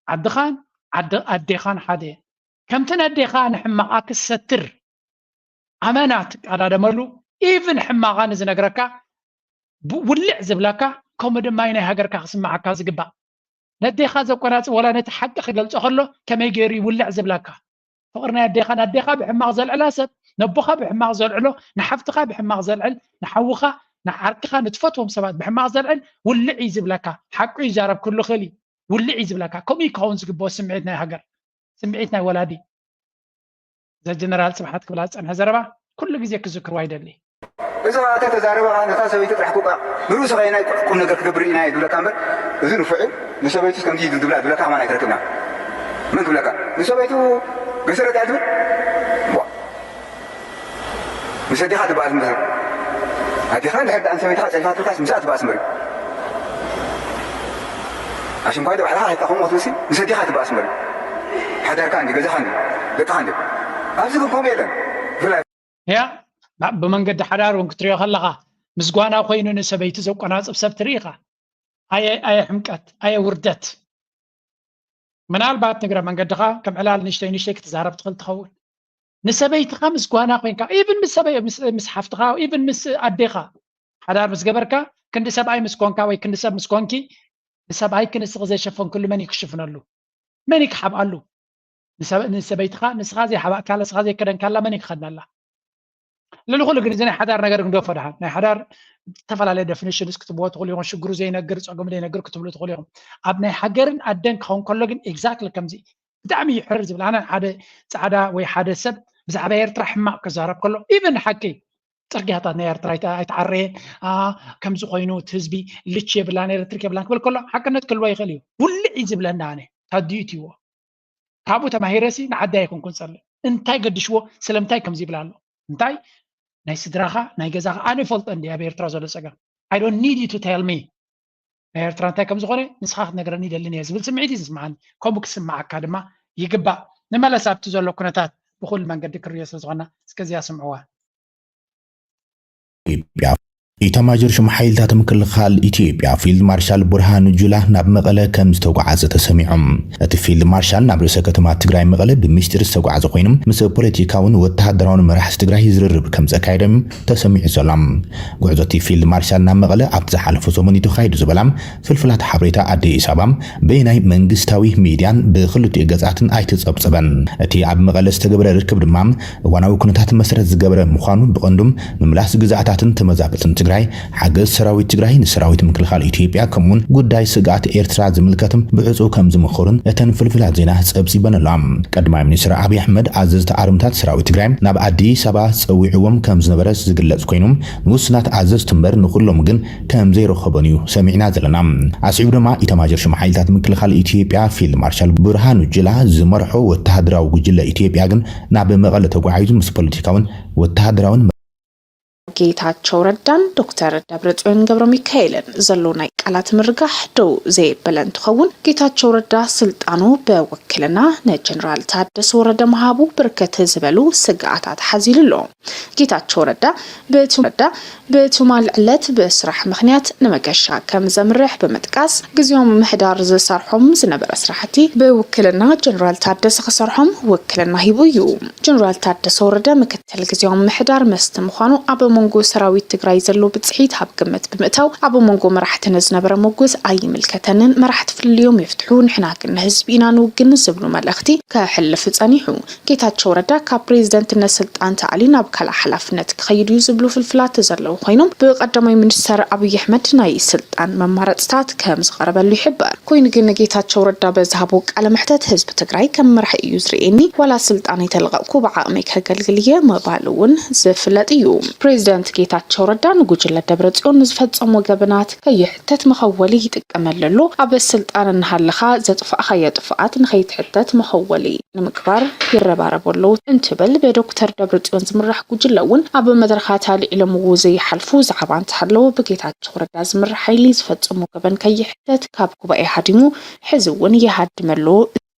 ዓድኻን ዓዲ ኣዴኻን ሓደ እየ። ከምቲ ነዴኻ ንሕማቓ ክሰትር ኣመና ትቃዳደመሉ፣ ኢቭን ሕማቓ ንዝነግረካ ውልዕ ዝብለካ፣ ከምኡ ድማ ናይ ሃገርካ ክስምዓካ ዝግባእ። ነዴኻ ዘቆናጽብ ወላ ነቲ ሓቂ ክገልጾ ከሎ ከመይ ገይሩ ይውልዕ ዝብለካ። ፍቕሪ ናይ ኣዴኻ፣ ንኣዴኻ ብሕማቕ ዘልዕላ ሰብ፣ ነቦኻ ብሕማቕ ዘልዕሎ፣ ንሓፍትኻ ብሕማቕ ዘልዕል፣ ንሓውኻ፣ ንዓርክኻ፣ ንትፈትዎም ሰባት ብሕማቕ ዘልዕል ውልዕ እዩ ዝብለካ። ሓቁ ይዛረብ፣ ኩሉ ክእል እዩ። ውልዕ እዩ ዝብለካ። ከምኡ እዩ ክኸውን ዝግብኦ ስምዒት ናይ ሃገር፣ ስምዒት ናይ ወላዲ። እዛ ጀነራል ስብሓት ክብላ ዝጸንሐ ዘረባ ኩሉ ግዜ ክዝክርዋ ይደሊ። እዛ ተተዛረበ ከዓ ነታ ሰበይቲ ጥራሕ ቁቃ ንርእሱ ከየናይ ቁም ነገር ክገብር ኢና እዩ ዝብለካ እምበር፣ እዚ ንፉዕ እዩ፣ ንሰበይቱ ከምዚ እዩ ዝብላ ዝብለካ ከማን ኣይትረክብና። መን ክብለካ? ንሰበይቱ ገሰረት እያ ትብል? ቧ። ምስ ኣዴኻ ትበኣስ እምበር። ኣዴኻ እንድሕር ደኣ ንሰበይትኻ ጸሪፋትልካስ ምስኣ ትበኣስ እምበር። ኣሽንኳይ ዶ ባዕልኻ ከይትጠቐሙ ክትብልሲ ምስ ኣዴኻ ትበኣስ እምበር። ሓዳርካ እንዲ፣ ገዛኻ እንዲ፣ ደቅኻ እንዲ። ኣብዚ ግን ከምኡ የለን። ብፍላይ ያ፣ ብ-፣ ብመንገዲ ሓዳር እውን ክትሪኦ ከለኻ፣ ምስ ጓና ኮይኑ ንሰበይቲ ዘቆናጽብ ሰብ ትርኢ ኢኻ። ኣየ፣ ኣየ ሕምቀት፣ ኣየ ውርደት። ምናልባት ንግረ መንገድኻ ከም ዕላል ንእሽተይ ንእሽተይ ክትዛረብ ትኽእል ትኸውን። ንሰበይትኻ ምስ ጓና ኮይንካ፣ ኢቭን ምስ ሰበይ-፣ ምስ፣ ምስ ሓፍትኻ፣ ኢቭን ምስ ኣዴኻ ሓዳር ምስ ገበርካ፣ ክንዲ ሰብኣይ ምስ ኮንካ ወይ ክንዲ ሰብ ምስ ኮንኪ፣ ንሰብኣይኪ ንስኺ ዘይሸፈንክሉ መን እዩ ክሽፍነሉ? መን እዩ ክሓብኣሉ? ንሰበ-፣ ንሰበይትኻ ንስኻ ዘይሓባእካላ፣ ንስኻ ዘይከደንካላ መን እዩ ክኸድነላ? ልዕሊ ኩሉ ግን እዚ ናይ ሓዳር ነገር ክንገፎ ደሓን። ናይ ሓዳር ዝተፈላለየ ዴፊኒሽንስ ክትብዎ ትኽእሉ ኢኹም። ሽግሩ ዘይነግር፣ ጸገሙ ዘይነግር ክትብሉ ትኽእሉ ኢኹም። ኣብ ናይ ሃገርን ኣደን ክኸውን ከሎ ግን ኤግዛክትሊ ከምዚ ብጣዕሚ እዩ ሕርር ዝብል። ኣነ ሓደ ጻዕዳ ወይ ሓደ ሰብ ብዛዕባ ኤርትራ ሕማቕ ክዛረብ ከሎ፣ ኢቨን ሓቂ ጽርግያታት ናይ ኤርትራ ኣይተ-፣ ኣይተዓረየን፣ ኣ፣ ከምዚ ኮይኑ እቲ ህዝቢ ልች የብላን፣ ኤሌክትሪክ የብላን ክብል ከሎ ሓቅነት ክህልዎ ይኽእል እዩ። ውልዕ እዩ ዝብለኒ ኣነ። ታዲኡ እትይዎ። ካብኡ ተማሂረሲ ንዓዲ ኣይኮንኩን ጸልእ። እንታይ ገድሽዎ? ስለምንታይ ከምዚ ይብል ኣሎ? እንታይ ናይ ስድራኻ፣ ናይ ገዛኻ ኣነ ይፈልጦ እንዲ ኣብ ኤርትራ ዘሎ ጸገም። I don't need you to tell me። ናይ ኤርትራ እንታይ ከም ዝኾነ ንስኻ ክትነግረኒ ይደልን እየ ዝብል ስምዒት እዩ ዝስምዓኒ። ከምኡ ክስምዓካ ድማ ይግባእ። ንመለስ ኣብቲ ዘሎ ኩነታት ብኹሉ መንገዲ ክርእዮ ስለ ዝኾንና፣ እስከ እዚኣ ስምዕዋ። ኢትዮጵያ። ኢታማዦር ሹም ሓይልታት ምክልኻል ኢትዮጵያ ፊልድ ማርሻል ብርሃኑ ጁላ ናብ መቐለ ከም ዝተጓዓዘ ተሰሚዖም። እቲ ፊልድ ማርሻል ናብ ርእሰ ከተማ ትግራይ መቐለ ብምስጢር ዝተጓዓዘ ኮይኖም ምስ ፖለቲካውን ወተሃደራውን መራሕቲ ትግራይ ዝርርብ ከም ዘካየደም ተሰሚዑ ዘሎ። ጉዕዞ እቲ ፊልድ ማርሻል ናብ መቐለ ኣብቲ ዝሓለፈ ሰሙን እዩ ተኻይዱ ዝበላ ፍልፍላት ሓበሬታ ኣዲስ ኣበባ በየናይ መንግስታዊ ሚድያን ብክልቲኡ ገጻትን ኣይተጸብጸበን። እቲ ኣብ መቐለ ዝተገበረ ርክብ ድማ እዋናዊ ኩነታት መሰረት ዝገበረ ምዃኑ ብቐንዱ ምምላስ ግዝኣታትን ተመዛበልትን ትግራይ፣ ሓገዝ ሰራዊት ትግራይ ንሰራዊት ምክልኻል ኢትዮጵያ ከምኡውን ጉዳይ ስግኣት ኤርትራ ዝምልከትም ብዕጹው ከም ዝምኽሩን እተን ፍልፍላት ዜና ጸብጺበን ኣለዋ። ቀዳማይ ሚኒስትር ኣብይ ኣሕመድ ኣዘዝቲ ኣርምታት ሰራዊት ትግራይ ናብ ኣዲስ ኣበባ ጸዊዕዎም ከም ዝነበረ ዝግለጽ ኮይኑ ንውሱናት ኣዘዝቲ እምበር ንኹሎም ግን ከም ዘይረኸቦን እዩ ሰሚዕና ዘለና። ኣስዒቡ ድማ ኢታማዦር ሹም ሓይልታት ምክልኻል ኢትዮጵያ ፊልድ ማርሻል ብርሃኑ ጁላ ዝመርሖ ወተሃደራዊ ጉጅለ ኢትዮጵያ ግን ናብ መቐለ ተጓዒዙ ምስ ፖለቲካውን ወተሃደራውን ጌታቸው ረዳን ዶክተር ደብረጽዮን ገብረ ሚካኤልን ዘሎ ናይ ቃላት ምርጋሕ ደው ዘየበለ እንትኸውን፣ ጌታቸው ረዳ ስልጣኑ ብውክልና ንጀነራል ታደሰ ወረደ ምሃቡ ብርክት ዝበሉ ስግኣታት ሓዚሉ ኣሎ። ጌታቸው ረዳ በቲ ረዳ በትማል ዕለት ብስራሕ ምኽንያት ንመገሻ ከም ዘምርሕ ብምጥቃስ፣ ግዜያዊ ምምሕዳር ዝሰርሖም ዝነበረ ስራሕቲ ብውክልና ጀነራል ታደሰ ክሰርሖም ውክልና ሂቡ እዩ። ጀነራል ታደሰ ወረደ ምክትል ግዜያዊ ምምሕዳር መስቲ ምዃኑ ኣብ መንጎ ሰራዊት ትግራይ ዘሎ ብፅሒት ኣብ ግምት ብምእታው፣ ኣብ መንጎ መራሕቲ ንዝነበረ ምጉት ኣይምልከተንን፣ መራሕቲ ፍልልዮም ይፍትሑ፣ ንሕና ግን ንህዝቢ ኢና ንውግን ዝብሉ መልእኽቲ ከሕልፍ ጸኒሑ። ጌታቸው ረዳ ካብ ፕሬዝደንትነት ስልጣን ተኣልዩ ናብ ካልእ ሓላፍነት ክኸይድ እዩ ዝብሉ ፍልፍላት ዘለዉ ኮይኖም፣ ብቀዳማይ ሚኒስተር ኣብይ ኣሕመድ ናይ ስልጣን መማረፅታት ከም ዝቐረበሉ ይሕበር። ኮይኑ ግን ጌታቸው ረዳ በዝሃቦ ቃለ መሕተት ህዝቢ ትግራይ ከም መራሒ እዩ ዝርእየኒ፣ ዋላ ስልጣን የተለቐቕኩ ብዓቕመይ ከገልግል እየ ምባሉ እውን ዝፍለጥ እዩ። ፕሬዝደንት ፕሬዝዳንት ጌታቸው ረዳ ንጉጅለ ደብረጽዮን ንዝፈጸሞ ገበናት ከይሕተት መኸወሊ ይጥቀመሉ ኣሎ። ኣብ ስልጣን እናሃለኻ ዘጥፋእኻዮ ጥፍኣት ንኸይትሕተት መኸወሊ ንምግባር ይረባረቡ ኣለዉ እንትብል ብዶክተር ደብረጽዮን ዝምራሕ ጉጅለ እውን ኣብ መድረኻት ኣልዒሎምዎ ዘይሓልፉ ዛዕባ እንተሃለወ ብጌታቸው ረዳ ዝምራሕ ሓይሊ ዝፈጸሞ ገበን ከይሕተት ካብ ጉባኤ ሃዲሙ ሕዚ እውን ይሃድም ኣሎ።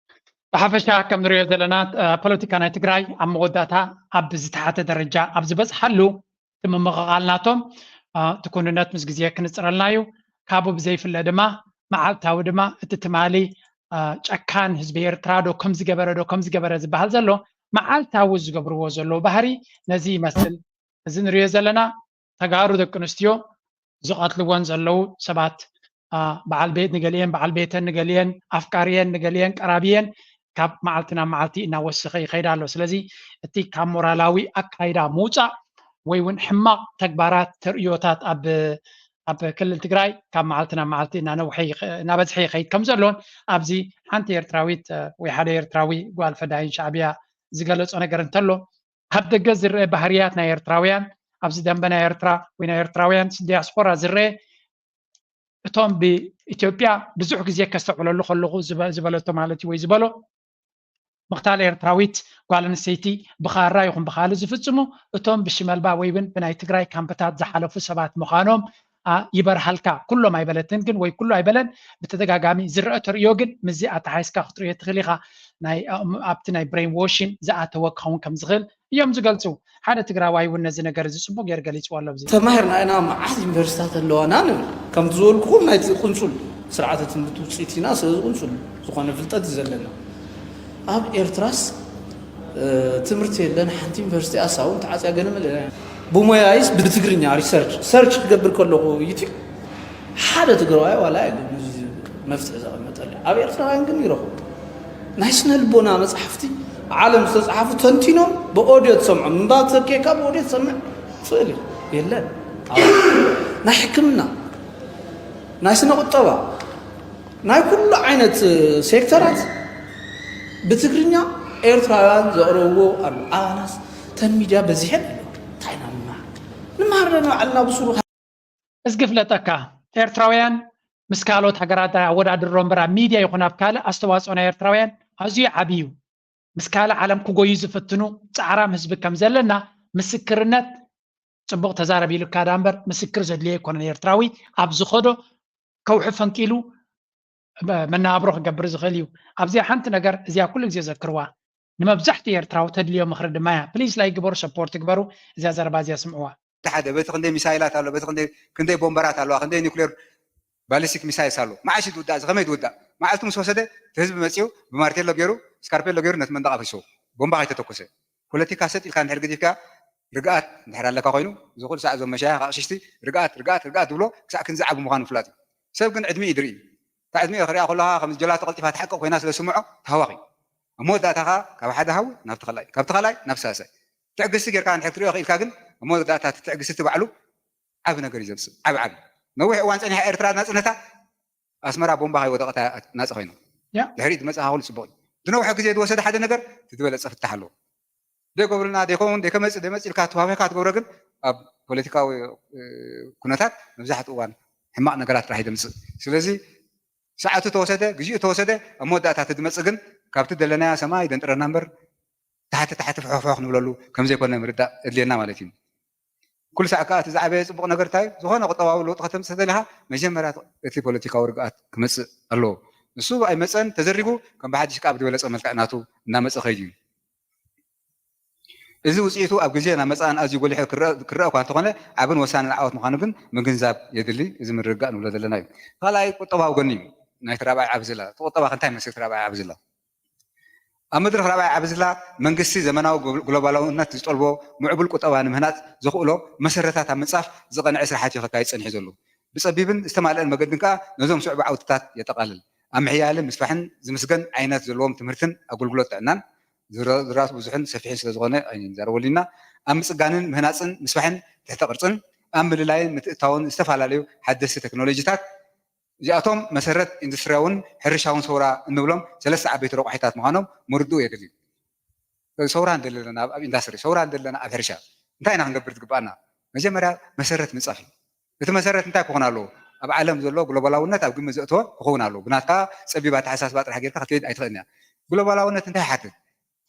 ብሓፈሻ ከም ንሪኦ ዘለና ፖለቲካ ናይ ትግራይ ኣብ መወዳእታ ኣብ ዝተሓተ ደረጃ ኣብ ዝበፅሓሉ እቲ ምምቕቓል ናቶም እቲ ኩንነት ምስ ግዜ ክንፅረልና እዩ። ካብኡ ብዘይፍለ ድማ መዓልታዊ ድማ እቲ ትማሊ ጨካን ህዝቢ ኤርትራ ዶ ከምዚ ገበረ ዶ ከምዚ ገበረ ዝበሃል ዘሎ መዓልታዊ ዝገብርዎ ዘለዉ ባህሪ ነዚ ይመስል። እዚ ንሪኦ ዘለና ተጋሩ ደቂ ኣንስትዮ ዝቐትልወን ዘለዉ ሰባት በዓል ቤት ንገሊአን በዓል ቤተን ንገሊአን ኣፍቃሪየን ንገሊአን ቀራቢየን ካብ መዓልቲ ናብ መዓልቲ እናወሰኸ ይኸይድ ኣሎ። ስለዚ እቲ ካብ ሞራላዊ ኣካይዳ ምውፃእ ወይ እውን ሕማቕ ተግባራት ተርእዮታት ኣብ ኣብ ክልል ትግራይ ካብ መዓልቲ ናብ መዓልቲ እናነውሐ እናበዝሐ ይኸይድ ከም ዘሎን ኣብዚ ሓንቲ ኤርትራዊት ወይ ሓደ ኤርትራዊ ጓል ፈዳይን ሻዕብያ ዝገለፆ ነገር እንተሎ ካብ ደገ ዝረአ ባህርያት ናይ ኤርትራውያን ኣብዚ ደንበ ናይ ኤርትራ ወይ ናይ ኤርትራውያን ዲያስፖራ ዝረአ እቶም ብኢትዮጵያ ብዙሕ ግዜ ከስተውዕለሉ ከለኹ ዝበለቶ ማለት እዩ ወይ ዝበሎ ምቕታል ኤርትራዊት ጓል ኣንስተይቲ ብኻራ ይኹን ብኻልእ ዝፍጽሙ እቶም ብሽመልባ ወይ እውን ብናይ ትግራይ ካምፕታት ዝሓለፉ ሰባት ምዃኖም ይበርሃልካ። ኩሎም ኣይበለትን ግን ወይ ኩሉ ኣይበለን ብተደጋጋሚ ዝረአ ተርእዮ ግን ምስዚ ኣተሓይስካ ክትርእዮ ትኽእል ኢኻ። ኣብቲ ናይ ብሬን ዎሽን ዝኣተወ ክኸውን ከም ዝኽእል እዮም ዝገልጹ። ሓደ ትግራዋይ እውን ነዚ ነገር እዚ ፅቡቅ ገይሩ ገሊፅዎ ኣሎ። ኣብዚ ተማሂርና ኢና፣ መዓት ዩኒቨርሲታት ኣለዋና ንብል። ከምቲ ዝበልኩኹም ናይቲ ቁንፁል ስርዓተ ትምህርቲ ውፅኢት ኢና። ስለዚ ቁንፁል ዝኾነ ፍልጠት እዩ ዘለና። ኣብ ኤርትራስ ትምህርቲ የለን። ሓንቲ ዩኒቨርሲቲ ኣሳውን ተዓፅያ ገለ መለ ብሞያይስ ብትግርኛ ሪሰርች ሰርች ክገብር ከለኹ ዩቲብ ሓደ ትግራዋይ ዋላ የለን እዚ መፍትሒ ዘቐመጠሉ። ኣብ ኤርትራውያን ግን ይረኽቡ። ናይ ስነ ልቦና መፅሓፍቲ ዓለም ዝተፅሓፉ ተንቲኖም ብኦድዮ ትሰምዖም። እምባ ተኬካ ብኦድዮ ትሰምዕ ትኽእል እዩ የለን። ናይ ሕክምና፣ ናይ ስነ ቁጠባ፣ ናይ ኩሉ ዓይነት ሴክተራት ብትግርኛ ኤርትራውያን ዘቕረብዎ ኣሎ። ኣባናስ ተን ሚድያ በዚሐን ኣሎ። እንታይ ኢና ንመሃር? ንመሃር ዶ ንባዕልና ብሱሩ እዝጊ ፍለጠካ፣ ኤርትራውያን ምስ ካልኦት ሃገራት ኣወዳድሮ እምበር ኣብ ሚድያ ይኹን ኣብ ካልእ ኣስተዋፅኦ ናይ ኤርትራውያን ኣዝዩ ዓብዪ እዩ። ምስ ካልእ ዓለም ክጎዩ ዝፍትኑ ፃዕራም ህዝቢ ከም ዘለና ምስክርነት፣ ፅቡቕ ተዛረብ ኢሉካ ዳ እምበር ምስክር ዘድልዮ ኣይኮነን። ኤርትራዊ ኣብ ዝኸዶ ከውሒ ፈንቂሉ መነባብሮ ክገብር ዝኽእል እዩ። ኣብዚኣ ሓንቲ ነገር እዚኣ ኩሉ ግዜ ዘክርዋ። ንመብዛሕትኡ ኤርትራዊ ተድልዮ ምኽሪ ድማ እያ። ፕሊስ ላይክ ግበሩ፣ ሰፖርት ግበሩ፣ እዚኣ ዘረባ እዚኣ ስምዕዋ። ሓደ በቲ ክንደይ ሚሳይላት ኣሎ፣ በቲ ክንደይ ክንደይ ቦምበራት ኣለዋ፣ ክንደይ ኒውክሌር ባሊስቲክ ሚሳይልስ ኣሎ። መዓሽ እዩ ዝውዳእ፣ እዚ ከመይ ዝውዳእ? መዓልቲ ምስ ወሰደ እቲ ህዝቢ መፂኡ ብማርቴሎ ገይሩ ስካርፔሎ ገይሩ ነቲ መንደቕ ኣፍሪስዎ፣ ቦምባ ከይተተኮሰ። ፖለቲካ ሰጥ ኢልካ እንድሕር ገዲፍካ ርግኣት እንድሕር ኣለካ ኮይኑ እዚ ኩሉ ሳዕ እዞም መሻይኽ ኣቕሽሽቲ ርግኣት ርግኣት ርግኣት ዝብሎ ክሳዕ ክንዚ ዓቢ ምዃኑ ፍላጥ እዩ። ሰብ ግን ዕድሚኡ እዩ ድርኢ። እታ ዕድሚኡ ክሪኣ ከለኻ ከም ጀላቶ ቀልጢፋ ትሓቅቕ ኮይና ስለ ዝስምዖ ተሃዋኺ። ኣብ መወዳእታ ኸኣ ካብ ሓደ ሃዊ ናብቲ ካልኣይ፣ ካብቲ ካልኣይ ናብ ሳልሳይ። ትዕግስቲ ጌርካ እንድሕር ክትሪኦ ክኢልካ ግን ኣብ መወዳእታ እቲ ትዕግስቲ ባዕሉ ዓቢ ነገር እዩ ዘምጽእ። ዓቢ ዓቢ። ነዊሕ እዋን ጸኒሓ ኤርትራ ናጽነታ ኣስመራ ቦምባ ከይወደቐት እያ ናጻ ኮይና። ድሕሪኡ ዝመጽእ ኸኣ ኩሉ ጽቡቕ እዩ። ዝነውሐ ግዜ ዝወሰደ ሓደ ነገር እቲ ዝበለጸ ፍታሕ ኣለዎ። ዘይገብሩልና ዘይከውን ዘይከመጽእ ዘይመጽእ ኢልካ ተዋፊኻ ትገብሮ ግን ኣብ ፖለቲካዊ ኩነታት መብዛሕትኡ እዋን ሕማቕ ነገራት ጥራሕ እዩ ዘምጽእ። ስለዚ ሰዓቱ ተወሰደ፣ ግዜኡ ተወሰደ፣ ኣብ መወዳእታ እቲ ዝመጽእ ግን ካብቲ ደለናዮ ሰማይ ደንጥረና እምበር ታሕቲ ታሕቲ ፍሕፍሕ ክንብለሉ ከም ዘይኮነ ምርዳእ የድልየና ማለት እዩ። ኩሉ ሳዕ ከኣ እቲ ዝዓበየ ጽቡቕ ነገር እንታይ እዩ? ዝኾነ ቁጠባዊ ለውጢ ከተምጽእ ተደሊኻ መጀመርያ እቲ ፖለቲካዊ ርግኣት ክመጽእ ኣለዎ። ንሱ ኣይመጸን፣ ተዘሪጉ ከም ብሓድሽ ከኣ ብዝበለጸ መልክዕ ናቱ እናመጸ ከይዱ እዩ። እዚ ውጽኢቱ ኣብ ግዜን ኣብ መጻእን ኣዝዩ ጎሊሑ ክረኣ እኳ እንተኾነ ዓብን ወሳንን ዓወት ምዃኑ ግን ምግንዛብ የድሊ። እዚ ምርግጋእ ንብሎ ዘለና እዩ። ካልኣይ ቁጠባዊ ጎኒ እዩ ናይቲ ራብዓይ ዓቢ ዝላ። እቲ ቁጠባ ከ እንታይ ይመስል እቲ ራብዓይ ዓቢ ዝላ? ኣብ መድረኽ ራብዓይ ዓቢ ዝላ መንግስቲ ዘመናዊ ግሎባላውነት ዝጠልቦ ምዕቡል ቁጠባ ንምህናጽ ዘኽእሎ መሰረታት ኣብ ምንጻፍ ዝቐንዐ ስራሓት እዩ ከካይድ ጸኒሑ ዘሎ። ብጸቢብን ዝተማልአን መገድን ከኣ ነዞም ዝስዕቡ ዓውድታት የጠቓልል። ኣብ ምሕያልን ምስፋሕን ዝምስገን ዓይነት ዘለዎም ትምህርትን ኣገልግሎት ጥዕናን፣ ዝራቱ ብዙሕን ሰፊሕን ስለ ዝኾነ ኣይንዛረበሉን ኢና። ኣብ ምጽጋንን ምህናጽን ምስፋሕን ትሕተ ቅርጽን፣ ኣብ ምልላይን ምትእትታውን ዝተፈላለዩ ሓደስቲ ቴክኖሎጂታት፣ እዚኣቶም መሰረት ኢንዱስትርያውን ሕርሻውን ሰውራ እንብሎም ሰለስተ ዓበይቲ ረቋሒታት ምዃኖም ምርድኡ የድሊ። ሰውራ እንድለና ኣብ ኢንዳስትሪ፣ ሰውራ እንድለና ኣብ ሕርሻ እንታይ ኢና ክንገብር ዝግብኣና? መጀመርያ መሰረት ምንጻፍ እዩ። እቲ መሰረት እንታይ ክኾን ኣለዎ? ኣብ ዓለም ዘሎ ግሎባላውነት ኣብ ግምት ዘእተወ ክኸውን ኣለዎ። ብናትካ ጸቢብ ኣተሓሳስባ ጥራሕ ጌርካ ክትከይድ ኣይትኽእልን እያ። ግሎባላውነት እንታይ ይሓትት?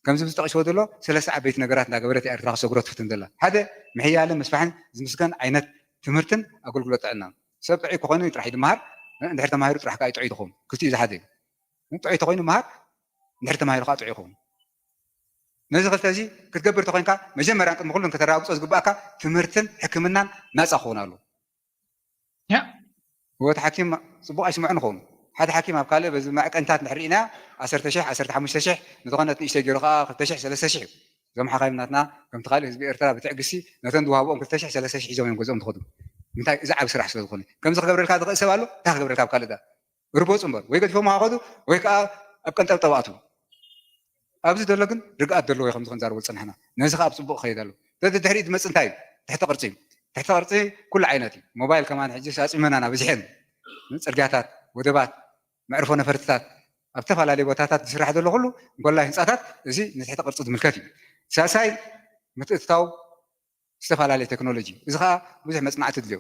ከምዚ ዝጠቕስዎ ዘሎ ሰለስተ ዓበይቲ ነገራት እንዳገበረት እያ ኤርትራ ክሰግሮ ትፍትን ዘላ። ሓደ፣ ምሕያልን ምስፋሕን ዝምስገን ዓይነት ትምህርትን ኣገልግሎት ጥዕናን። ሰብ ጥዑይ ክኾይኑ ጥራሕ ይድመሃር፣ እንድሕር ተማሂሩ ጥራሕ ከዓ ጥዑይ ትኸውን። ክልቲኡ ዝሓዘ እዩ። ጥዑይ ተኾይኑ መሃር፣ እንድሕር ተማሂሩ ከዓ ጥዑይ ይኸውን። ነዚ ክልተ እዚ ክትገብር ተኾይንካ መጀመርያን ቅድሚ ኩሉን ከተረጋግጾ ዝግባእካ ትምህርትን ሕክምናን ናጻ ክኸውን ኣለዎ። ያ ወት ሓኪም ጽቡቕ ኣይስምዑን ይኸውን። ሓደ ሓኪም ኣብ ካልእ በዚ መዕቀንታት እንድሕር ርኢና ዓሰርተ ሺሕ ዓሰርተ ሓሙሽተ ሺሕ ንዝኾነት ንእሽተይ ገይሩ ከዓ ክልተ ሺሕ ሰለስተ ሺሕ እዩ። እዞም ሓኻይም ናትና ከምቲ ካልእ ህዝቢ ኤርትራ ብትዕግስቲ ነተን ዝወሃብኦም ክልተ ሺሕ ሰለስተ ሺሕ ሒዞም እዮም ገዝኦም ዝኸዱ። እንታይ እዚ ዓቢ ስራሕ ስለ ዝኾነ ከምዚ ክገብረልካ ዝኽእል ሰብ ኣሎ እንታይ ክገብረልካ ኣብ ካልእ ዳ ርገጹ እምበር ወይ ገዲፎም ከኸዱ ወይ ከዓ ኣብ ቀንጠብጠብ ኣትዉ። ኣብዚ ዘሎ ግን ርግኣት ዘለዎ እዩ ከምዚ ክንዛረቦ ዝጸናሕና። ነዚ ከዓ ኣብ ጽቡቕ ክኸይድ ኣለዎ። በዚ ድሕሪኡ ዝመጽእ እንታይ እዩ? ትሕተ ቅርጺ እዩ። ትሕተ ቅርጺ ኩሉ ዓይነት እዩ። ሞባይል ከማን ሕጂ ኣጽሚመና ኢና በዚሐን። ጽርግያታት፣ ወደባት፣ መዕርፎ ነፈርትታት፣ ኣብ ዝተፈላለዩ ቦታታት ዝስራሕ ዘሎ ኩሉ እንኮላይ ህንጻታት እዚ ንትሕተ ቅርጺ ዝምልከት እዩ። ሳልሳይ ምትእትታው ዝተፈላለዩ ቴክኖሎጂ። እዚ ከዓ ብዙሕ መጽናዕቲ ድልዮ።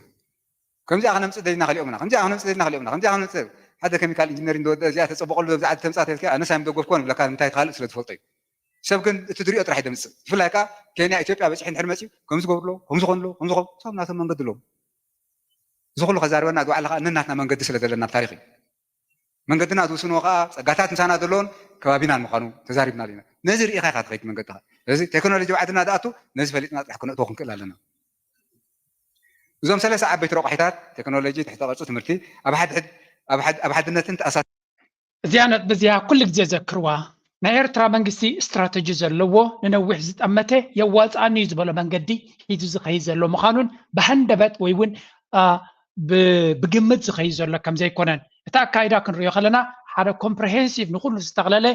ከምዚኣ ክነምጽእ ደሊና ክልኦምና፣ ከምዚኣ ክነምጽእ ደሊና ክልኦምና፣ ከምዚኣ ክነምጽእ ሓደ ኬሚካል ኢንጂነሪንግ ዝወደ እዚኣ ተጸበቐሉ ኣብዚ ዓዲ ተምጻእ ተልካ ኣነስ ኣይምደገፍኮን ይብለካ እንታይ ካልእ ስለ ዝፈልጦ እዩ። ሰብ ግን እቲ ድሪኦ ጥራሕ ደምጽእ። ብፍላይ ከዓ ኬንያ ኢትዮጵያ በጺሑ እንድሕር መጺኡ ከምዚ ገብርሎ፣ ከምዚ ኮንሎ፣ ከምዚ ኮም ሳብ ናቶም መንገዲ ኣለዎም። እዚ ኩሉ ከዛርበና ዝዋዕለ ከዓ ነናትና መንገዲ ስለ ዘለና ኣብ ታሪኽ እዩ። መንገድና ዝውስንዎ ከዓ ጸጋታት ምሳና ዘለዎን ከባቢናን ምዃኑ ተዛሪብና ኣለና። ነዚ ርኢኻ ኢኻ ትኸይድ መንገድኻ። ስለዚ ቴክኖሎጂ ባዕድና ዝኣቱ ነዚ ፈሊጥና ጥራሕ ክነእትዎ ክንክእል ኣለና። እዞም ሰለስተ ዓበይቲ ረቋሒታት ቴክኖሎጂ፣ ትሕተ ቅርጺ፣ ትምህርቲ ኣብ ሓድሕድ ኣብ ሓድ- ኣብ ሓድነትን ተኣሳ እዚኣ ነጥቢ እዚኣ ኩሉ ግዜ ዘክርዋ። ናይ ኤርትራ መንግስቲ ስትራተጂ ዘለዎ ንነዊሕ ዝጠመተ የዋፅኣኒ እዩ ዝበሎ መንገዲ ሒዙ ዝኸይድ ዘሎ ምዃኑን ብሃንደበት ወይ እውን አ፣ ብ- ብግምት ዝኸይድ ዘሎ ከም ዘይኮነን እቲ ኣካይዳ ክንሪኦ ከለና ሓደ ኮምፕሬሄንሲቭ ንኩሉ ዝጠቕለለ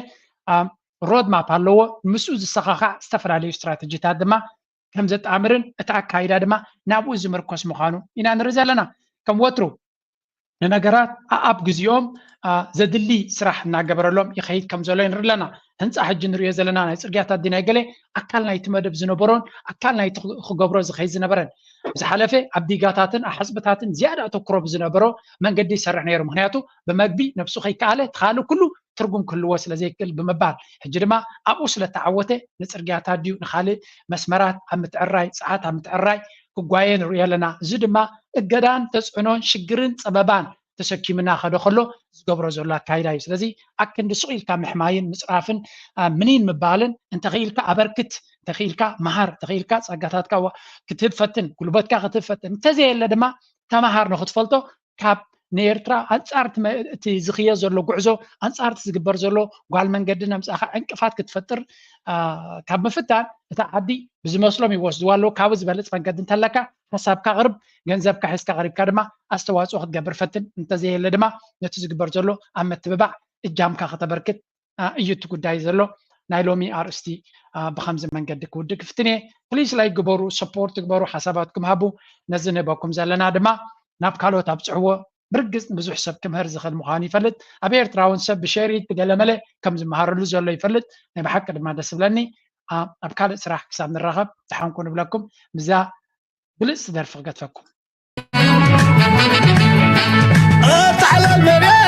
ሮድ ማፕ ኣለዎ። ምስኡ ዝሰኻኻዕ ዝተፈላለዩ ስትራተጂታት ድማ ከም ዘጣምርን እቲ ኣካይዳ ድማ ናብኡ ዝምርኮስ ምዃኑ ኢና ንርኢ ዘለና። ከም ወትሩ ንነገራት ኣኣብ ግዜኦም አ፣ ዘድሊ ስራሕ እናገበረሎም ይኸይድ ከም ዘሎ ንርኢ ኣለና። ህንፃ ሕጂ ንሪኦ ዘለና ናይ ፅርግያታት ድናይ ገለ ኣካል ናይቲ መደብ ዝነበሮን ኣካል ናይቲ ክገብሮ ዝኸይድ ዝነበረን ዝሓለፈ ኣብ ዲጋታትን ኣሓፅብታትን ዝያዳ ኣተኩሮ ብዝነበሮ መንገዲ ይሰርሕ ነይሩ። ምክንያቱ ብመግቢ ነብሱ ከይከኣለ እቲ ካልእ ኩሉ ትርጉም ክህልዎ ስለ ዘይክእል ብምባል ሕጂ ድማ ኣብኡ ስለ ተዓወተ ንፅርግያታት ድዩ ንካልእ መስመራት ኣብ ምትዕራይ ፀዓት ኣብ ምትዕራይ ክጓየ ንሪኦ ኣለና። እዚ ድማ እገዳን ተፅዕኖን ሽግርን ፀበባን ተሰኪምና ከደ ከሎ ዝገብሮ ዘሎ ኣካይዳ እዩ። ስለዚ ኣክንዲ ሱቕ ኢልካ ምሕማይን ምፅራፍን ምኒን ምባልን እንተኽኢልካ ኣበርክት፣ እንተኽኢልካ መሃር፣ እንተኽኢልካ ፀጋታትካ ክትህብ ፈትን፣ ጉልበትካ ክትህብ ፈትን፣ እንተዘየለ ድማ ተመሃር ንክትፈልጦ ካብ ንኤርትራ ኣንጻር እቲ ዝኽየ ዘሎ ጉዕዞ ኣንጻር እቲ ዝግበር ዘሎ ጓል መንገዲ ነምጻኻ ዕንቅፋት ክትፈጥር ካብ ምፍታን እታ ዓዲ ብዝመስሎም ይወስድዋ ኣለዉ። ካብኡ ዝበልጽ መንገዲ እንተለካ ሓሳብካ ቅርብ ገንዘብካ ሒዝካ ቀሪብካ ድማ ኣስተዋፅኦ ክትገብር ፈትን። እንተዘየለ ድማ ነቲ ዝግበር ዘሎ ኣብ ምትብባዕ እጃምካ ከተበርክት እዩ እቲ ጉዳይ ዘሎ። ናይ ሎሚ ኣርእስቲ ብከምዚ መንገዲ ክውድእ ክፍትን እየ። ፕሊስ ላይክ ግበሩ፣ ሰፖርት ግበሩ፣ ሓሳባትኩም ሃቡ። ነዚ ንህበኩም ዘለና ድማ ናብ ካልኦት ኣብፅሕዎ። ብርግፅ ንብዙሕ ሰብ ክምህር ዝኽእል ምዃኑ ይፈልጥ። ኣብ ኤርትራ እውን ሰብ ብሸሪት ብገለመለ ከም ዝመሃረሉ ዘሎ ይፈልጥ። ናይ ብሓቂ ድማ ደስ ዝብለኒ። ኣብ ካልእ ስራሕ ክሳብ ንራኸብ ደሓንኩ ንብለኩም። ምዛ ብልፅቲ ደርፊ ክገድፈኩም። ኣብታ ሓላል መሬት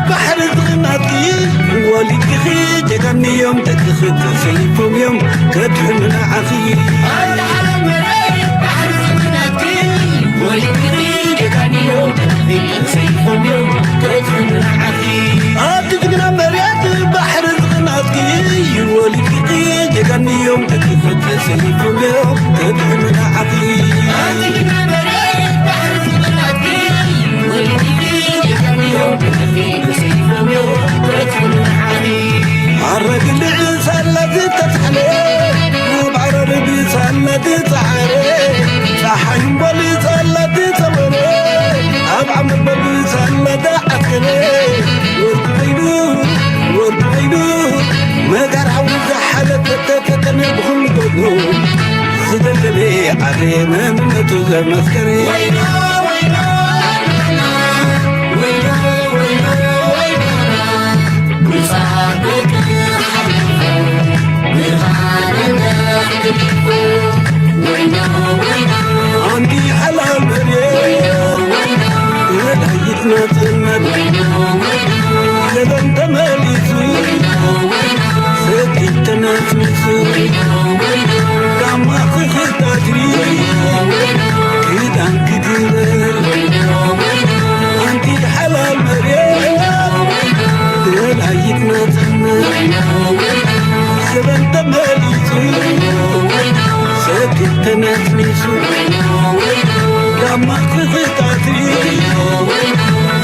ባሕሪ ዝቕናትኪ ወሊድኪ ጀጋኑ እዮም ደቅኺ ተሰሊፎም እዮም ከድሕኑ ንዓኺ። ኣብታ ሓላል መሬት ባሕሪ ዝቕናትኪ ወሊድኪ ጀጋኑ እዮም ደቅኺ ተሰሊፎም እዮም ከድሕኑ ንዓኺ። ኣብቲ ጅግና መሬት ባሕሪ ዝቕናትኪ ወሊድኪ ጀጋኑ እዮም ደቅኺ ተሰሊፎም እዮም ከድሕኑ ንዓኺ። ኣብቲ ጅግና መሬት ባሕሪ ዝቕናትኪ ወሊድኪ ጀጋኑ እዮም ደቅኺ ተሰሊፎም እዮም ከድሕኑ ንዓኺ። ኣረግልዕ ሳላ ዝተትሓለ ኣብ ዓረር ብሳላ ዝፀዓረ ፀሓይ እምበል ሳላ ዝፀወረ ኣብ ዓመት በብሳላ ዝዓስከረ ወርቂ ኮይኑ ወርቂ ኮይኑ መጋር ሓዊ ዝሓለፈ ተተተነ ብኹሉ ገድሉ ዝደለለ ዓረ መንነቱ ዘመስከረ። ኣንቲ ዳማ ክኽታትኒ ክዳን ክግበር ኣንቲ ሓላል መሬት ደላይትና ትሕመር ዘበን ተመሊሱ ሰኪት ተነስኒሱ ዳማ ክኽታትኒ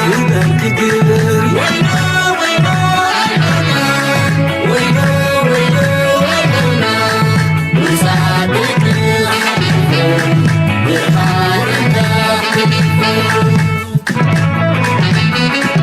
ክዳን ክግበር